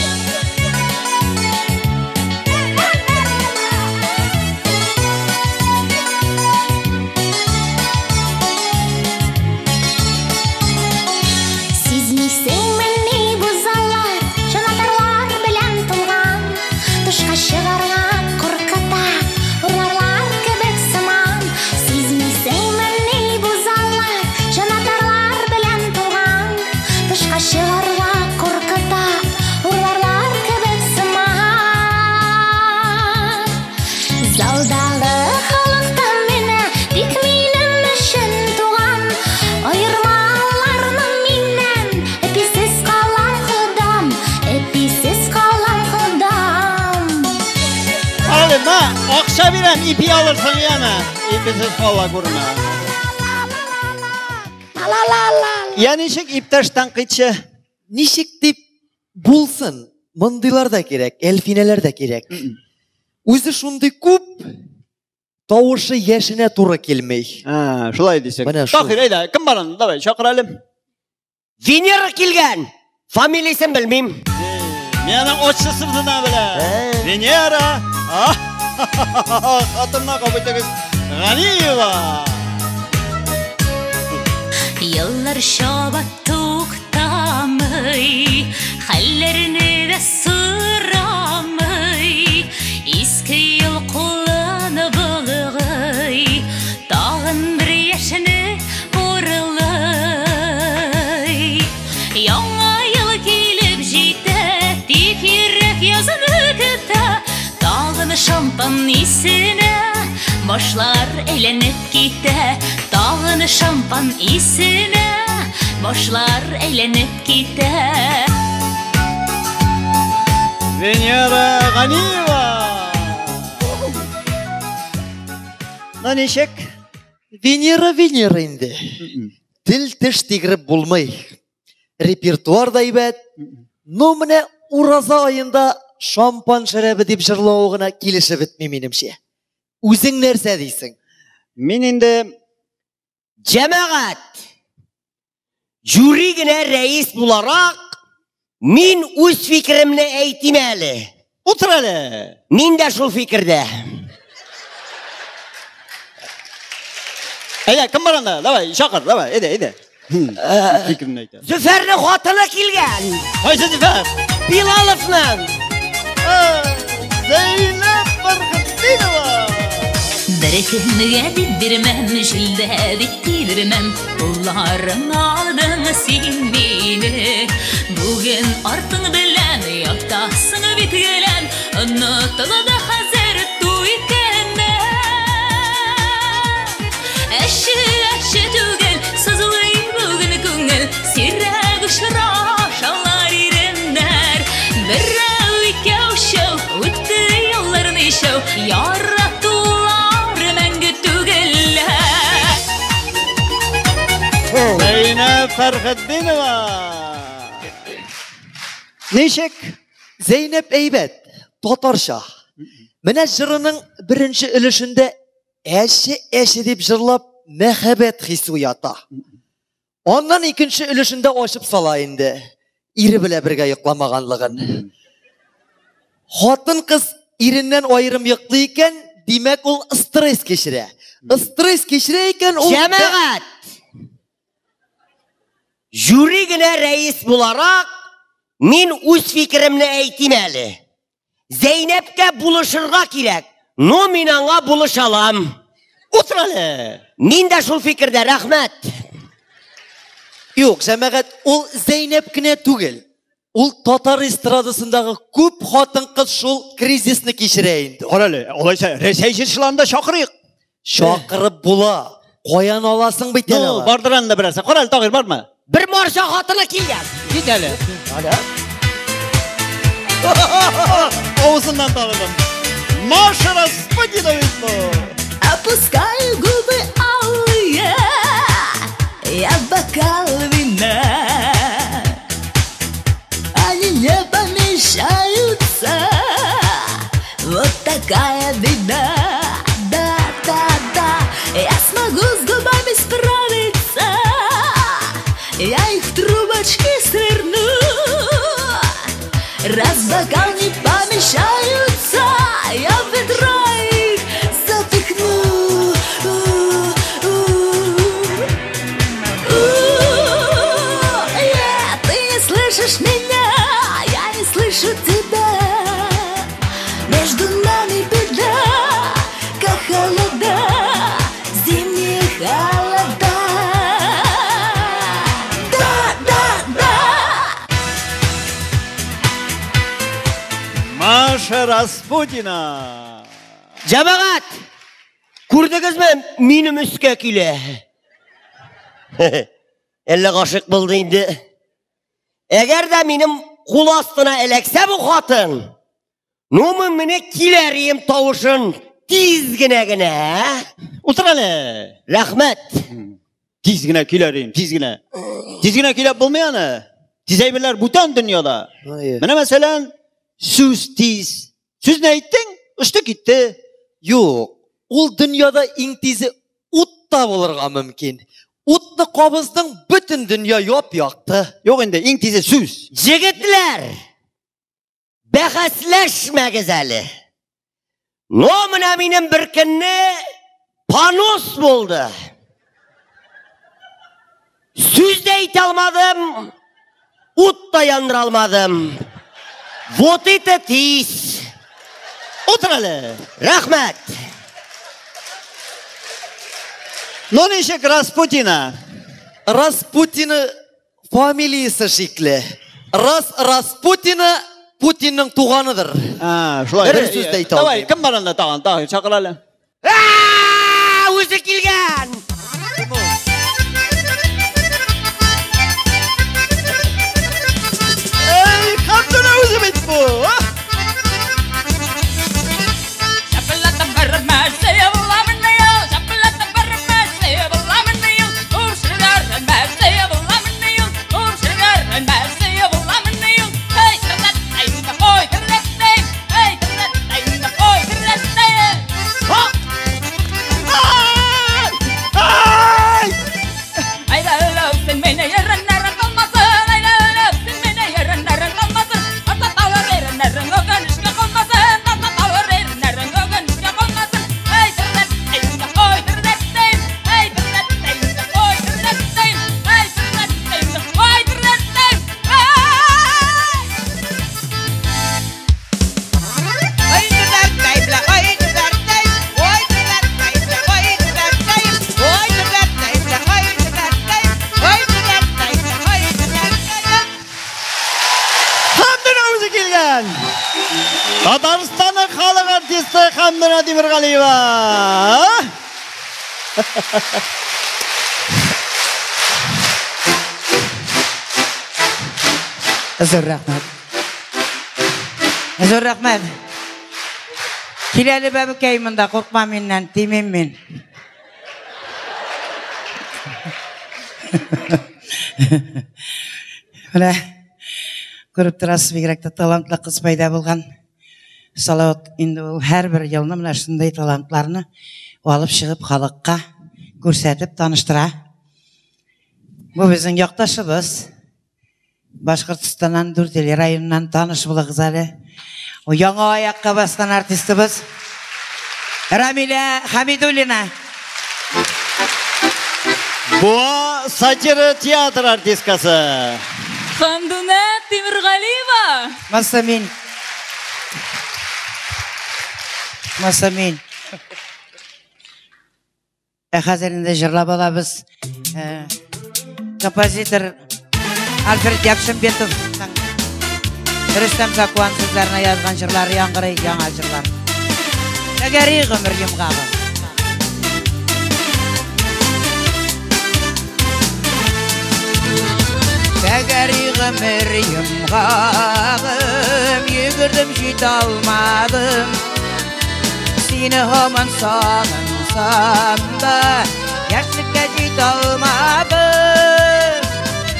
Сизмисеңмени бу заллар җанатарлар белән тулган, тышка чыгарга куркыта, урларлар кебек сыман. Сизмисеңмени бу заллар җанатарлар белән тулган, тышка чыгарга куркыта, урларлар кебек сыман. Залдагы халык та менә тик минем өчен туган, аермаларны миннән, әписез калам ходам, әписез калам ходам. Әле, мә, акча бирәм, ипи алырсың, яме. Иписез кала күрмә. Я ничек, иптәш тәнкыйтьче? Ничек дип булсын? Мондыйлар да кирәк, Әлфинәләр дә кирәк. Үзе шундый күп, Тавышы яшенә туры килми. А, шулай дисең. Менә шул. Таһир, әйдә, кем бар анда? Давай, чакыр әле. Венера килгән. Фамилиясен белмим. Мин аның отчествосын да беләм. Венера. Хатынна кабул итегез. Ганиева. Еллар чаба туктамый, хәлләрне дә сорамый. Иске ел кулын болгый, тагын бер яшене урлый. Яңа ел килеп җитә, тик йөрәк язны көтә. Тагын шампан исенә башлар әйләнеп китә. Тагын шампан исенә башлар әйләнеп китә. Венера Ганиева. Ну ничек? Венера, Венера инде. Тел теш тигереп булмый. Репертуар да әйбәт. Ну менә ураза аенда шампан шәрабе дип җырлавы гына килешеп бетми минемчә. Үзең нәрсә дисең? Мин инде Җәмәгать! Жюри генә рәис буларак, мин үз фикеремне әйтим әле. Утыр әле. Мин дә шул фикердә. Әйдә, кем бар анда? Давай, чакыр, давай, әйдә, әйдә. Фикеремне әйтә. Зөфәрнең хатыны килгән. Кайсы Зөфәр? Билаловның. Зәйнәп Фәрхетдинова. Бер кемгә дип бирмәм, җилдә дип тидермәм. Кулларыңа алдың син мине. Бүген артың белән ятасың бит гелән. Онытылды хәзер туй көне. Әче, әче түгел, сызлый бүген күңел. Сирәк очрашалар иреннәр. Берәү, икәү, өчәү, үтте еллар ничәү. Яратулар мәңге түгелләр. Зәйнәп Фәрхетдинова. Ничек? Зәйнәп әйбәт, татарча. Менә җырының беренче өлешендә әче-әче дип җырлап мәхәббәт хисе уята. Аннан икенче өлешендә ачып сала инде. Ире белән бергә йокламаганлыгын. Хатын-кыз иреннән аерым йоклый икән, димәк ул стресс кичерә. Стресс кичерә икән, ул Җәмәгать! Жюри генә рәис буларак, мин үз фикеремне әйтим әле. Зәйнәпкә булышырга кирәк. Ну, мин аңа булыша алам. Утыр әле. Мин дә шул фикердә, рәхмәт. Юк, җәмәгать, ул Зәйнәп кенә түгел. Ул татар эстрадасындагы күп хатын-кыз шул кризисны кичерә инде. Кара әле, алайса Рәсәй җырчыларын да чакырыйк. Чакырып була. Каян аласың бит әле Ну, алар? бардыр анда берәрсе. Кара әле, Таһир, бармы? Бер марҗа хатыны килгән. Кит әле. Авызыннан таныдым. Маша Распутина бит бу. Опускаю губы алые, я бокал вина. Они не помещаются, вот такая беда. Да, да, да, я смогу с губами справиться, я их в трубочки сверну. Раз бокал не помещаются, я в ведро их запихну. Ты не слышишь меня, я не слышу тебя. Между нами беда, как холода, зимние холода. Да, да, да. Маша Распутина. Җәмәгать! Күрдегезме, минем өскә килә. Әллә гашыйк булды инде. Әгәр дә минем кул астына эләксә бу хатын, ну мин менә киләр ием тавышын тиз генә генә. Утыр әле. Рәхмәт. Тиз генә көйләр идем, тиз генә. Тиз генә көйләп булмый аны. Тиз әйберләр бүтән дөньяда. Менә мәсәлән, сүз тиз. Сүзне әйттең, очты китте. Юк. Ул дөньяда иң тизе ут та булырга мөмкин. Утны кабыздың, бөтен дөнья яп-якты. Юк инде, иң тизе сүз. Егетләр, бәхәсләшмәгез әле. Но менә минем бер көнне понос булды. Сүз дә әйтә алмадым, ут та яндыра алмадым. Вот это тиз. Утыр әле. Рәхмәт. Ну ничек Распутина? Распутина фамилиясе шикле. Рас Распутина Путинның туганыдыр. А, шулай. Бер сүз дә әйтә Давай, алмыйм. кем бар анда тагын? Тагын чакыр әле. Үзе килгән. Эй, Хәмдүнә үзе бит бу. А? Хәмдүнә үзе килгән. Татарстанның халык артисты Хәмдүнә Тимергалиева. Зур рәхмәт. Зур рәхмәт. Кил әле бәбекәй монда, куркма миннән, тимим мин. Менә күреп торасыз, бигрәк тә талантлы кыз пайда булган. Салават инде ул һәрбер елны менә шундый талантларны алып чыгып халыкка күрсәтеп таныштыра. Бу безнең якташыбыз. Башкортостаннан Дүртөйле районыннан таныш булыгыз әле. О яңа аякка баскан артистыбыз Рамилә Хамидуллина. Буа сатира театр артисткасы. Хәмдүнә Тимергалиева. Масамин. Масамин. Ә хәзер инде җырлап алабыз. Композитор Альфред Якшимбетовның Рөстәм Закуан сүзләренә язган җырлары яңгырый, яңа җырлар. Тәгәри гомер йомгагы. Тәгәри гомер йомгагым, йөгердем җитә алмадым. Сине һаман сагынсам да, яшьлеккә җитә алмадым.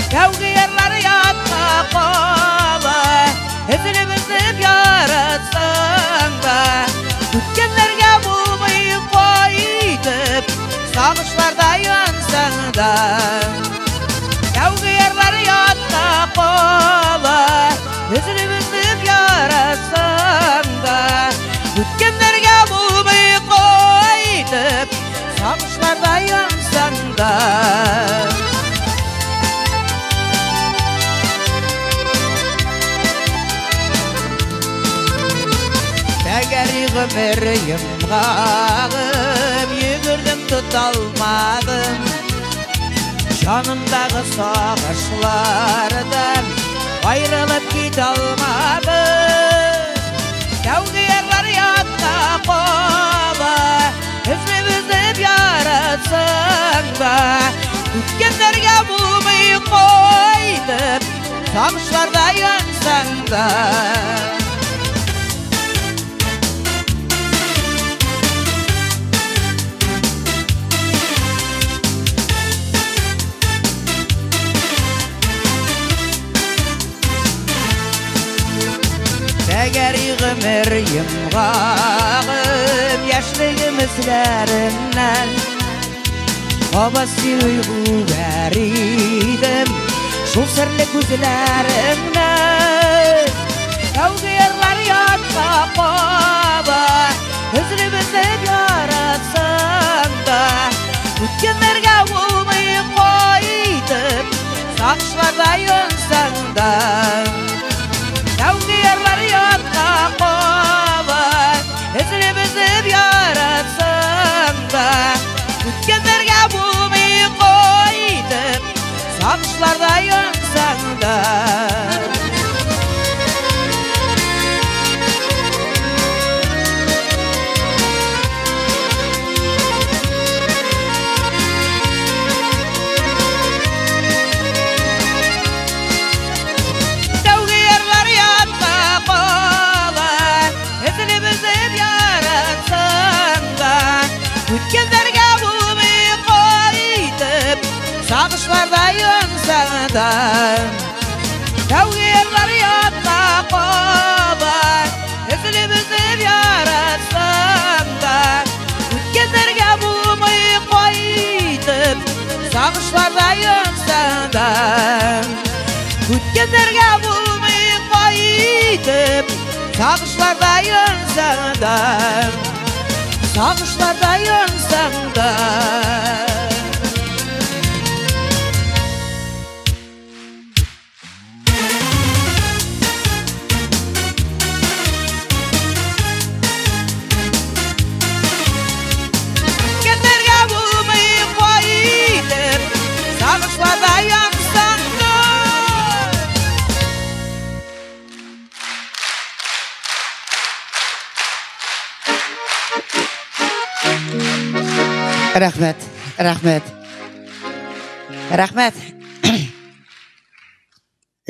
Тәүге ярлар ятка кала, өзелеп өзелеп яратсаң да, үткәннәргә булмый кайтып, сагышларда янсаң да. Тәүге ярлар ятка кала, өзелеп өзелеп яратсаң да, үткәннәргә булмый кайтып, сагышларда янсаң да. Тәгәри гомер йомгагым, йөгердем тота алмадым. Жанымдагы сагышлардан айрылып китә алмадым. Тәүге ярлар ятка кала, өзелеп өзелеп яратсаң да, үткәннәргә булмый кайтып, сагышларда янсаң да. Тәгәри гомер йомгагым, Яшьлегем эзләреннән Кабат сине үбәр идем Шул серле күзләреңнән. Тәүге ярлар ятка каба, Өзелеп өзелеп яратсаң да, Үткәннәргә булмый кайтып, Сагышларда янсаң да. Тәүге ярлар ятка каба, Өзелеп өзелеп яратсаң да, Үткәннәргә булмый кайтып, Сагышларда янсаң да. Тәүге ярлар ятка кала, Өзелеп өзелеп яратсаң да, Үткәннәргә булмый кайтып, Сагышларда янсаң да. Тәүге ярлар ятка кала, Өзелеп өзелеп яратсаң да, Үткәннәргә булмый кайтып, Сагышларда янсаң да. Үткәннәргә булмый кайтып, Сагышларда янсаң да. Сагышларда янсаң да. Үткәннәргә булмый кайтып, Сагышларда янсаң да. Рәхмәт, рәхмәт. Рәхмәт.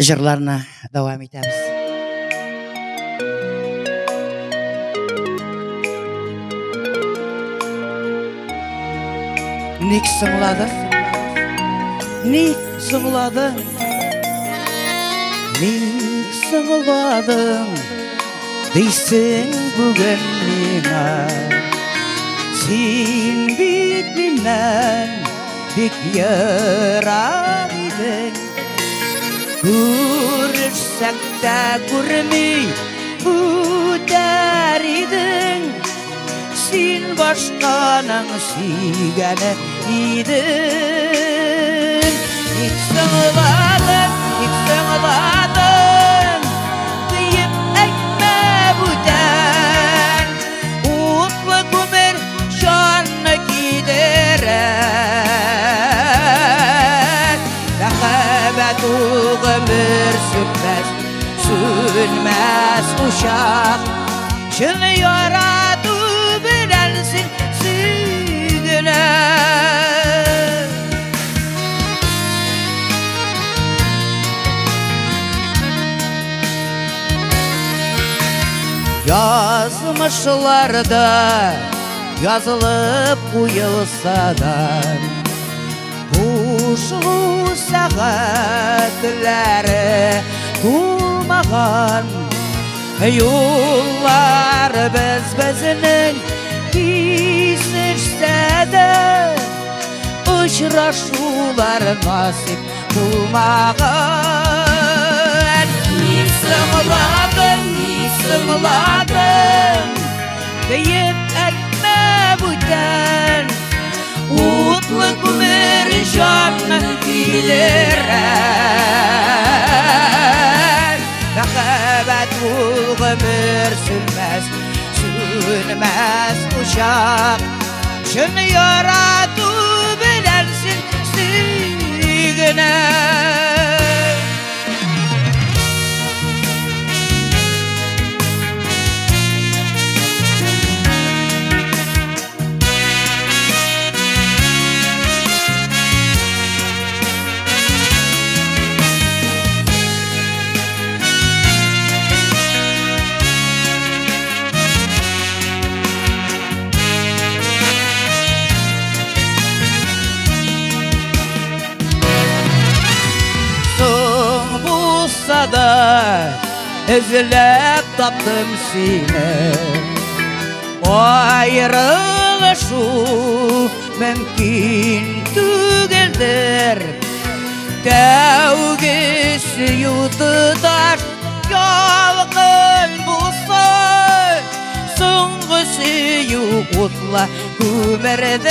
Җырларны дәвам итәбез. Ник соңладың? Ник соңладың? Ник соңладың? Дейсең бүген миңа. Син бит миннән бик ерак идең. Күрешсәк тә күрми үтәр идең. Син башканың сөйгәне идең. Ник соңладың, ник соңладың, диеп әйтмә бүтән. Утлы күмер җанны кидерә. Мәхәббәт ул гомер сүнмәс, сүнмәс учак. Чын ярату белән син сөйгенә. Язмышларда язылып куелса да, Кушылу сәгатьләре тулмаган. Юллар без безнең кисешсә дә, Очрашулар насыйп булмаган. Ник соңладың, ник соңладың, диеп әйтмә бүтән. Утлы күмер җанны көйдерә. Мәхәббәт ул гомер сүнмәс, сүнмәс учак. Чын ярату белән син сөйгенә. Да эзләп таптым сине, Аерылышу мөмкин түгелдер. Тәүге сөю тоташ ялкын булса, соңгы сөю утлы күмердер.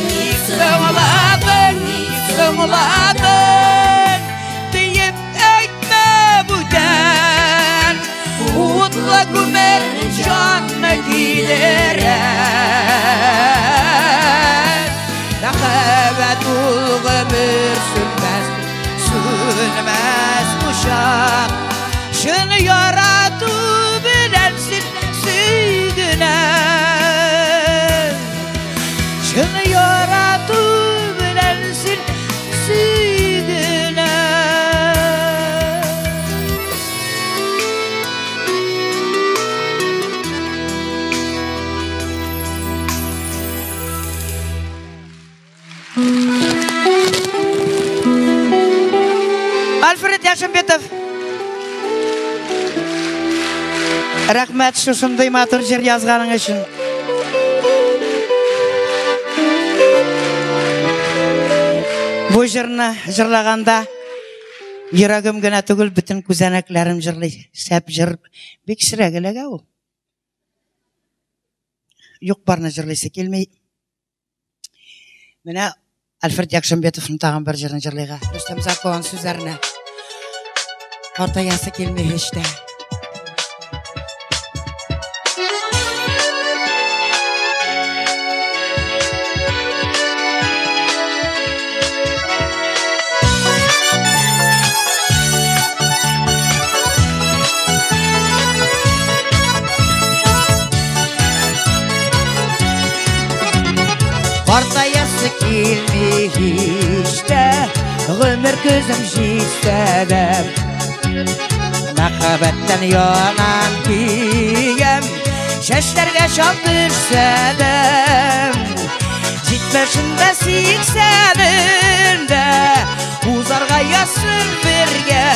Ник соңладың, ник соңладың, диеп әйтмә бүтән. Утлы күмер җанны көйдерә. Мәхәббәт ул гомер сүнмәс, сүнмәс учак. Чын ярату белән син сөйгенә. Чын ярату белән син сөйгенә. Альфред Яшембетов. Рәхмәт шушындай матур җыр язганың өчен. Бу җырны җырлаганда йөрәгем генә түгел, бөтен күзәнәкләрем җырлый. Шәп җыр бик сирәк эләгә ул. Юк барны җырлыйсы килми. Менә Альфред Якшембетовның тагын бер җырын җырлыйга. Рөстәм Закуан сүзләренә. Картаясы килми һич тә. Картаясы килми һич тә, гомер көзем җитсә дә. Мәхәббәттән янам көям, чәчләргә чал төшсә дә. Җитмешендә, сиксәнендә узарга язсын бергә.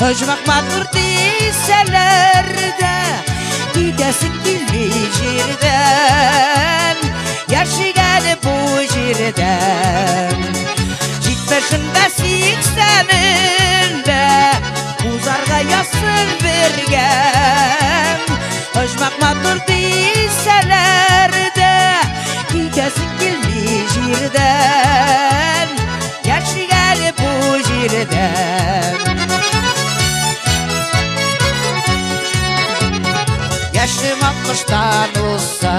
Оҗмах матур дисәләр дә, китәсең килми җирдән. Яшик әле бу җирдән. Җитмешендә, сиксәнендә узарга язсын бергә. Оҗмах матур дисәләр дә, китәсең килми җирдән. Яшик әле бу җирдән. Яшем алтмыштан узса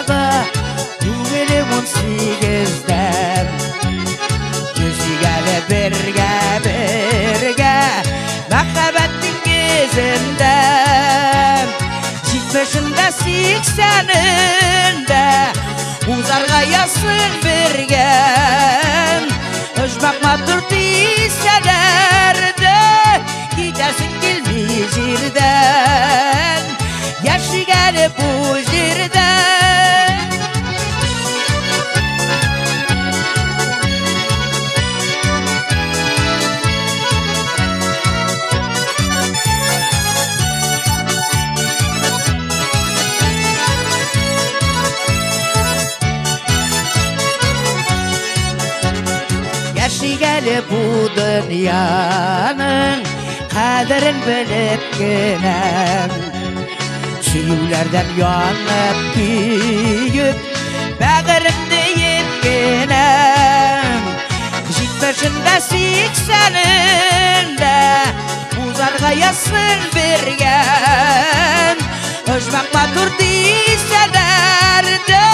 да, күңелем 18-дән. Йөзик әле бергә, бергә, мәхәббәт диңгезендә. Җитмешендә, сиксәнендә узарга язсын бергә. Оҗмах матур дисәләр дә, китәсең килми җирдән. Яшик әле бу җирдән. Яшик әле бу дөньяның кадерен белеп кенә. Сөюләрдән янып көеп, бәгыремне еткенә. Җитмешендә, сиксәнендә узарга язсын бергә. Оҗмах матур дисәләр дә,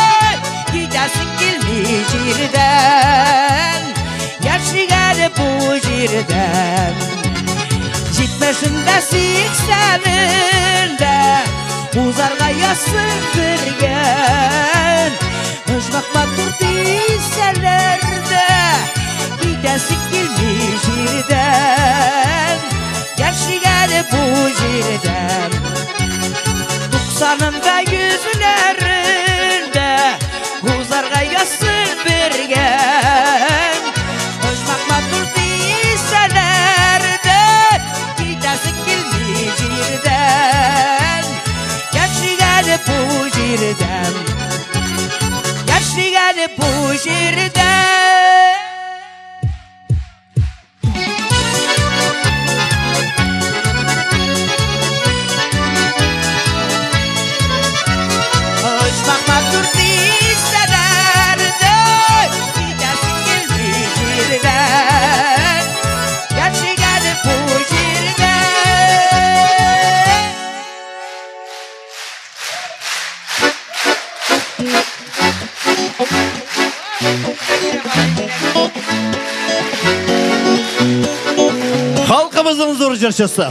китәсең килми җирдән. Яшик әле бу җирдән. Җитмешендә, сиксәнендә узарга язсын бергә. Оҗмах матур дисәләр дә, китәсең килми җирдән. Яшик әле бу җирдән. Туксанында, йөзләрендә узарга язсын бергә. Оҗмах матур дисәләр дә, китәсең килми җирдән. Яшигән бу җирдә. Очмак матур дисәләр дә, китәсең килми җирдән. Яшигән бу җирдә. Халкыбызның зур җырчысы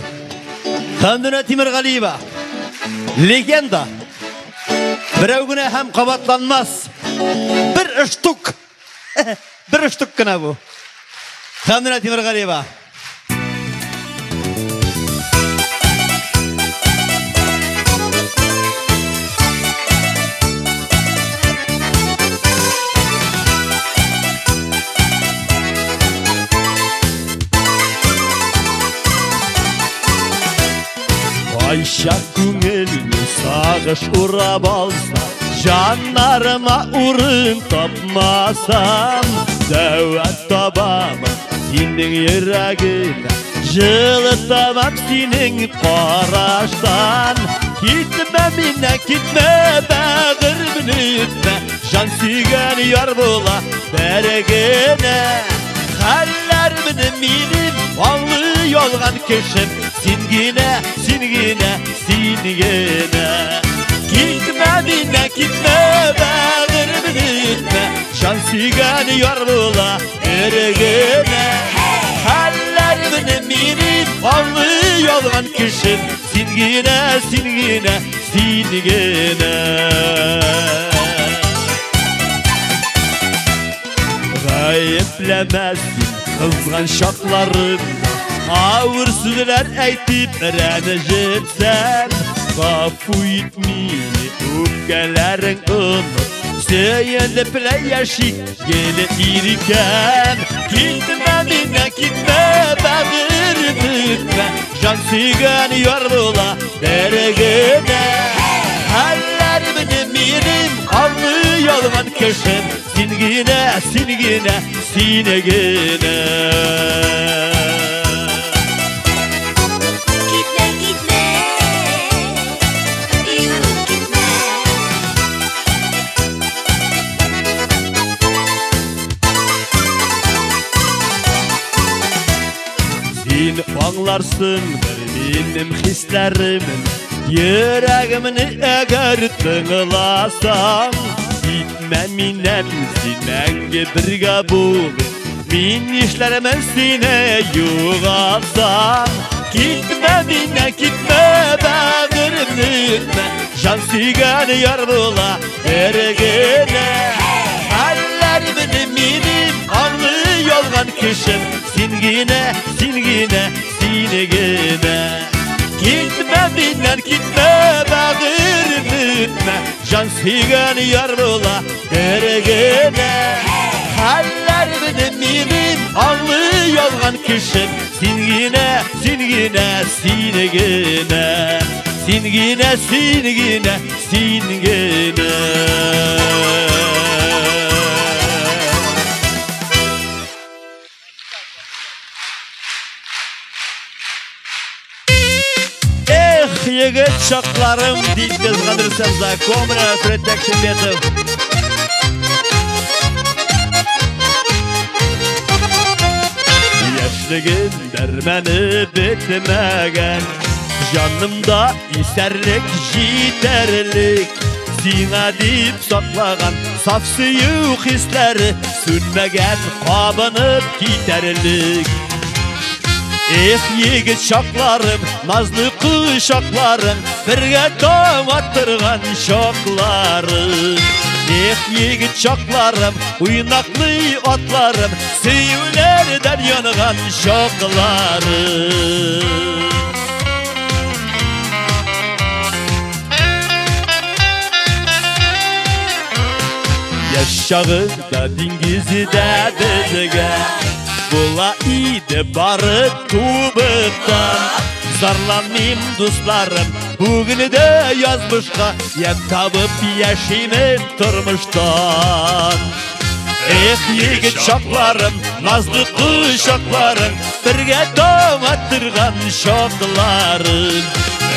Хәмдүнә Тимергалиева. Легенда. Берәү генә һәм кабатланмас. Бер штук. Бер штук кына бу. Хәмдүнә Тимергалиева. Кайчак күңелне сагыш урап алса, җаннарыма урын тапмасам, дәва табам синең йөрәгеңә, җылы табам синең караштан. Китмә миннән, китмә, бәгыремне үтмә, җан сөйгән яр була бер генә. Хәлләремне минем аңлый алган кешем син генә, син генә, син генә. Китмә миннән, китмә, бәгыремне үтмә, җан сөйгән яр була бер генә. Хәлләремне минем аңлый алган кешем син генә, син генә, син генә. Гаепләмә син кызган чакларымда, авыр сүзләр әйтеп рәнҗетсәм, гафу ит мине, үпкәләрең оныт, сөенеп яшик гел иркәм. Китмә миннән, китмә, бәгыремне үтмә, җан сөйгән яр була бер генә. Хәлләремне минем аңлый алган кешем син генә, син генә, син генә. Китмә, китмә, юк, китмә. Син аңларсыңдыр минем хисләремне, йөрәгемне әгәр тыңласаң. Китмә миннән, син мәңге бергә булыйк, мин нишләрмен сине югалсам. Китмә миннән, китмә, бәгыремне үтмә, җан сөйгән яр була бер генә. Хәлләремне минем аңлый алган кешем син генә, син генә, син генә. Китмә миннән, китмә, бәгыремне үтмә, җан сөйгән яр була бер генә. Хәлләремне минем аңлый алган кешем син генә, син генә, син генә. Син генә, син генә, син генә. Эх, егет чакларым, дип язган Рөстәм Закомра, Фред Бәкшембетов. Яшьлегем дәрмәне бетмәгән, җанымда исәрлек җитәрлек. Сиңа дип саклаган саф сөю хисләре сүнмәгән, кабынып китәрлек. Эх, егет чакларым, назлы кочакларым, бергә таң аттырган чакларым. Эх, егет чакларым, уйнаклый атларым, сөюләрдән янган чакларым. Яшь чагында диңгездә безгә була иде бары тубыктан. Зарланмыйм, дусларым, Бүген дә язмышка ямь табып яшимен тормыштан. Эх, егет чакларым, назлы кочакларым, бергә таң аттырган чакларым.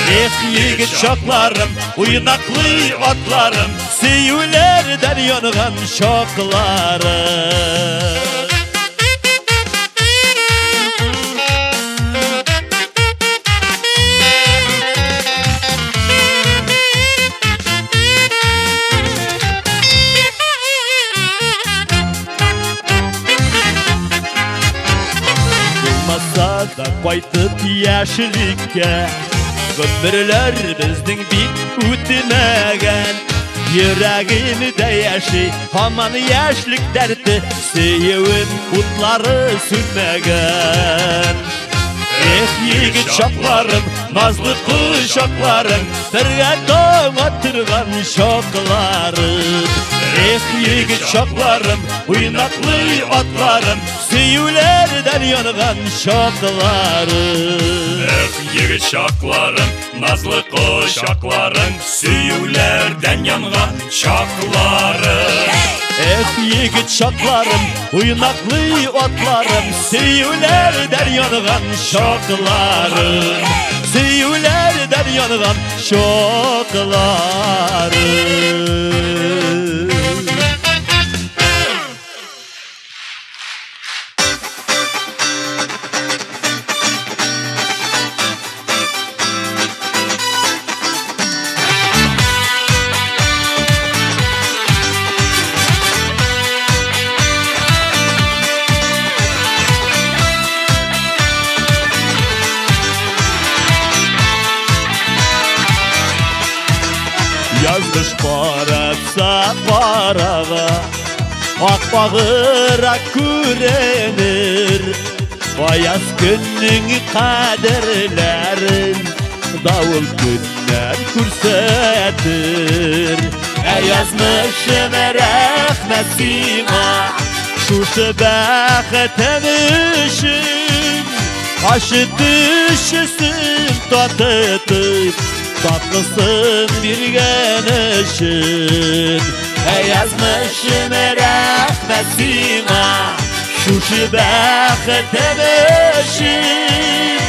Эх, егет чакларым, уйнаклы атларым, сөюләрдән янган чакларым. Да кайтып яшьлеккә, гомерләр безнең бик үтмәгән. Йөрәгемдә яши һаман яшьлек дәрте, сөюем утлары сүнмәгән. Эх, егет чакларым, назлы кочакларым, бергә таң аттырган чакларым. Эх, егет чакларым, уйнаклы атларым, сөюләрдән янган чакларым. Эх, егет чакларым, назлы кочакларым, сөюләрдән янган чакларым. Эх, егет чакларым, уйнаклы атларым, сөюләрдән янган чакларым. Сөюләрдән янган чакларым. Язмыш каратса карага, ак-багырак күренер. Аяз көннең кадерләрен давыл көннәр күрсәтер. Ә язмышым, рәхмәт сиңа, шушы бәхетем өчен. Ачы төшесен татытып, татлысын биргән өчен. Ә язмышым, рәхмәт сиңа, шушы бәхетем өчен.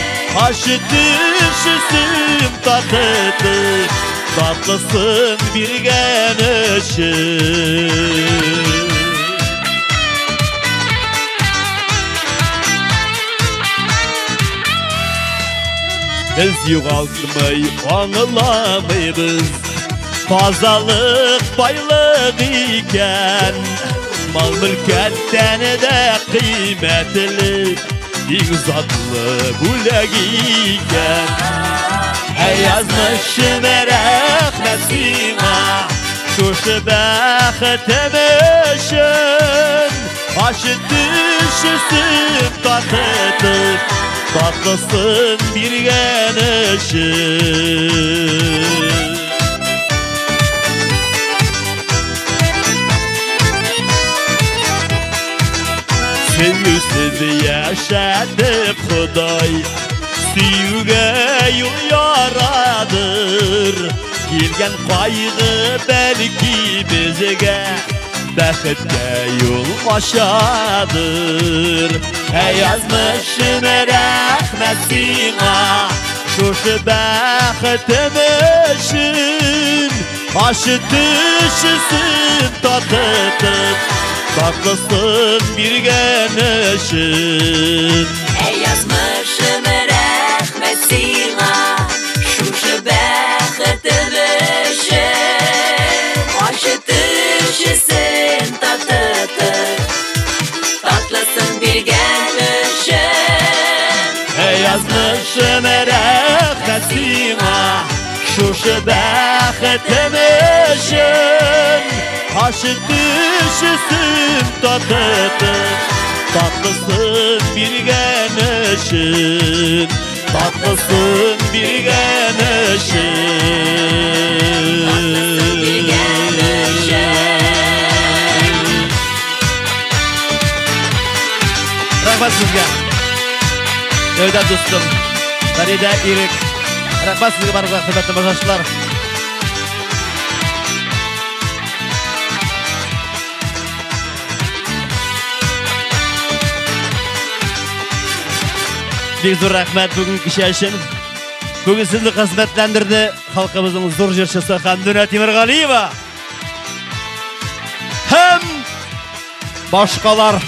Ачы төшесен татытып, татлысын биргән өчен. Без югалтмый, аңламыйбыз, тазалык байлык икән. Мал мөлкәттән дә кыйммәтле, иң затлы бүләк икән. Ә язмышым, рәхмәт сиңа, шушы бәхетем өчен. Ачы төшесен татытып, татлысын биргән өчен. Сөюсез яшәтеп Ходай, сөюгә юл ярадыр. Килгән кайгы бәлки безгә бәхеткә юл ачадыр. Ә язмышым, рәхмәт сиңа, шушы бәхетем өчен. Ачы төшесен татытып, татлысын биргән өчен. Ә язмышым, рәхмәт сиңа, шушы бәхетем өчен. Ачы төшесен татытып, татлысын биргән өчен. Ә язмышым, рәхмәт сиңа, шушы бәхетем өчен. Ачы төшесен татытып, татлысын биргән өчен. Татлысын биргән өчен. Биргән өчен. Рәхмәт сезгә. Дәүдә дустым, Фәридә, Ирек. Рәхмәт сезгә барыгызга, хөрмәтле тамашачылар. Бик зур рәхмәт бүген кичә өчен. Бүген сезне хезмәтләндерде халкыбызның зур җырчысы Хәмдүнә Тимергалиева. Һәм башкалар.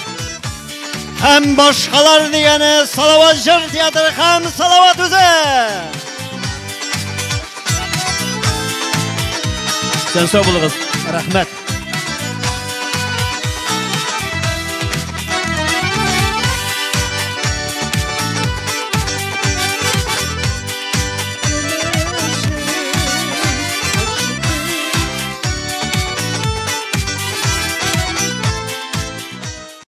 Һәм башкалар дигәне Салават җыр театры һәм Салават үзе. Сән сау булыгыз. Рәхмәт.